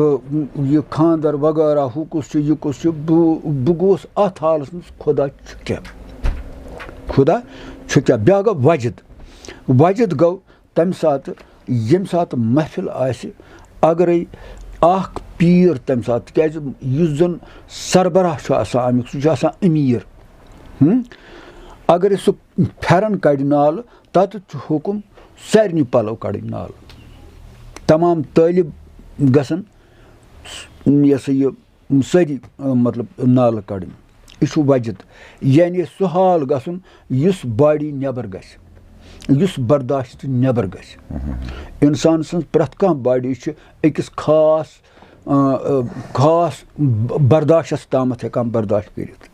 یہِ خانٛدر وغیرہ، ہُہ کُس چھُ، یہِ کُس چھُ، بہٕ، بہٕ گوس اَتھ حالَس منٛز، خۄدا چھُ کیٛاہ؟ خۄدا چھُ کیٛاہ؟ بیٛاکھ گوٚو وجد۔ وجد گوٚو تَمہِ ساتہٕ، ییٚمہِ ساتہٕ محفل آسہِ، اگرے اَکھ پیٖر تَمہِ ساتہٕ، تِکیٛازِ یُس زَن سربراہ چھُ آسان اَمیُک، سُہ چھُ آسان أمیٖر۔ ہم؟ اگرے سُہ پھٮ۪رن کَڑِ نالہٕ، تَتٮ۪تھ چھُ حُکُم سارنٕے پَلو کَڑٕنۍ نالہٕ۔ تمام طٲلب گژھن، یہِ ہسا یہِ، سٲری، مطلب، نالہٕ کَڑٕنۍ۔ یہِ چھُ وجد، یعنی سُہ حال گژھُن یُس باڈی نٮ۪بر گژھِ، یُس برداشت نٮ۪بر گژھِ۔ اِنسان سٕنٛز پرٛٮ۪تھ کانٛہہ باڈی چھِ أکِس خاص، آ، آ، خاص ب-، برداشتس تامَتھ ہٮ۪کان برداشت کٔرِتھ۔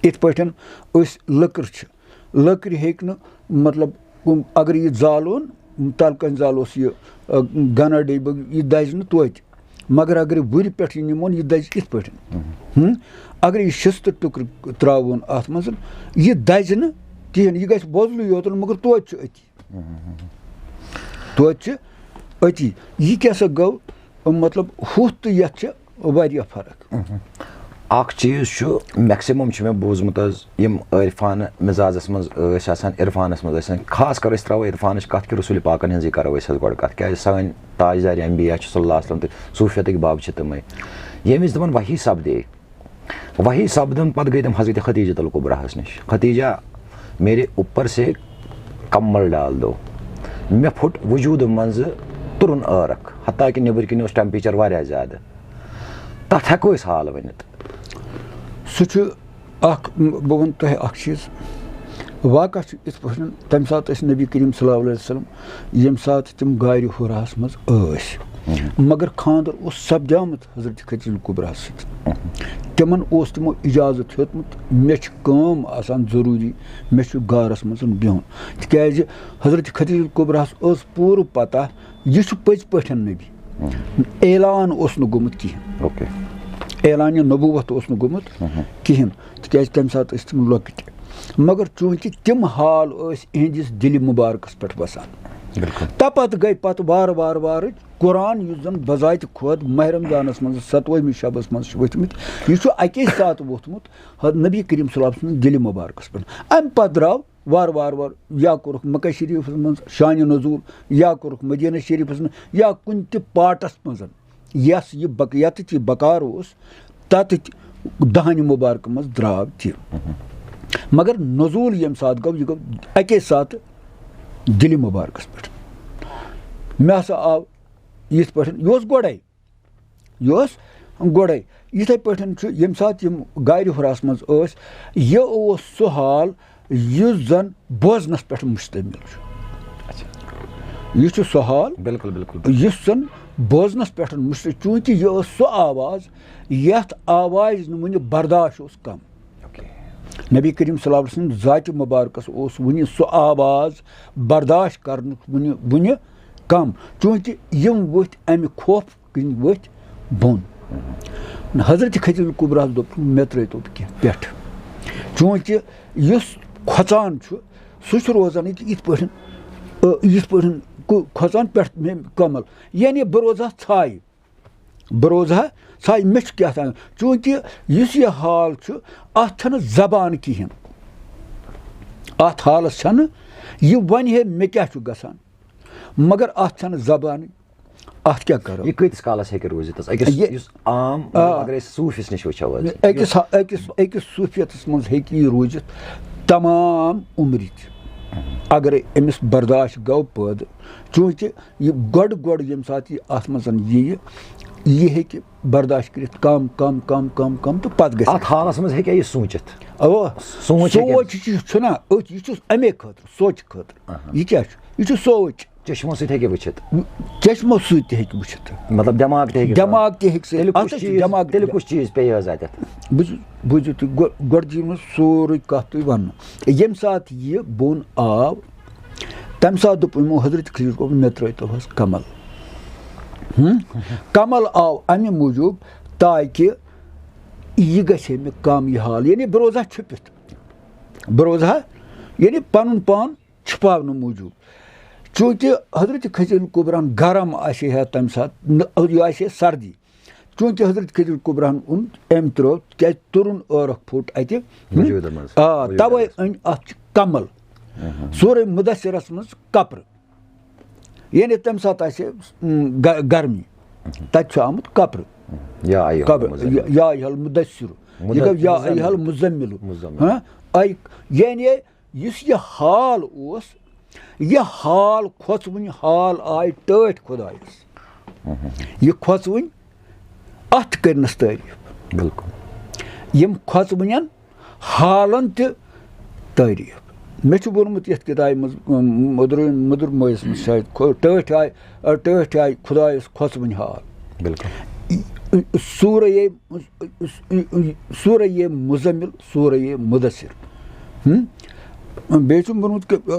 یِتھ پٲٹھۍ أسۍ لٔکٕر چھِ، لٔکرِ ہیٚکہِ نہٕ، مطلب، کُم-، اگر یہِ زالون، تَلہٕ کَنہِ زالوس یہِ، آ، گَنَڑ ڈیٚبہِ، یہِ دَزِ نہٕ توتہِ۔ مگر اگر یہِ وُرِ پٮ۪ٹھ یہِ نِمون، یہِ دَزِ یِتھ پٲٹھۍ۔ ہم۔ اگر یہِ شِستہٕ ٹُکرٕ ترٛاوون اَتھ منٛز، یہِ دَزِ نہٕ کِہیٖنۍ، یہِ گژھِ وۄزلٕے یوت، مگر توتہِ چھُ أتی۔ توتہِ چھِ أتی۔ یہِ کیٛاہ سا گوٚو؟ مطلب، ہُتھ تہٕ یَتھ چھِ واریاہ فرق۔ اکھ چیٖز چھُ، maximum چھُ مےٚ بوٗزمُت حظ، یِم عرفان مزازس منٛز ٲسۍ آسان، عرفانس منٛز ٲسۍ آسان، خاص کر أسۍ ترٛاوو عرفانٕچ کتھ کہِ رسول پاکن ہٕنٛزٕے کرو أسۍ حظ گۄڈٕ کتھ، کیازِ سٲنۍ تاجدار انبیاء چھِ صلی اللہ علیہ وسلم تہٕ صوفیتٕکۍ باب چھِ تِمے۔ ییٚمہِ وِزِ تِمن وحی سپدے، وحی سپدن پتہٕ گٔے تِم حضرت خدیجہ الکبریٰ ہس نِش، "خدیجہ، میرے اوپر سے کمبل ڈال دو، مےٚ پھُٹ وجوٗدٕ منٛزٕ تُرُن عٲرق، حتیٰ کہِ نیٚبٕرۍ کِنۍ اوس temperature واریاہ زیادٕ۔" تتھ ہٮ۪کو أسۍ حال ؤنِتھ۔ سُہ چھُ اکھ، بہٕ وَنہٕ تۄہہِ اکھ چیٖز، واقعہ چھُ یِتھ پٲٹھۍ، تَمہِ ساتہٕ ٲسۍ نبی کریم صلی اللہ علیہ وسلم، ییٚمہِ ساتہٕ تِم غارِ حراہَس منٛز ٲسۍ، مگر خانٛدر اوس سپدیومُت حضرت خدیجہ کبریٰ سۭتۍ۔ تِمن اوس تِمو اجازت ہیوٚتمُت، مےٚ چھِ کٲم آسان ضروٗری، مےٚ چھُ غارس منٛز بِہُن۔ تِکیازِ حضرت خدیجہ کبریٰ ہس ٲس پوٗرٕ پتہ، یہِ چھُ پٔزۍ پٲٹھۍ نبی۔ اعلان اوس نہٕ گوٚمُت کِہیٖنۍ۔ اوکے۔ اعلانِ نبوت اوس نہٕ گوٚمُت کِہیٖنۍ، تِکیازِ تمہِ ساتہٕ ٲسۍ تِم لۄکٕٹۍ۔ مگر چوٗنٛکہِ تِم حال ٲسۍ اِہِنٛدِس دِلہِ مُبارکس پٮ۪ٹھ وسان۔ بِلکُل۔ تَپتہٕ گٔے پتہٕ وارٕ وارٕ وارٕ قرآن، یُس زن بذاتِ خۄد ماہِ رمضانس منٛز ستوٲہمہِ شبس منٛز چھُ ؤتھمُت، یہِ چھُ اَکے ساتہٕ ووٚتھمُت حض-، نبی کریم صلی اللہ علیہ وسلم دِلہِ مُبارکس پٮ۪ٹھ۔ امہِ پتہٕ درٛاو وارٕ وارٕ وارٕ، یا کوٚرُکھ مکہ شریٖفس منٛز شانِ نزول، یا کوٚرُکھ مدینہ شریٖفس منٛز، یا کُنہِ تہِ پارٹس منٛز، یس یہِ بک-، یتتھ یہِ بکار اوس، تتتھ دہنہِ مبارکہٕ منٛز درٛاو تہِ۔ مگر نزول ییٚمہِ ساتہٕ گوٚو، یہِ گوٚو اکے ساتہٕ دِلہِ مبارکس پٮ۪ٹھ۔ مےٚ ہسا آو یِتھ پٲٹھۍ، یہِ اوس گۄڈے، یہِ اوس گۄڈے۔ یِتھے پٲٹھۍ چھُ، ییٚمہِ ساتہٕ یِم غارِ حراہس منٛز ٲسۍ، یہِ اوس سُہ حال یُس زن بوزنس پٮ۪ٹھ مشتمل چھُ۔ یہِ چھُ سُہ حال بِلکُل بِلکُل۔ یُس زن بوزنس پٮ۪ٹھ مشتمل، چوٗنٛکہِ یہِ ٲس سۄ آواز یتھ آوازِ نہٕ وُنہِ برداشت اوس کم۔ اوکے۔ نبی کریم صلی اللہ علیہ وسلم ذاتِ مبارکس اوس وُنہِ سُہ آواز برداشت کرنُک وُنہِ وُنہِ کم، چوٗنٛکہِ یِم ؤتھۍ امہِ خوف کِنۍ ؤتھۍ بۄن۔ حضرت خدیجہ کبریٰ ہس دوٚپ، مےٚ ترٲوتو کینٛہہ پٮ۪ٹھ، چوٗنٛکہِ یُس کھۄژان چھُ، سُہ چھُ روزان ییٚتہِ یِتھ پٲٹھۍ، ٲ، یِتھ پٲٹھۍ کُ-، کھۄژان پٮ۪ٹھ مےٚ کمل، یعنی بہٕ روزٕ ہا ژھایہِ، بہٕ روزٕ ہا ژھایہِ، مےٚ چھُ کیٛاہ تام، چوٗنٛکہِ یُس یہِ حال چھُ، اتھ چھنہٕ زبان کِہیٖنۍ، اتھ حالس چھنہٕ، یہِ ونہِ ہے مےٚ کیٛاہ چھُ گژھان، مگر اتھ چھنہٕ زبانٕے۔ اتھ کیٛاہ کرو؟ یہِ کۭتِس کالس ہیٚکہِ روٗزِتھ حظ؟ أکِس یہِ- یُس عام، آ۔ اگر أسۍ صوٗفِس نِش وٕچھو حظ، أکِس أکِس أکِس صوٗفیتس منٛز ہیٚکہِ یہِ روٗزِتھ تمام عمرِ تہِ۔ اگر أمِس برداشت گوٚو پٲدٕ، چوٗنٛکہِ یہِ گۄڈٕ گۄڈٕ ییٚمہِ ساتہٕ یہِ اتھ منٛز یِیہِ، یہِ ہیٚکہِ برداشت کٔرِتھ کم کم کم کم کم تہٕ پتہٕ گژھِ۔ اتھ حالس منٛز ہیٚکہِ یہِ سوٗنٛچِتھ؟ اوا۔ سونٛچ ہیٚکہِ سونٛچ چھُ چھُنہ أتھۍ، یہِ چھُ امے خٲطرٕ سونٛچہِ خٲطرٕ۔ اہن۔ یہِ کیٛاہ چھُ؟ یہِ چھُ سونٛچ۔ چشمو سۭتۍ ہیٚکہِ وٕچھِتھ۔ چشمو سۭتۍ تہِ ہیٚکہِ وٕچھِتھ۔ مطلب دٮ۪ماغ تہِ ہیٚکہِ۔ دٮ۪ماغ تہِ ہیٚکہِ سۭتۍ، تیٚلہِ اَتھ کُس تہِ چھُ چیٖز، دٮ۪ماغ تیٚلہِ کُس چیٖز پیٚیہِ حظ اَتٮ۪تھ؟ بوٗزِو، بوٗزِو تُہۍ، گۄ-، گۄڈٕ دِیِو مےٚ سورُے کَتھ تُہۍ وَننہٕ۔ ییٚمہِ ساتہٕ یہِ بۄن آو، تَمہِ ساتہٕ دوٚپ یِمو حضرت خٔزیٖر، مےٚ ترٛٲوتو حظ کمل۔ ہُم؟ کمل آو اَمہِ موٗجوٗب تاکہِ یہِ گژھِ ہے مےٚ کم یہِ حال، یعنی بہٕ روزٕ ہا چھُپِتھ۔ بہٕ روزٕ ہا، یعنی پَنُن پان چھُپاونہٕ موٗجوٗب۔ چوٗنٛکہِ حضرت خٔزیٖر کُبراہَن گرم آسہِ ہے تَمہِ ساتہٕ، نہ، یہِ آسہِ ہے سردی۔ چوٗنٛکہِ حضرت خٔزیٖر کُبراہَن اوٚن، أمۍ ترٛوو، تِکیٛازِ تُرُن عٲرق پھوٚٹ اَتہِ۔ وجوٗدَس منٛز۔ آ، وجوٗدَس تَوَے منٛز۔ أنۍ اَتھ چھِ کمل۔ سورہ مدثرس منٛز کپرٕ۔ یعنی تَمہِ ساتہٕ آسہِ، م، گ-، گرمی۔ تَتہِ چھُ آمُت کپرٕ۔ یا ایہا کپرٕ۔ المزمل۔ یا، یا ایہا المدثر۔ یہِ گوٚو یا ایہا المزمل۔ مزمل۔ ہاں؟ اَے، یعنی یُس یہِ حال اوس، یہِ حال کھۄژوٕنۍ حال آے ٹٲٹھۍ خۄدایَس۔ یہِ کھۄژوٕنۍ، اَتھ کٔرنَس تعریٖف۔ بِلکُل۔ یِم کھۄژوٕنٮ۪ن حالن تہِ تعریٖف۔ مےٚ چھُ ووٚنمُت یَتھ کِتابہِ منٛز، مٔدرٕ، مٔدٕر مٲیِس منٛز شاید، خۄ-، ٹٲٹھۍ آے، ٹٲٹھۍ آے خۄدایَس کھۄژوٕنۍ حال۔ بِلکُل۔ سورہ، سورہ مزمل، سورہ مدثر۔ ہم؟ بیٚیہِ چھُم ووٚنمُت کہِ،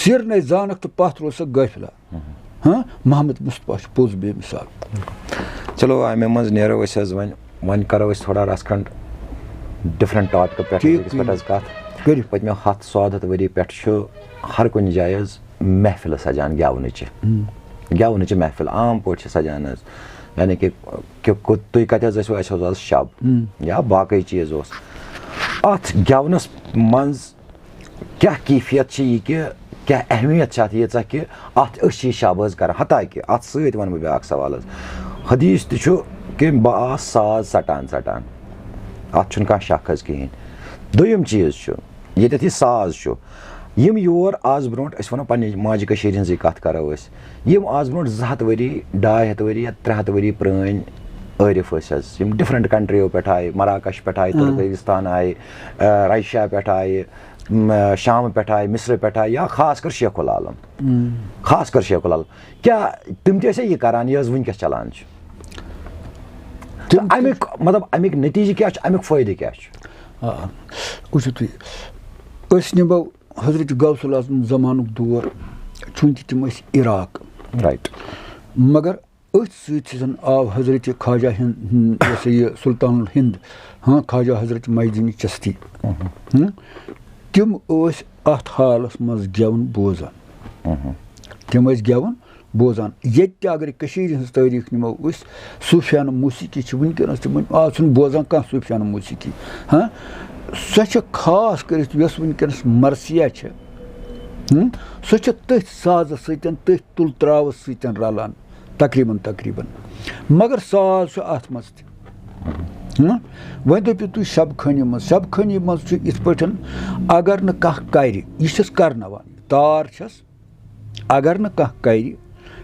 سیٖرنَے زانَکھ تہٕ پَتھ روزَکھ غٲفلہ۔ ہاں، محمد مصطفیٰ چھُ پوٚز بے مثال۔ چلو، اَمہِ منٛز نیرو أسۍ حظ وۄنۍ، وۄنۍ کرو أسۍ تھوڑا رژھ کھنٛڈ different topic پٮ۪ٹھ، ٹھیٖک، أکِس پٮ۪ٹھ حظ کَتھ۔ کٔرِو۔ پٔتمیو ہَتھ سواد ہَتھ ؤری پٮ۪ٹھ چھُ ہر کُنہِ جایہِ حظ محفِلہٕ سجان گٮ۪ونٕچہِ۔ گٮ۪ونٕچہِ محفِل عام پٲٹھۍ چھِ سجان حظ، یعنی کہِ، کہِ، کہِ تُہۍ کَتہِ حظ ٲسِو، اَسہِ حظ اوس شب یا باقٕے چیٖز اوس۔ اَتھ گٮ۪ونَس منٛز کیٛاہ کیفیت چھِ یہِ کہِ کیٛاہ اہمیت چھِ اَتھ ییٖژاہ کہِ اَتھ أسۍ چھِ یہِ شب حظ کران؟ حتیٰ کہِ اَتھ سۭتۍ وَنہٕ بہٕ بیٛاکھ سوال حظ۔ حدیث تہِ چھُ کہِ بہٕ آس ساز ژَٹان ژَٹان، اَتھ چھُنہٕ کانٛہہ شک حظ کِہیٖنۍ۔ دوٚیِم چیٖز چھُ، ییٚتٮ۪تھ یہِ ساز چھُ، یِم یور آز برونٛٹھ، أسۍ وَنو پنٛنہِ ماجہِ کٔشیٖرِ ہِنٛزٕے کَتھ کَرو أسۍ، یِم آز برونٛٹھ زٕ ہَتھ ؤری، ڈاے ہَتھ ؤری یا ترٛےٚ ہَتھ ؤری پرٛٲنۍ عٲرِف ٲسۍ حظ، یِم different countryو پٮ۪ٹھ آیہِ، مراکش پٮ۪ٹھ آیہِ، تُرکٲنِستان آیہِ، آ، رشیا پٮ۪ٹھ آیہِ، م، شامہٕ پٮ۪ٹھ آے، مصرٕ پٮ۪ٹھ آے، یا خاص کر شیخ العالم، خاص کر شیخ العالم، کیٛاہ تِم تہِ ٲسیا یہِ کران، یہِ حظ وٕنکیٚس چلان چھُ؟ تہٕ تِم تہِ اَمیُک مطلب، اَمیُک نتیٖجہٕ کیٛاہ چھُ، اَمیُک فٲیدٕ کیٛاہ چھُ؟ آ، وٕچھِو تُہۍ، أسۍ نِمو حضرت غوث الاعظم زمانُک دور، چوٗنٛکہِ تِم ٲسۍ عراق۔ رائٹ۔ مگر أتھۍ سۭتۍ سۭتۍ آو حضرت خواجہ ہند، ہند، یہِ ہسا یہِ سلطان الہند، ہاں، خواجہ حضرت معین الدین چشتی۔ ہاں، تِم ٲسۍ اَتھ حالس منٛز گٮ۪وُن بوزان۔ تِم ٲسۍ گٮ۪وُن بوزان۔ ییٚتہِ تہِ اگر کٔشیٖرِ ہٕنٛز تٲریٖخ نِمو أسۍ، صوٗفیانہٕ موسیقی چھِ وٕنکیٚنَس تہِ وٕنہِ، آز چھُنہٕ بوزان کانٛہہ صوٗفیانہٕ موسیقی۔ ہاں، سۄ چھِ خاص کٔرِتھ یۄس وٕنکیٚنَس مرثیہ چھِ، ہم، سۄ چھِ تٔتھۍ سازَس سۭتۍ، تٔتھۍ تُل ترٛاوَس سۭتۍ رَلان تقریٖباً تقریٖباً۔ مگر ساز چھُ اَتھ منٛز تہِ۔ ہم، وۄنۍ دٔپِو تُہۍ شب خٲنی منٛز، شب خٲنی منٛز چھُ یِتھ پٲٹھۍ، اگر نہٕ کانٛہہ کَرِ، یہِ چھَس کَرناوان، تار چھَس، اگر نہٕ کانٛہہ کَرِ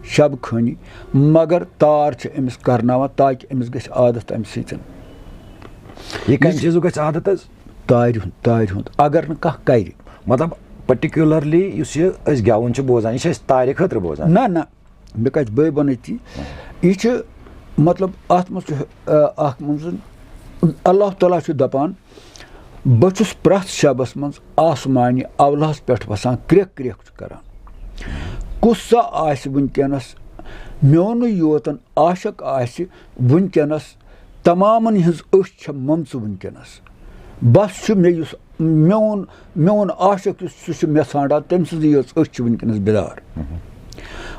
شب خٲنی، مگر تار چھِ أمِس کَرناوان تاکہِ أمِس گژھِ عادت اَمہِ سۭتۍ۔ یہِ کَمہِ چیٖزُک گژھِ عادت حظ؟ تارِ ہُنٛد، تارِ ہُنٛد، اگر نہٕ کانٛہہ کَرِ۔ مطلب، پٔٹِکیوٗلرلی یُس یہِ أسۍ گٮ۪وُن چھِ بوزان، یہِ چھِ أسۍ تارِ خٲطرٕ بوزان؟ نہ، نہ، مےٚ کَتہِ بٲے بَنٲے تی۔ یہِ چھِ، مطلب، اَتھ منٛز چھُ، آ، اَکھ منٛز اللہ تعالیٰ چھُ دَپان، بہٕ چھُس پرٛٮ۪تھ شبَس منٛز آسمانہِ اَولہَس پٮ۪ٹھ وَسان، کرٛٮ۪کھ کرٛٮ۪کھ چھُ کَران۔ کُس سا آسہِ وٕنکیٚنَس میونُے یوتَن عاشق آسہِ وٕنکیٚنَس، تمامَن ہٕنٛز أچھ چھےٚ مَمژٕ وٕنکیٚنَس۔ بَس چھُ مےٚ یُس میون، میون عاشق یُس، سُہ چھُ مےٚ ژھانٛڈان، تٔمۍ سٕنٛزٕے یٲژ أچھ چھِ وٕنکیٚنَس بیدار۔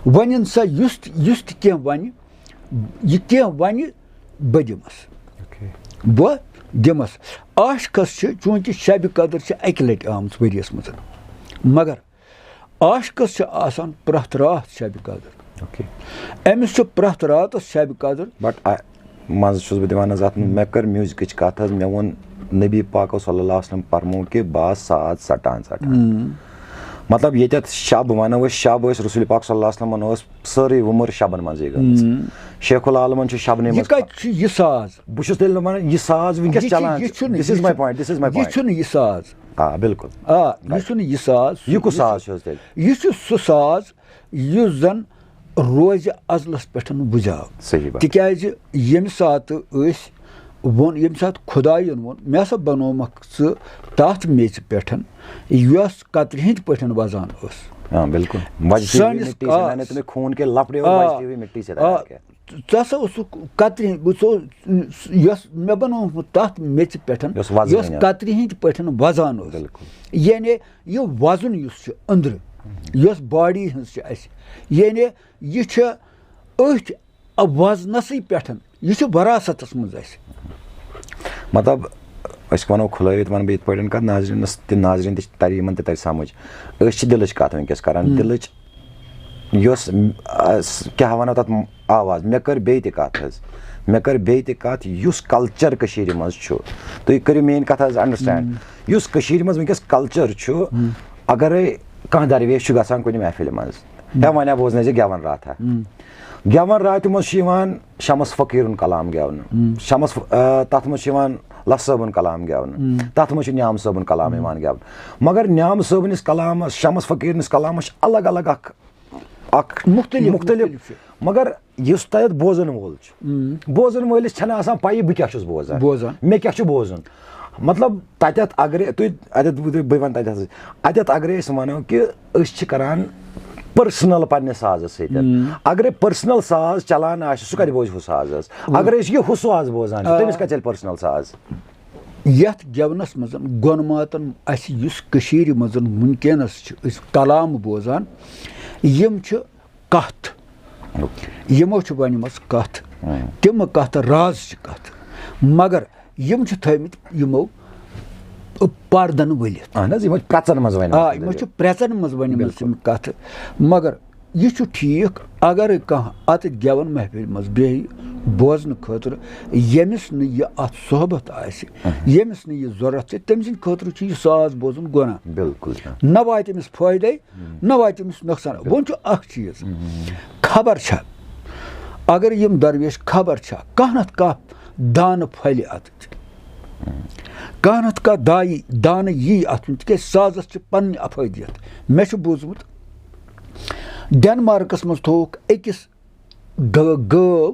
وۄنۍ یِن سا یُس تہِ، یُس تہِ کینٛہہ وَنہِ، یہِ کینٛہہ وَنہِ، بہٕ دِمَس۔ بہٕ دِمَس۔ عاشقَس چھِ، چوٗنٛکہِ شبِ قدر چھِ اَکہِ لَٹہِ آمٕژ ؤریَس منٛز، مگر عاشقَس چھِ آسان پرٛٮ۪تھ راتھ شبِ قدر۔ أمِس چھُ پرٛٮ۪تھ راتَس شبِ قدر۔ بٹ منٛزٕ چھُس بہٕ دِوان حظ اَتھ منٛز، مےٚ کٔر میوٗزکٕچ کَتھ حظ، مےٚ ووٚن نبی پاکو صلی اللہ علیہ وسلم پرمو کہِ بہٕ آسہٕ ساز ژَٹان ژَٹان۔ مطلب، ییٚتٮ۪تھ شب وَنو أسۍ، شب ٲسۍ رسول پاک صلی اللہ علیہ وسلمن ٲس سٲرٕے وُمر شبن منٛزٕے گٔمٕژ۔ شیخ العالمن چھُ شبنٕے یہِ منٛز۔ کَتہِ چھُ یہِ ساز؟ بہٕ چھُس تیٚلہِ وَنان، یہِ ساز وٕنکیٚس یہِ چھُ، چلان یہِ چھُ۔ چھُنہٕ، This is یہِ my چھُ، point, this is my یہِ point۔ چھُنہٕ یہِ ساز۔ آ، بِلکُل۔ آ، یہِ Right۔ چھُنہٕ یہِ ساز۔ یہِ کُس یہِ ساز چھُ، چھُ حظ تیٚلہِ؟ یہِ چھُ سُہ ساز یُس زَن روزِ ازلَس پٮ۪ٹھ بُزیو۔ صحیح بات۔ تِکیٛازِ ییٚمہِ ساتہٕ أسۍ ووٚن، ییٚمہِ ساتہٕ خۄدایَن ووٚن، "مےٚ ہسا بنوومَکھ ژٕ تَتھ میٚژِ پٮ۪ٹھ، یۄس کترِ ہٕنٛدۍ پٲٹھۍ وَزان ٲس۔" آ، بِلکُل۔ وجدی ہوئی سٲنِس مٹی سے، آ، میں نے تمہیں خون کے لفڑے اور آ، وجدی ہوئی مٹی سے آ، تیار کیا۔ ژٕ ہسا اوسُکھ کترِ ہٕنٛدۍ، بہٕ ژٕ اوس-، یۄس مےٚ بنوومُت تَتھ میٚژِ پٮ۪ٹھ، یۄس وزن یۄس یۄس۔ کترِ ہٕنٛدۍ پٲٹھۍ وَزان ٲس۔ بِلکُل۔ یعنی یہِ وزن یُس چھُ أنٛدرٕ، یۄس باڈی ہٕنٛز چھِ اَسہِ، یعنی یہِ چھِ أتھۍ وزنَسٕے پٮ۪ٹھ، یہِ چھُ وراثتَس منٛز اَسہِ۔ مطلب، أسۍ وَنو کھُلٲوِتھ، وَنہٕ بہٕ یِتھ پٲٹھۍ کَتھ، ناظریٖنَس تہِ، ناظریٖن تہِ چھِ تَر-، یِمَن تہِ تَرِ سَمٕجھ۔ أسۍ چھِ دِلٕچ کَتھ وٕنکیٚس کَران۔ ہُم۔ دِلٕچ یۄس، آ، س-، کیٛاہ وَنو تَتھ، آواز۔ مےٚ کٔر بیٚیہِ تہِ کَتھ حظ۔ مےٚ کٔر بیٚیہِ تہِ کَتھ، یُس کَلچَر کٔشیٖرِ منٛز چھُ۔ تُہۍ کٔرِو میٛٲنۍ کَتھ حظ understand۔ ہُم۔ یُس کٔشیٖرِ منٛز وٕنکیٚس کَلچَر چھُ، ہُم۔ اَگَرے کانٛہہ درویش چھُ گژھان کُنہِ محفِلہِ منٛز، ہُم۔ ہے وۄنۍ ہا بوزنٲیزِ گٮ۪وَن راتھا۔ ہُم۔ گٮ۪وَن راتہِ منٛز چھُ یِوان شمس فقیٖرُن کلام گٮ۪ونہٕ۔ ہُم۔ شمس ف-، آ، تَتھ منٛز چھُ یِوان لَس صٲبُن کلام گٮ۪ونہٕ۔ ہُم۔ تَتھ منٛز چھُ نیام صٲبُن کلام ہُم۔ یِوان گٮ۪ونہٕ۔ مگر نیام صٲبنِس کلامَس، شمس فقیٖرنِس کلامَس چھِ الگ الگ اَکھ اکھ مُختٔلِف، مُختٔلِف۔ مُختٔلِف چھُ۔ مگر یُس تَتٮ۪تھ بوزَن وول چھُ، اۭں۔ بوزَن وٲلِس چھَنہٕ آسان پَیی بہٕ کیٛاہ چھُس بوزان۔ بوزان۔ مےٚ کیٛاہ چھُ بوزُن۔ مطلب، تَتٮ۪تھ اگرے تُہۍ، اَتٮ۪تھ بہٕ، بہٕ وَنہٕ تَتٮ۪تھ حظ، اَتٮ۪تھ اگرے أسۍ وَنو کہِ أسۍ چھِ کَران personal پنٛنِس سازَس سۭتۍ۔ اۭں۔ اگرے personal ساز چَلان آسہِ، سُہ کَتہِ بوزِ ہُہ ساز حظ؟ اۭں۔ اگرے أسۍ یہِ ہُہ ساز بوزان چھِ، آ۔ تٔمِس کَتہِ چَلہِ personal ساز؟ یَتھ گٮ۪ونَس منٛز گۄنہٕ ماتَن اَسہِ یُس کٔشیٖرِ منٛز وٕنکیٚنَس چھِ أسۍ کلام بوزان، یِم چھِ کَتھ۔ اوکے۔ یِمو چھِ وَنِمَژٕ کَتھ۔ ہاں۔ تِمہٕ کَتھٕ راز چھِ کَتھ۔ مگر یِم چھِ تھٲومٕتۍ یِمو پردن ؤلِتھ۔ اہن حظ، یِمو چھِ پرٛژن منٛز ؤنمٕژ آ، یِمو چھِ پرٛژن منٛز ؤنمٕژ بِلکُل۔ یِم کَتھٕ۔ مگر یہِ چھُ ٹھیٖک، اگرے کانٛہہ اَتٮ۪تھ گٮ۪وَن محفِلہِ منٛز بیٚہہِ بوزنہٕ خٲطرٕ، ییٚمِس نہٕ یہِ اَتھ صحبت آسہِ، اہن۔ ییٚمِس نہٕ یہِ ضوٚرَتھ چھِ، تٔمۍ سٕنٛدِ خٲطرٕ چھُ یہِ ساز بوزُن گۄناہ۔ بِلکُل۔ نہ واتہِ أمِس فٲیدَے، نہ واتہِ أمِس نۄقصان۔ وۄنۍ چھُ اَکھ چیٖز، خبر چھا، اگر یِم درویش خبر چھا، کانٛہہ نَتہٕ کانٛہہ دانہٕ پھلہِ اَتٮ۪تھ۔ کانٛہہ نتہٕ کانٛہہ دایہِ دانہٕ یی اَتھ منٛز، تِکیٛازِ سازَس چھِ پنٕنۍ افٲدیت۔ مےٚ چھُ بوٗزمُت، ڈینمارکَس منٛز تھووُکھ أکِس گٲ-، گٲو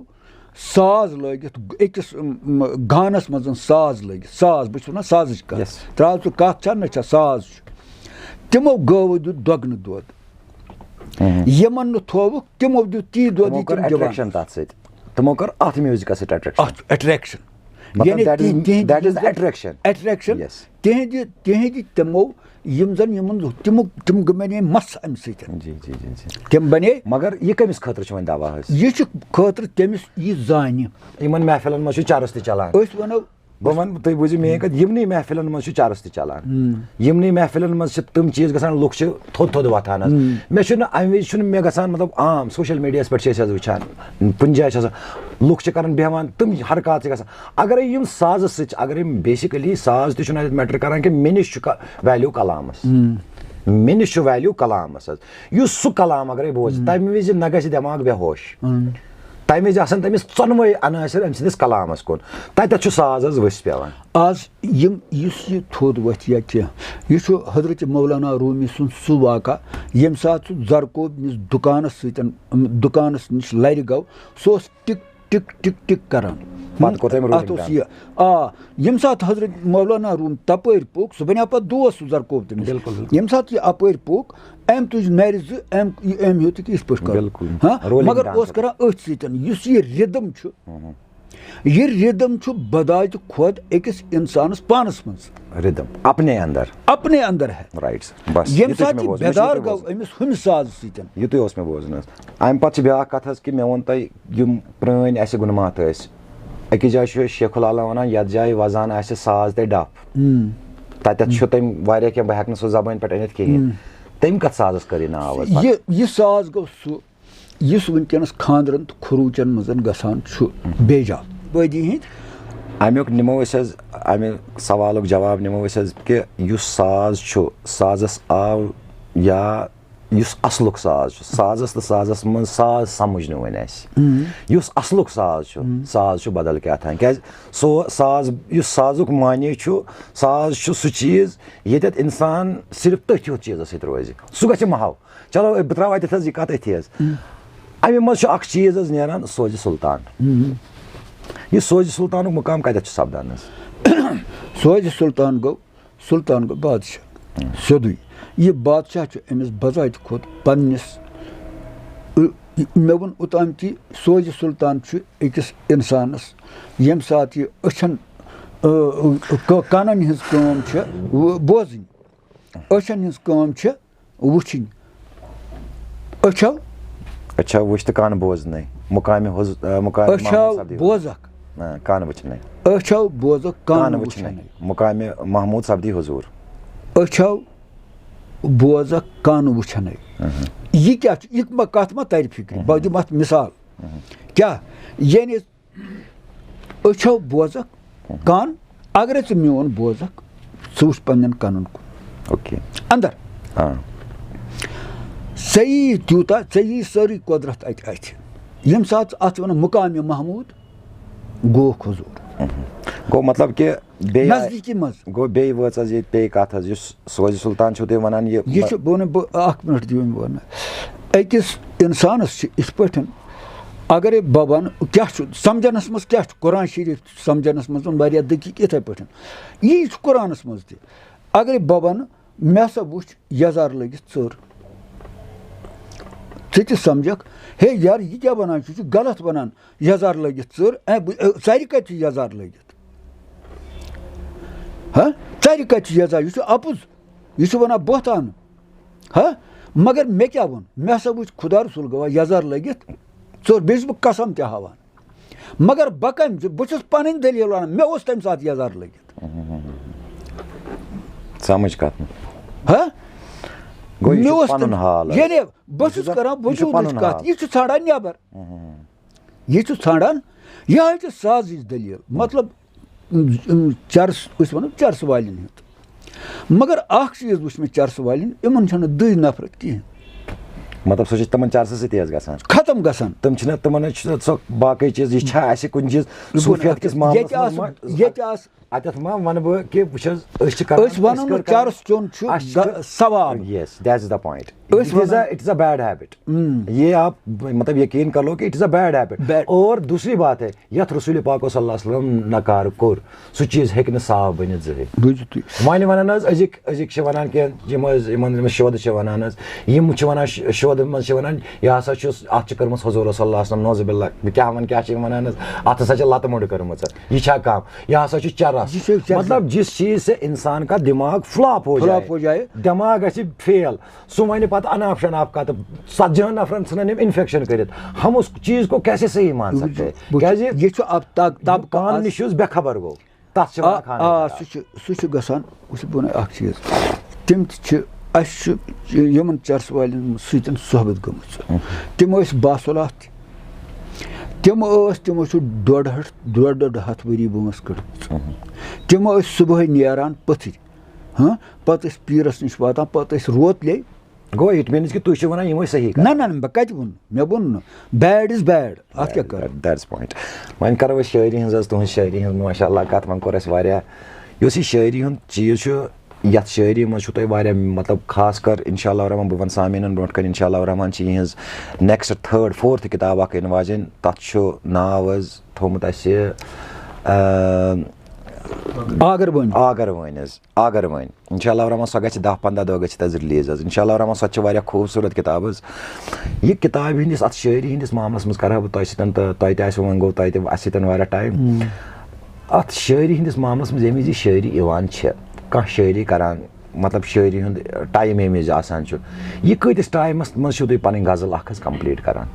ساز لٲگِتھ، أکِس، م، م، گانَس منٛز ساز لٲگِتھ، ساز، بہٕ چھُس وَنان سازٕچ کَتھ۔ Yes۔ ترٛاو ژٕ کَتھ چھا، نہ چھا، ساز چھُ۔ تِمو گٲوٕ دیُت دۄگنہٕ دۄد۔ یِمَن نہٕ تھووُکھ، تِمو دیُت تی دۄد، تِمو یہِ کٔر تِم دِوان۔ Attraction تَتھ سۭتۍ۔ تِمو کٔر اَتھ musicَس سۭتۍ attraction۔ اَتھ attraction۔ مطلب، یعنی that is، تِہِنٛدۍ، تِہِنٛدۍ that is the یِم زَن attraction۔ Attraction۔ Yes۔ تِہِنٛدِ، تِہِنٛدِ تِمو، یِم زَن یِمَن، تِمو، تِم بَنے مَس اَمہِ سۭتۍ۔ جی، جی، جی، جی۔ تِم بَنے۔ مگر یہِ کٔمِس خٲطرٕ چھُ وۄنۍ دَوا حظ؟ یہِ چھُ خٲطرٕ تٔمِس، یہِ زانہِ۔ یِمَن محفِلَن منٛز چھُ چَرٕس تہِ چَلان۔ أسۍ وَنو، بہٕ وَنہٕ، تُہۍ بوٗزِو میٛٲنۍ کَتھ، یِمنٕے محفِلَن منٛز چھُ چَرٕس تہِ چَلان۔ ہم۔ یِمنٕے محفِلَن منٛز چھِ تِم چیٖز گژھان، لُکھ چھِ تھوٚد تھوٚد وۄتھان حظ۔ ہم۔ مےٚ چھُنہٕ، اَمہِ وِزِ چھُنہٕ مےٚ گژھان، مطلب، عام social mediaہَس پٮ۪ٹھ چھِ أسۍ حظ وٕچھان، کُنہِ جایہِ چھِ آسان، لُکھ چھِ کَران بیٚہوان، تِم حرکات چھِ گژھان۔ اگرے یِم سازَس سۭتۍ چھِ، اگرے یِم basically ساز تہِ چھُنہٕ اَتٮ۪تھ matter کَران کینٛہہ، مےٚ نِش چھُ کا-، value کلامَس۔ ہم۔ مےٚ نِش چھُ value کلامَس حظ۔ یُس سُہ کلام اگرے بوزِ، ہم۔ تَمہِ وِزِ نہ گژھِ دٮ۪ماغ بے ہوش۔ ہم۔ تَمہِ وِزِ آسَن تٔمِس ژۄنوَے عناصر أمۍ سٕنٛدِس کلامَس کُن۔ تَتٮ۪تھ چھُ ساز حظ ؤسۍ پٮ۪وان۔ آز یِم، یُس یہِ تھوٚد وۄتھِ یا کینٛہہ، یہِ چھُ حضرت مولانا رومی سُنٛد سُہ واقعہ، ییٚمہِ ساتہٕ سُہ زرکوب نِس دُکانَس سۭتۍ، دُکانَس نِش لَرِ گوٚو، سُہ اوس ٹِک ٹِک ٹِک ٹِک کَران۔ پَتہٕ کوٚر تٔمۍ اَتھ ruling اوس down۔ یہِ، آ، ییٚمہِ ساتہٕ حضرت مولانا روم تَپٲرۍ پوٚک، سُہ بَنیٛاو پَتہٕ دوس سُہ زرکوب تٔمِس۔ بِلکُل، بِلکُل۔ ییٚمہِ ساتہٕ یہِ اَپٲرۍ پوٚک، أمۍ تُج نَرِ زٕ، أمۍ، أمۍ ہیوٚت یہِ یِتھ پٲٹھۍ کَرُن۔ بِلکُل۔ ہاں؟ Ruling مگر down اوس کٔرِتھ۔ کَران أتھۍ سۭتۍ، یُس یہِ rhythm چھُ، ہُم۔ یہِ rhythm چھُ بذات خود أکِس اِنسانَس پانَس منٛز۔ Rhythm، اپنے اندر۔ اپنے اندر ہے۔ Rights۔ بس، ییٚمہِ یِتُے چھُ ساتہٕ مےٚ یہِ بوزمُت، مےٚ چھُ بیدار یِتُے گوٚو بوزمُت۔ أمِس ہُمہِ سازٕ سۭتۍ۔ یِتُے اوس مےٚ بوزُن حظ۔ اَمہِ پَتہٕ چھِ بیٛاکھ کَتھ حظ کہِ مےٚ ووٚن تۄہہِ یِم پرٛٲنۍ اَسہِ گُنماتھ ٲسۍ۔ أکِس جایہِ چھُ شیخ العالم وَنان، یَتھ جایہِ وَزان آسہِ ساز تہٕ ڈَپھ، ہُم۔ تَتٮ۪تھ چھُ تٔمۍ واریاہ کینٛہہ، بہٕ ہٮ۪کہٕ نہٕ سُہ زبٲنۍ پٮ۪ٹھ أنِتھ کِہیٖنۍ۔ ہُم۔ تٔمۍ کَتھ سازَس کٔر یہِ ناو حظ پَتہٕ؟ یہِ، یہِ ساز گوٚو سُہ یُس وٕنکیٚنَس خانٛدرَن تہٕ خروٗچَن منٛز گژھان چھُ بے جا بٲدی ہِنٛدۍ۔ اَمیُک نِمو أسۍ حظ، اَمہِ سوالُک جواب نِمو أسۍ حظ کہِ یُس ساز چھُ، سازَس آو یا یُس اَصلُک ساز چھُ، سازَس تہٕ سازَس منٛز ساز سَمٕجھ نہٕ وۄنۍ اَسہِ۔ یُس اَصلُک ساز چھُ، ساز چھُ بدل کیٛاہ تام۔ کیٛازِ سُہ ساز، یُس سازُک معنی چھُ، ساز چھُ سُہ چیٖز ییٚتٮ۪تھ اِنسان صرف تٔتھۍ یوت چیٖزَس سۭتۍ روزِ۔ سُہ گژھِ محو۔ چلو، بہٕ ترٛاوٕ اَتٮ۪تھ حظ یہِ کَتھ أتھی حظ۔ اَمہِ منٛز چھُ اَکھ چیٖز حظ نیران، سوزِ سُلطان۔ یہِ سوزِ سُلطانُک مُقام کَتٮ۪تھ چھُ سَپدان حظ؟ سوزِ سُلطان گوٚو، سُلطان گوٚو بادشاہ۔ سیوٚدُے۔ یہِ بادشاہ چھُ أمِس بذاتِ خود پنٛنِس، مےٚ ووٚن اوٚتام کہِ سوزِ سُلطان چھُ أکِس اِنسانَس، ییٚمہِ ساتہٕ یہِ أچھَن، کَنَن ہِنٛز کٲم چھِ بوزٕنۍ، أچھَن ہِنٛز کٲم چھِ وٕچھِنۍ۔ أچھو أچھو وٕچھ تہٕ کَن بوزنَے۔ مُقامِ حض-، آ، مُقامِ أچھو محمود سَپدی حضوٗر۔ بوزَکھ۔ آ، کَن وٕچھنَے۔ أچھو بوزَکھ، کَن کَن وٕچھنَے۔ وٕچھنَے۔ مُقامِ محمود سَپدی حضوٗر۔ أچھو بوزَکھ، کَن وٕچھنَے۔ اہم۔ یہِ کیٛاہ چھُ؟ یہِ ما، کَتھ ما تَرِ فِکرِ؟ اہم۔ بہٕ دِمہٕ اَتھ مِثال۔ اہم۔ کیٛاہ؟ یعنی أچھو بوزَکھ، کَن، اگرے ژٕ میون بوزَکھ، ژٕ وٕچھ پنٛنٮ۪ن کَنَن کُن۔ اوکے۔ اندر۔ آ۔ ژےٚ یی تیوٗتاہ، ژےٚ یی سٲرٕے قۄدرت اَتہِ اَتھِ۔ ییٚمہِ ساتہٕ ژٕ اَتھ وَنان مُقامِ محموٗد، گوکھ حضوٗر۔ اہم۔ گوٚو مطلب کہِ بیٚیہِ آے-، نزدیٖکی منٛز۔ گوٚو بیٚیہِ وٲژ حظ ییٚتہِ بیٚیہِ کَتھ حظ، یُس سوزِ سُلطان چھُو تُہۍ وَنان، یہِ یہِ مہ- چھُ، بہٕ وَنہٕ، بہٕ، اَکھ مِنٹ دِیِو مےٚ وَننہٕ۔ أکِس اِنسانَس چھِ یِتھ پٲٹھۍ، اگرے بہٕ وَنہٕ، کیٛاہ چھُ سَمجھنَس منٛز، کیٛاہ چھُ قرآن شریٖف سَمجھنَس منٛز، واریاہ دٔقیٖق یِتھَے پٲٹھۍ۔ یی چھُ قرآنَس منٛز تہِ۔ اگرے بہٕ وَنہٕ، مےٚ ہسا وٕچھ یَزار لٲگِتھ ژٔر۔ ژٕ تہِ سَمجھَکھ، ہے یار، یہِ کیٛاہ وَنان چھُ؟ یہِ چھُ غلط وَنان۔ یَزار لٲگِتھ ژٔر، اے، بہٕ، اے، ژَرِ کَتہِ چھِ یَزار لٲگِتھ؟ ہہ؟ ژَرِ کَتہِ چھِ یَزار؟ یہِ چھُ اَپُز۔ یہِ چھُ وَنان بہتان۔ ہہ؟ مگر مےٚ کیٛاہ ووٚن؟ مےٚ ہسا وٕچھ خۄدا رسول گواہ یَزار لٲگِتھ ژٔر۔ بیٚیہِ چھُس بہٕ قسم تہِ ہاوان۔ مگر بہٕ کَمہِ، بہٕ چھُس پَنٕنۍ دٔلیٖل وَنان۔ مےٚ اوس تَمہِ ساتہٕ یَزار لٲگِتھ۔ سَمٕجھ کَتھ نہٕ۔ ہہ؟ گوٚو یہِ مےٚ چھُ اوس پَنُن تَمہِ، حال حظ۔ یعنی بہٕ یہِ چھُ چھُس زَن، کَران یہِ چھُ وجوٗدٕچ پَنُن کَتھ۔ حال۔ یہِ چھُ ژھانٛڈان نٮ۪بر۔ یہِ چھُ ژھانٛڈان، یِہوٚے چھِ سازٕچ دٔلیٖل۔ مطلب، چرس، أسۍ وَنو چرس والٮ۪ن ہُنٛد۔ مگر اَکھ چیٖز وٕچھ مےٚ چرس والٮ۪ن، یِمَن چھَنہٕ دٕے نفرت کِہیٖنۍ۔ مطلب، سُہ چھُ تِمَن چرسہٕ سۭتی حظ گژھان۔ ختم گژھان۔ تِم چھِنہ، تِمن چھُ سۄ باقٕے چیٖز، یہِ چھا اَسہِ کُنہِ چیٖز صوٗفیت کِس معاملس ییٚتہِ منٛز آسہٕ ما-، ییٚتہِ آسہٕ اَتٮ۪تھ ما وَنہٕ بہٕ کہِ وٕچھ حظ، أسۍ چھِ کران، أسۍ وَنو أسۍ نہٕ کَرو کران۔ چرس چیوٚن چھُ اَسہِ غ- چھِ ثواب۔ Yes, that's the point. أسۍ وَنو It is a bad habit. یہ آپ مطلب یقین کر لو کہ it is a bad habit. Bad. اور دوسری بات ہے، یتھ رسول پاک صلی اللہ علیہ وسلم نکار کوٚر، سُہ چیٖز ہیٚکہِ نہٕ صاف بٔنِتھ زٕہٕے۔ بوٗزِو تُہۍ۔ وۄنۍ ونان حظ أزِکۍ، أزِکۍ چھِ ونان کینٛہہ، یِم حظ، یِمن، یِم شودٕ چھِ ونان حظ، یِم چھِ ونان ش-، شودٕ منٛز چھِ ونان، یہِ ہسا چھُ، اتھ چھِ کٔرمٕژ حضور صلی اللہ علیہ وسلم، نعوذ باللہ، بہٕ کیٛاہ ونہٕ، کیٛاہ چھِ یِم ونان حظ، اتھ ہسا چھِ لتہٕ مۄنڈ کٔرمٕژ۔ یہِ چھا کم؟ یہِ ہسا چھُ چرس۔ یہِ چھُ چرس۔ مطلب، جس چیز سے انسان کا دماغ flop ہو Flop جائے، ہو جائے۔ دماغ گژھِ fail۔ سُہ وَنہِ پَتہٕ اناف شناف کَتہٕ، ژتجی ہن نفرن ژھٕنن یِم infection کٔرِتھ۔ ہم اس چیز کو کیسے صحیح مان سکتے ہیں؟ وٕچھ، کیازِ یہِ چھُ اب تب تب قانون نِش یُس بے خبر گوٚو، تَتھ چھِ آ وَنان خانہ آ، خراب۔ سُہ چھُ، سُہ چھُ گژھان، وٕچھ بہٕ وَنہٕ اَکھ چیٖز، تِم تہِ چھِ، اَسہِ چھُ یِمَن چرس والٮ۪ن سۭتۍ صحبت گٔمٕژ۔ تِم ٲسۍ باصلات تہِ، تِم ٲسۍ، تِمو چھُ ڈۄڈ ہَتھ، ڈۄڈ ڈۄڈ ہَتھ ؤری برونٛہہ کٔڑمٕژ۔ تِم ٲسۍ صُبحٲے نیران پٔتھٕرۍ، ہاں، پَتہٕ ٲسۍ پیٖرَس نِش واتان، پَتہٕ ٲسۍ روتلے۔ گوٚو، it means کہِ تُہۍ چھِو وَنان یِم ٲسۍ صحیح کَران۔ نہ نہ نہ، بہٕ کَتہِ ووٚن؟ مےٚ ووٚن نہٕ۔ Bad is bad، اَتھ کیٛاہ کَرٕ؟ That's point۔ وۄنۍ کَرو أسۍ شٲعری ہِنٛز حظ، تُہٕنٛز شٲعری ہِنٛز ماشاء اللہ کَتھ، وۄنۍ کوٚر اَسہِ واریاہ۔ یُس یہِ شٲعری ہُنٛد چیٖز چھُ، یَتھ شٲعری منٛز چھُو تۄہہِ واریاہ مطلب خاص کر انشاء اللہ الرحمٰن، بہٕ وَنہٕ سامیٖنَن برونٛٹھ کَنہِ انشاء اللہ الرحمٰن چھِ یِہِنٛز next third fourth کِتاب اَکھ یِنہٕ واجٮ۪ن، تَتھ چھُ ناو حظ تھوٚومُت اَسہِ، آ، آگر بٔنۍ۔ آگر وٲنۍ حظ، آگر وٲنۍ۔ انشاء اللہ الرحمٰن سۄ گژھِ دَہ پنٛداہ دۄہ گٔژھِتھ حظ release حظ۔ انشاء اللہ الرحمٰن سۄ تہِ چھِ واریاہ خوٗبصوٗرت کِتاب حظ۔ یہِ کِتابہِ ہٕنٛدِس، اَتھ شٲعری ہٕنٛدِس معاملَس منٛز کَرٕ ہا بہٕ تۄہہِ سۭتۍ تہٕ تۄہہِ تہِ آسِوٕ وۄنۍ گوٚو تۄہہِ تہِ اَسہِ سۭتۍ واریاہ ٹایم۔ اَتھ شٲعری ہٕنٛدِس معاملَس منٛز ییٚمہِ وِزِ یہِ شٲعری یِوان چھِ، کانٛہہ شٲعری کَران، مطلب شٲعری ہُنٛد ٹایم ییٚمہِ وِزِ آسان چھُ، یہِ کۭتِس ٹایمَس منٛز چھُو تُہۍ پَنٕنۍ غزل اَکھ حظ complete کَران؟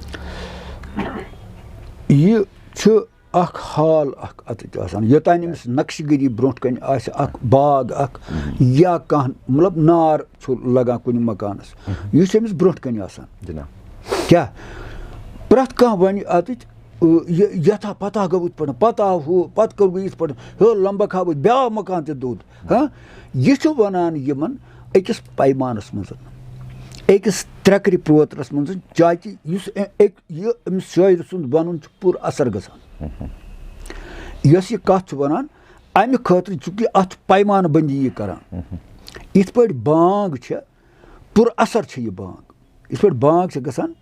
یہِ چھُ اکھ حال اکھ اتھ چھُ آسان، یوٚتانۍ أمِس نقشہٕ گٔری برونٛٹھ کنہِ آسہِ اکھ باغ اکھ یا کانٛہہ مطلب نار چھُ لگان کُنہِ مکانس، یہِ چھُ أمِس برونٛٹھ کنہِ آسان۔ جناب۔ کیٛاہ؟ پرٛٮ۪تھ کانٛہہ ونہِ اتِتھ، "یہِ یتھا پتہ گوٚو یِتھ پٲٹھۍ، پتہ آو ہُہ، پتہٕ کوٚر گوٚو یِتھ پٲٹھۍ، ہیوٚر لمبکھ ہاوُتھ بیٛاکھ مکان تہِ دوٚد۔" ہاں، یہِ چھُ ونان یِمن أکِس پیمانس منٛز، أکِس ترٛکرِ پروترس منٛز، چاچہِ یُس أ-، أکۍ یہِ أمِس شٲعرٕ سُنٛد وَنُن چھُ پوٗرٕ اثر گژھان۔ یۄس یہِ کَتھ چھُ وَنان، اَمہِ خٲطرٕ چھُ کہِ اَتھ چھُ پیمانہٕ بندی یہِ کران۔ یِتھ پٲٹھۍ بانگ چھےٚ، پُر اثر چھےٚ یہِ بانگ۔ یِتھ پٲٹھۍ بانگ چھےٚ گژھان،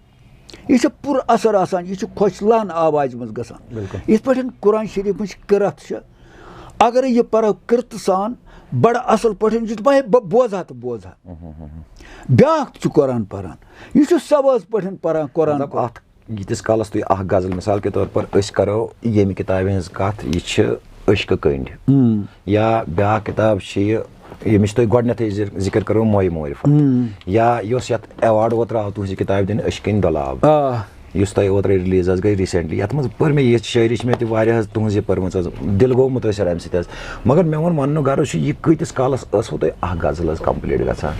یہِ چھےٚ پُر اثر آسان، یہِ چھُ خۄش لہن آوازِ منٛز گژھان۔ بِلکُل۔ یِتھ پٲٹھۍ قرآن شریٖفٕچ قرت چھےٚ، اگرے یہِ پرو قرتہٕ سان، بڑٕ اصل پٲٹھۍ، یہِ چھُ دپان، "ہے، بہٕ بوزٕ ہا تہٕ بوزٕ ہا۔" بیٛاکھ تہِ چھُ قرآن پران، یہِ چھُ سوٲز پٲٹھۍ پران قرآن۔ مطلب، اتھ ییٖتِس کالس تُہۍ اکھ غزل، مثال کے طور پر، أسۍ کرو ییٚمہِ کِتابہِ ہٕنٛز کتھ، یہِ چھِ عشقہٕ کٔنٛڈۍ۔ یا بیٛاکھ کِتاب چھِ یہِ، ییٚمِچ تۄہہِ گۄڈٕنیتھٕے ذِ-، ذِکر کٔرٕو، موے معرفت۔ یا یۄس یتھ award اوترٕ آو تُہنٛزِ کِتابہِ دِنہٕ، عشقٕنۍ دۄلاب۔ آ۔ یُس تۄہہِ اوترٕ release حظ گٔے recently، یتھ منٛز پٔر مےٚ یِژھ شٲعری چھِ مےٚ تہِ واریاہ حظ تُہنٛز یہِ پٔرمٕژ حظ، دِل گوٚو مُتٲثر امہِ سۭتۍ حظ۔ مگر مےٚ ووٚن وننُک غرض چھُ، یہِ کۭتِس کالس ٲسوٕ تۄہہِ اکھ غزل حظ complete گژھان؟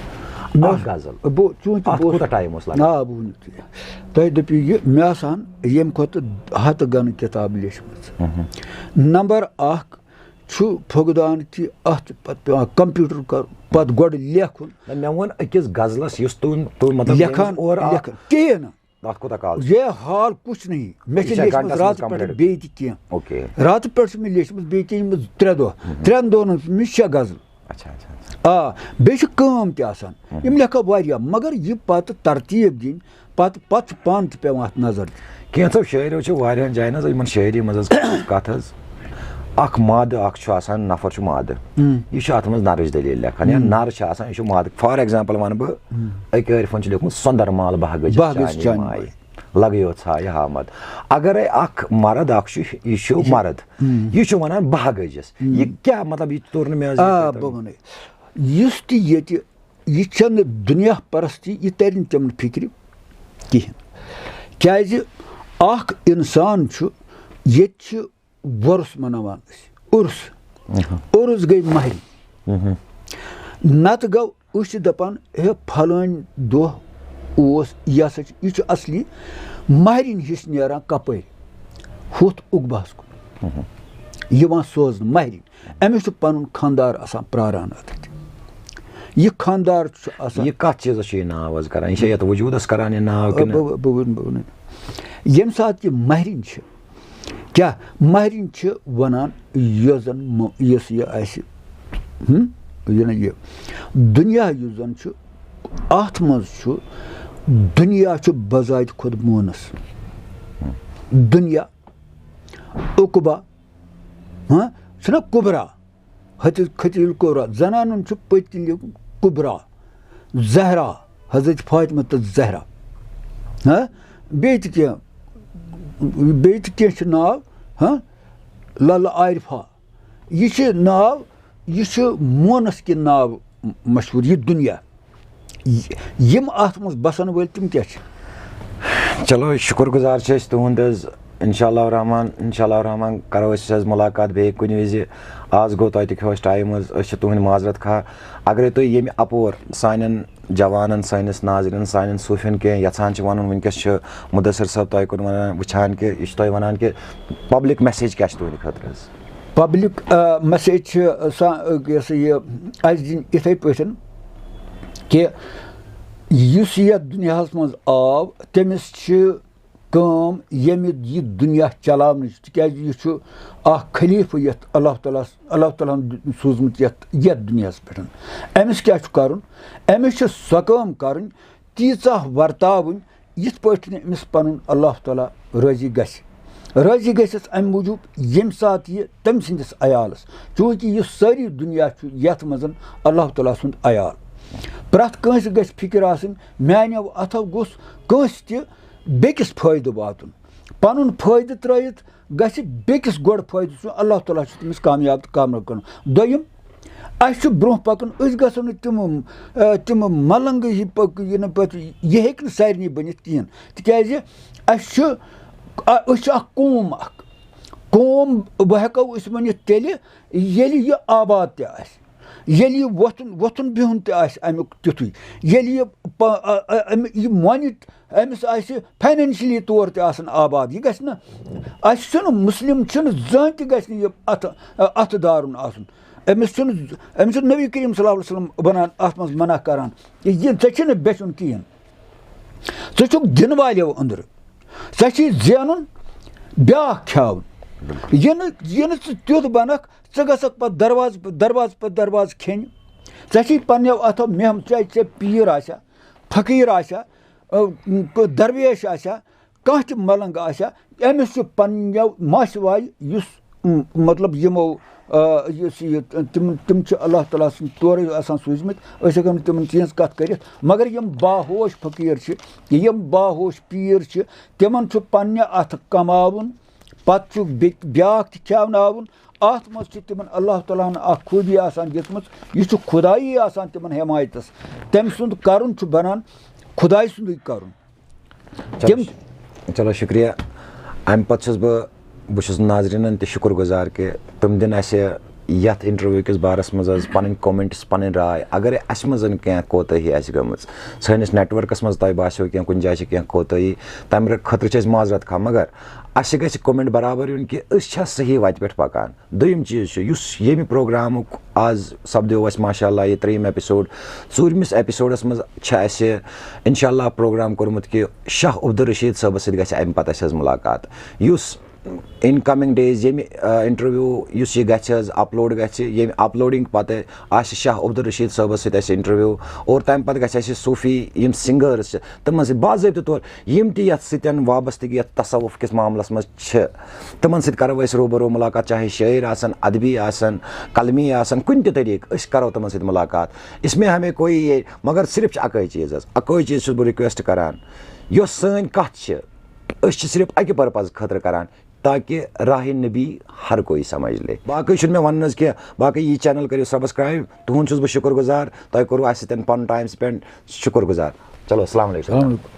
اکھ غزل۔ بہٕ، چوٗنٛکہِ اتھ بہٕ اوسُس کوٗتاہ time اوس لگان؟ آ، بہٕ ونہٕ ژےٚ۔ تۄہہِ دٔپِو یہِ، مےٚ آسہٕ ہن ییٚمہِ کھۄتہٕ ہتہٕ گنہٕ کِتاب لیچھمٕژ۔ نمبر اکھ چھُ فقدان کہِ اتھ چھُ پتہٕ پٮ۪وان computer کرُن، پتہٕ گۄڈٕ لیکھُن۔ نہ، مےٚ ووٚن أکِس غزلس یُس تُہُنٛد، تُہُنٛد مطلب، لیکھان، یُس اورٕ آو، لیکھان، کِہیٖنۍ نہٕ۔ اتھ کوٗتاہ کال؟ یہِ حال کُچھ نہیں۔ مےٚ چھِ یہِ چھا لیچھمٕژ گنٹس راتہٕ منٛز پٮ۪ٹھ complete؟ بیٚیہِ تہِ کینٛہہ۔ Okay۔ راتہٕ پٮ۪ٹھ چھِ مےٚ لیچھمٕژ بیٚیہِ تہِ یِم ترٛےٚ دۄہ۔ ترٛٮ۪ن دۄہن ہٕنٛز مےٚ چھِ شےٚ غزلہٕ۔ اچھا، اچھا، اچھا۔ آ، بیٚیہِ چھِ کٲم تہِ آسان۔ یِم لیکھو واریاہ، مگر یہِ پتہٕ ترتیٖب دِنۍ، پتہٕ، پتہٕ چھُ پانہٕ تہِ پٮ۪وان اتھ نظر دِنۍ۔ کینٛژو شٲعرو چھِ واریاہن جاین حظ یِمن شٲعری منٛز حظ کتھ حظ، اکھ مادٕ اکھ چھُ آسان، نفر چھُ مادٕ، یہِ چھُ اتھ منٛز نرٕچ دٔلیٖل لیکھان، یا نر چھِ آسان، یہِ چھُ مادٕ۔ For example ونہٕ بہٕ، أکۍ عٲرفن چھُ لیوٗکھمُت، "سۄندر مال بہہ گٔجس بہہ گٔجس چانہِ چانہِ مایہِ، مایہِ۔ لگیو ژھایہِ ہامد۔" اگرے اکھ مرد اکھ چھُ، یہِ چھُ مرد، یہِ چھُ ونان، "بہہ گٔجس۔" یہِ کیٛاہ مطلب، یہِ توٚر نہٕ مےٚ حظ آ، یہِ بہٕ وَنَے، یُس تہِ ییٚتہِ یہِ چھَنہٕ دُنیا پرستی، یہِ تَرِ نہٕ تِمن فِکرِ کِہیٖنۍ۔ کیٛازِ اَکھ اِنسان چھُ، ییٚتہِ چھِ وۄرُس مَناوان أسۍ، عُرُس۔ عُرُس گٔے مَہرِنۍ۔ نَتہٕ گوٚو، أسۍ چھِ دَپان، ہے، پھلٲنۍ دۄہ اوس، یہِ ہسا چھُ، یہِ چھُ اَصلی مَہرِنۍ ہِش نیران کَپٲرۍ؟ ہُتھ عُقبَہَس کُن۔ یِوان سوزنہٕ مَہرِنۍ۔ أمِس چھُ پَنُن خانٛدار آسان پرٛاران اَتٮ۪تھ۔ یہِ خانٛدار چھُ آسان۔ یہِ کتھ چیٖزس چھُ یہِ ناو حظ کران؟ یہِ چھا یتھ وجوٗدس کران یہِ ناو بہٕ، کِنہٕ؟ بہٕ، بہٕ وَنہٕ، بہٕ وَنہٕ۔ ییٚمہِ ساتہٕ یہِ مہرِنۍ چھِ، کیٛاہ مہرِنۍ چھِ وَنان، یۄس زَن مو-، یۄس یہِ آسہِ، ہُم، یہِ نہ یہِ دُنیا یُس زَن چھُ، اَتھ منٛز چھُ، دُنیا چھُ بذاتِ خود مونَس۔ دُنیا، عقبہ، ہاں، چھُنہ کُبرا، حتی-، خطیل کُبرا، زنانن چھُ پٔتۍ کِنۍ لیوٚکھمُت کُبرا، زہرا، حضرت فاطمہ تہٕ زہرا۔ ہاں، بیٚیہِ تہِ کینٛہہ، بیٚیہِ تہِ کینٛہہ چھِ ناو، ہاں، للہ عارفہ۔ یہِ چھِ ناو، یہِ چھُ مونس کہِ ناو مشہوٗر، یہِ دُنیا۔ یہِ-، یِم اتھ منٛز بسن وٲلۍ، تِم کیٛاہ چھِ؟ چلو، شُکُر گُزار چھِ أسۍ تُہُنٛد حظ۔ انشاء اللہ الرحمن، انشاء اللہ الرحمن کرو أسۍ حظ مُلاقات بیٚیہِ کُنہِ وِزِ۔ آز گوٚو تۄہہِ تہِ کھیوٚو اَسہِ ٹایم حظ، أسۍ چھِ تُہٕنٛدۍ معذرت خواہ۔ اگرے تُہۍ ییٚمہِ اپور سانٮ۪ن جوانن، سٲنِس ناظرین، سانٮ۪ن صوٗفین کینٛہہ یژھان چھِ ونُن، وٕنکیٚس چھِ مُدثر صٲب تۄہہِ کُن ونان، وٕچھان کہِ یہِ چھِ تۄہہِ ونان کہِ پبلک میسیج کیٛاہ چھِ تُہٕنٛدِ خٲطرٕ حظ؟ پبلک، آ، میسیج چھِ سا-، یہِ ہسا یہِ اَسہِ دِنۍ یِتھَے پٲٹھۍ کہِ یُس یَتھ دُنیاہَس منٛز آو، تٔمِس چھِ کٲم ییٚمہِ یہِ دُنیا چلاونٕچ، تِکیٛازِ یہِ چھُ اَکھ خلیٖفہٕ یَتھ اللہ تعالیٰ ہَس، اللہ تعالیٰ ہَن سوٗزمُت یَتھ، یَتھ دُنیاہَس پٮ۪ٹھ۔ أمِس کیٛاہ چھُ کَرُن؟ أمِس چھِ سۄ کٲم کَرٕنۍ، تیٖژاہ ورتاوٕنۍ، یِتھ پٲٹھۍ نہٕ أمِس پَنُن اللہ تعالیٰ رٲضی گژھِ۔ رٲضی گژھٮ۪س اَمہِ موٗجوٗب، ییٚمہِ ساتہٕ یہِ تٔمۍ سٕنٛدِس عیالَس، چوٗنٛکہِ یہِ سٲری دُنیا چھُ یَتھ منٛز اللہ تعالیٰ سُنٛد عیال۔ پرٛٮ۪تھ کٲنٛسہِ گژھِ فِکِر آسٕنۍ، میٛانیو اَتھو گوٚژھ کٲنٛسہِ تہِ بیٚکِس فٲیدٕ واتُن۔ پَنُن فٲیدٕ ترٛٲیِتھ گژھِ بیٚکِس گۄڈٕ فٲیدٕ سُہ، اللہ تعالیٰ چھُ تٔمِس کامیاب تہٕ کامیاب کرُن۔ دوٚیِم، اَسہِ چھُ برٛونٛہہ پَکُن، أسۍ گژھو نہٕ تِم، آ، تِم مَلنٛگہٕ ہی پٔک-، یہِ نہٕ پَتہٕ، یہِ ہیٚکہِ نہٕ سارنٕے بٔنِتھ کِہیٖنۍ، تِکیٛازِ اَسہِ چھُ، آ، أسۍ چھِ اَکھ قوم اَکھ۔ قوم، بہٕ ہٮ۪کو أسۍ ؤنِتھ تیٚلہِ، ییٚلہِ یہِ آباد تہِ آسہِ۔ ییٚلہِ یہِ وۄتھُن، وۄتھُن بِہُن تہِ آسہِ اَمیُک تیُتھُے، ییٚلہِ یہِ پا-، اَ-، اَ-، اَمہِ، یہِ مۄنہِ، أمِس آسہِ فاینینشلی طور تہِ آسان آباد، یہِ گژھِ نہٕ، اَسہِ چھُنہٕ، مُسلِم چھُنہٕ زٕہٕنۍ تہِ گژھِ نہٕ یہِ اَتھٕ، اَتھٕ دارُن آسُن۔ أمِس چھُنہٕ، أمِس چھُ نبی کریم صلی اللہ علیہ وسلم وَنان، اَتھ منٛز منع کران، یہِ، یہِ، ژےٚ چھُنہٕ بیچُن کِہیٖنۍ۔ ژٕ چھُکھ دِنہٕ والیو أنٛدرٕ۔ ژےٚ چھُے زینُن، بیٛاکھ کھیٛاوُن۔ یہِ نہٕ، یہِ نہٕ ژٕ تیُتھ بَنَکھ، ژٕ گژھکھ پَتہٕ دروازٕ پَتہٕ دروازٕ پَتہٕ دروازٕ کھیٚنہِ۔ ژےٚ چھُے پنٛنیو اَتھو مٮ۪ہم، چاہے ژےٚ پیٖر آسیا، فقیٖر آسیا، اَ، درویش آسیا، کانٛہہ تہِ مَلنٛگ آسیا، أمِس چھُ پنٛنیو ماسہِ والہِ، یُس، م، مطلب، یِمو، آ، یُس یہِ، تِم، تِم چھِ اللہ تعالیٰ سٕنٛدۍ تورَے آسان سوٗزمٕتۍ، أسۍ ہٮ۪کو نہٕ تِمَن تِہِنٛز کَتھ کٔرِتھ، مگر یِم باہوش فقیٖر چھِ، یِم باہوش پیٖر چھِ، تِمَن چھُ پنٛنہِ اَتھٕ کماوُن، پَتہٕ چھُ بیٚکہِ، بیٛاکھ تہِ کھیٛاوناوُن۔ اَتھ منٛز چھِ تِمَن اللہ تعالیٰ ہَن اَکھ خوٗبی آسان دِژمٕژ، یہِ چھُ خۄدایی آسان تِمَن حمایتَس۔ تٔمۍ سُنٛد کَرُن چھُ بَنان خۄداے سُنٛدُے کَرُن۔ چلو، تِم چلو، شُکریہ۔ اَمہِ پَتہٕ چھُس بہٕ، بہٕ چھُس ناظریٖنَن تہِ شُکُر گُزار کہِ تِم دِن اَسہِ یَتھ اِنٹروِو کِس بارَس منٛز حظ پَنٕنۍ کامٮ۪نٹٕس، پَنٕنۍ راے۔ اگرے اَسہِ منٛز کینٛہہ کوتٲہی آسہِ گٔمٕژ، سٲنِس نیٹؤرکَس منٛز تۄہہِ باسیو کینٛہہ، کُنہِ جایہِ چھِ کینٛہہ کوتٲہی، تَمہِ خٲطرٕ چھِ أسۍ معذرت خواہ، مگر اَسہِ گژھِ کامٮ۪نٹ برابر یُن کہِ أسۍ چھا صحیح وَتہِ پٮ۪ٹھ پَکان۔ دوٚیِم چیٖز چھُ، یُس ییٚمہِ پروگرامُک آز سپدیو اَسہِ، ماشاء اللہ، یہِ ترٛیٚیِم ایپیسوڈ، ژوٗرمِس ایپیسوڈَس منٛز چھِ اَسہِ، انشاء اللہ، پروگرام کوٚرمُت کہِ شاہ عبدالرشیٖد صٲبَس سۭتۍ گژھِ اَمہِ پَتہٕ اَسہِ حظ مُلاقات، یُس اِن کمنگ ڈیز ییٚمہِ، آ، انٹرویو یُس یہِ گژھِ حظ اپلوڈ گژھِ، ییٚمہِ اپلوڈنگ پَتہٕ آسہِ شاہ عبدالرشیٖد صٲبَس سۭتۍ اَسہِ انٹرویو، اور تَمہِ پَتہٕ گژھِ اَسہِ صوٗفی یِم سِنگٲرٕس چھِ، تِمَن سۭتۍ باضٲبطہٕ طور یِم تہِ یَتھ سۭتۍ وابستگی یَتھ تصوف کِس معاملَس منٛز چھِ، تِمَن سۭتۍ کَرو أسۍ روبرو مُلاقات، چاہے شٲعر آسَن، ادبی آسَن، قلمی آسَن، کُنہِ تہِ طریٖقہٕ أسۍ کَرو تِمَن سۭتۍ مُلاقات۔ اس میں ہمیں کوئی یہ، مگر صرف چھِ اَکٲے چیٖز حظ، اَکٲے چیٖز چھُس بہٕ ریکویسٹ کَران، یۄس سٲنۍ کَتھ چھِ، أسۍ چھِ صرف اَکہِ پرپز خٲطرٕ کَران، تاکہ راہ نبی ہر کوئی سمجھ لے۔ باقٕے چھُنہٕ مےٚ وَنُن حظ کینٛہہ، باقٕے یہِ چینل کٔرِو سبسکرائب، تُہُنٛد چھُس بہٕ شُکُر گُزار، تۄہہِ کوٚروٕ اَسہِ سۭتۍ پَنُن ٹائم سپینڈ، شُکُر گُزار۔ چلو، السلام علیکم۔ السلام علیکم۔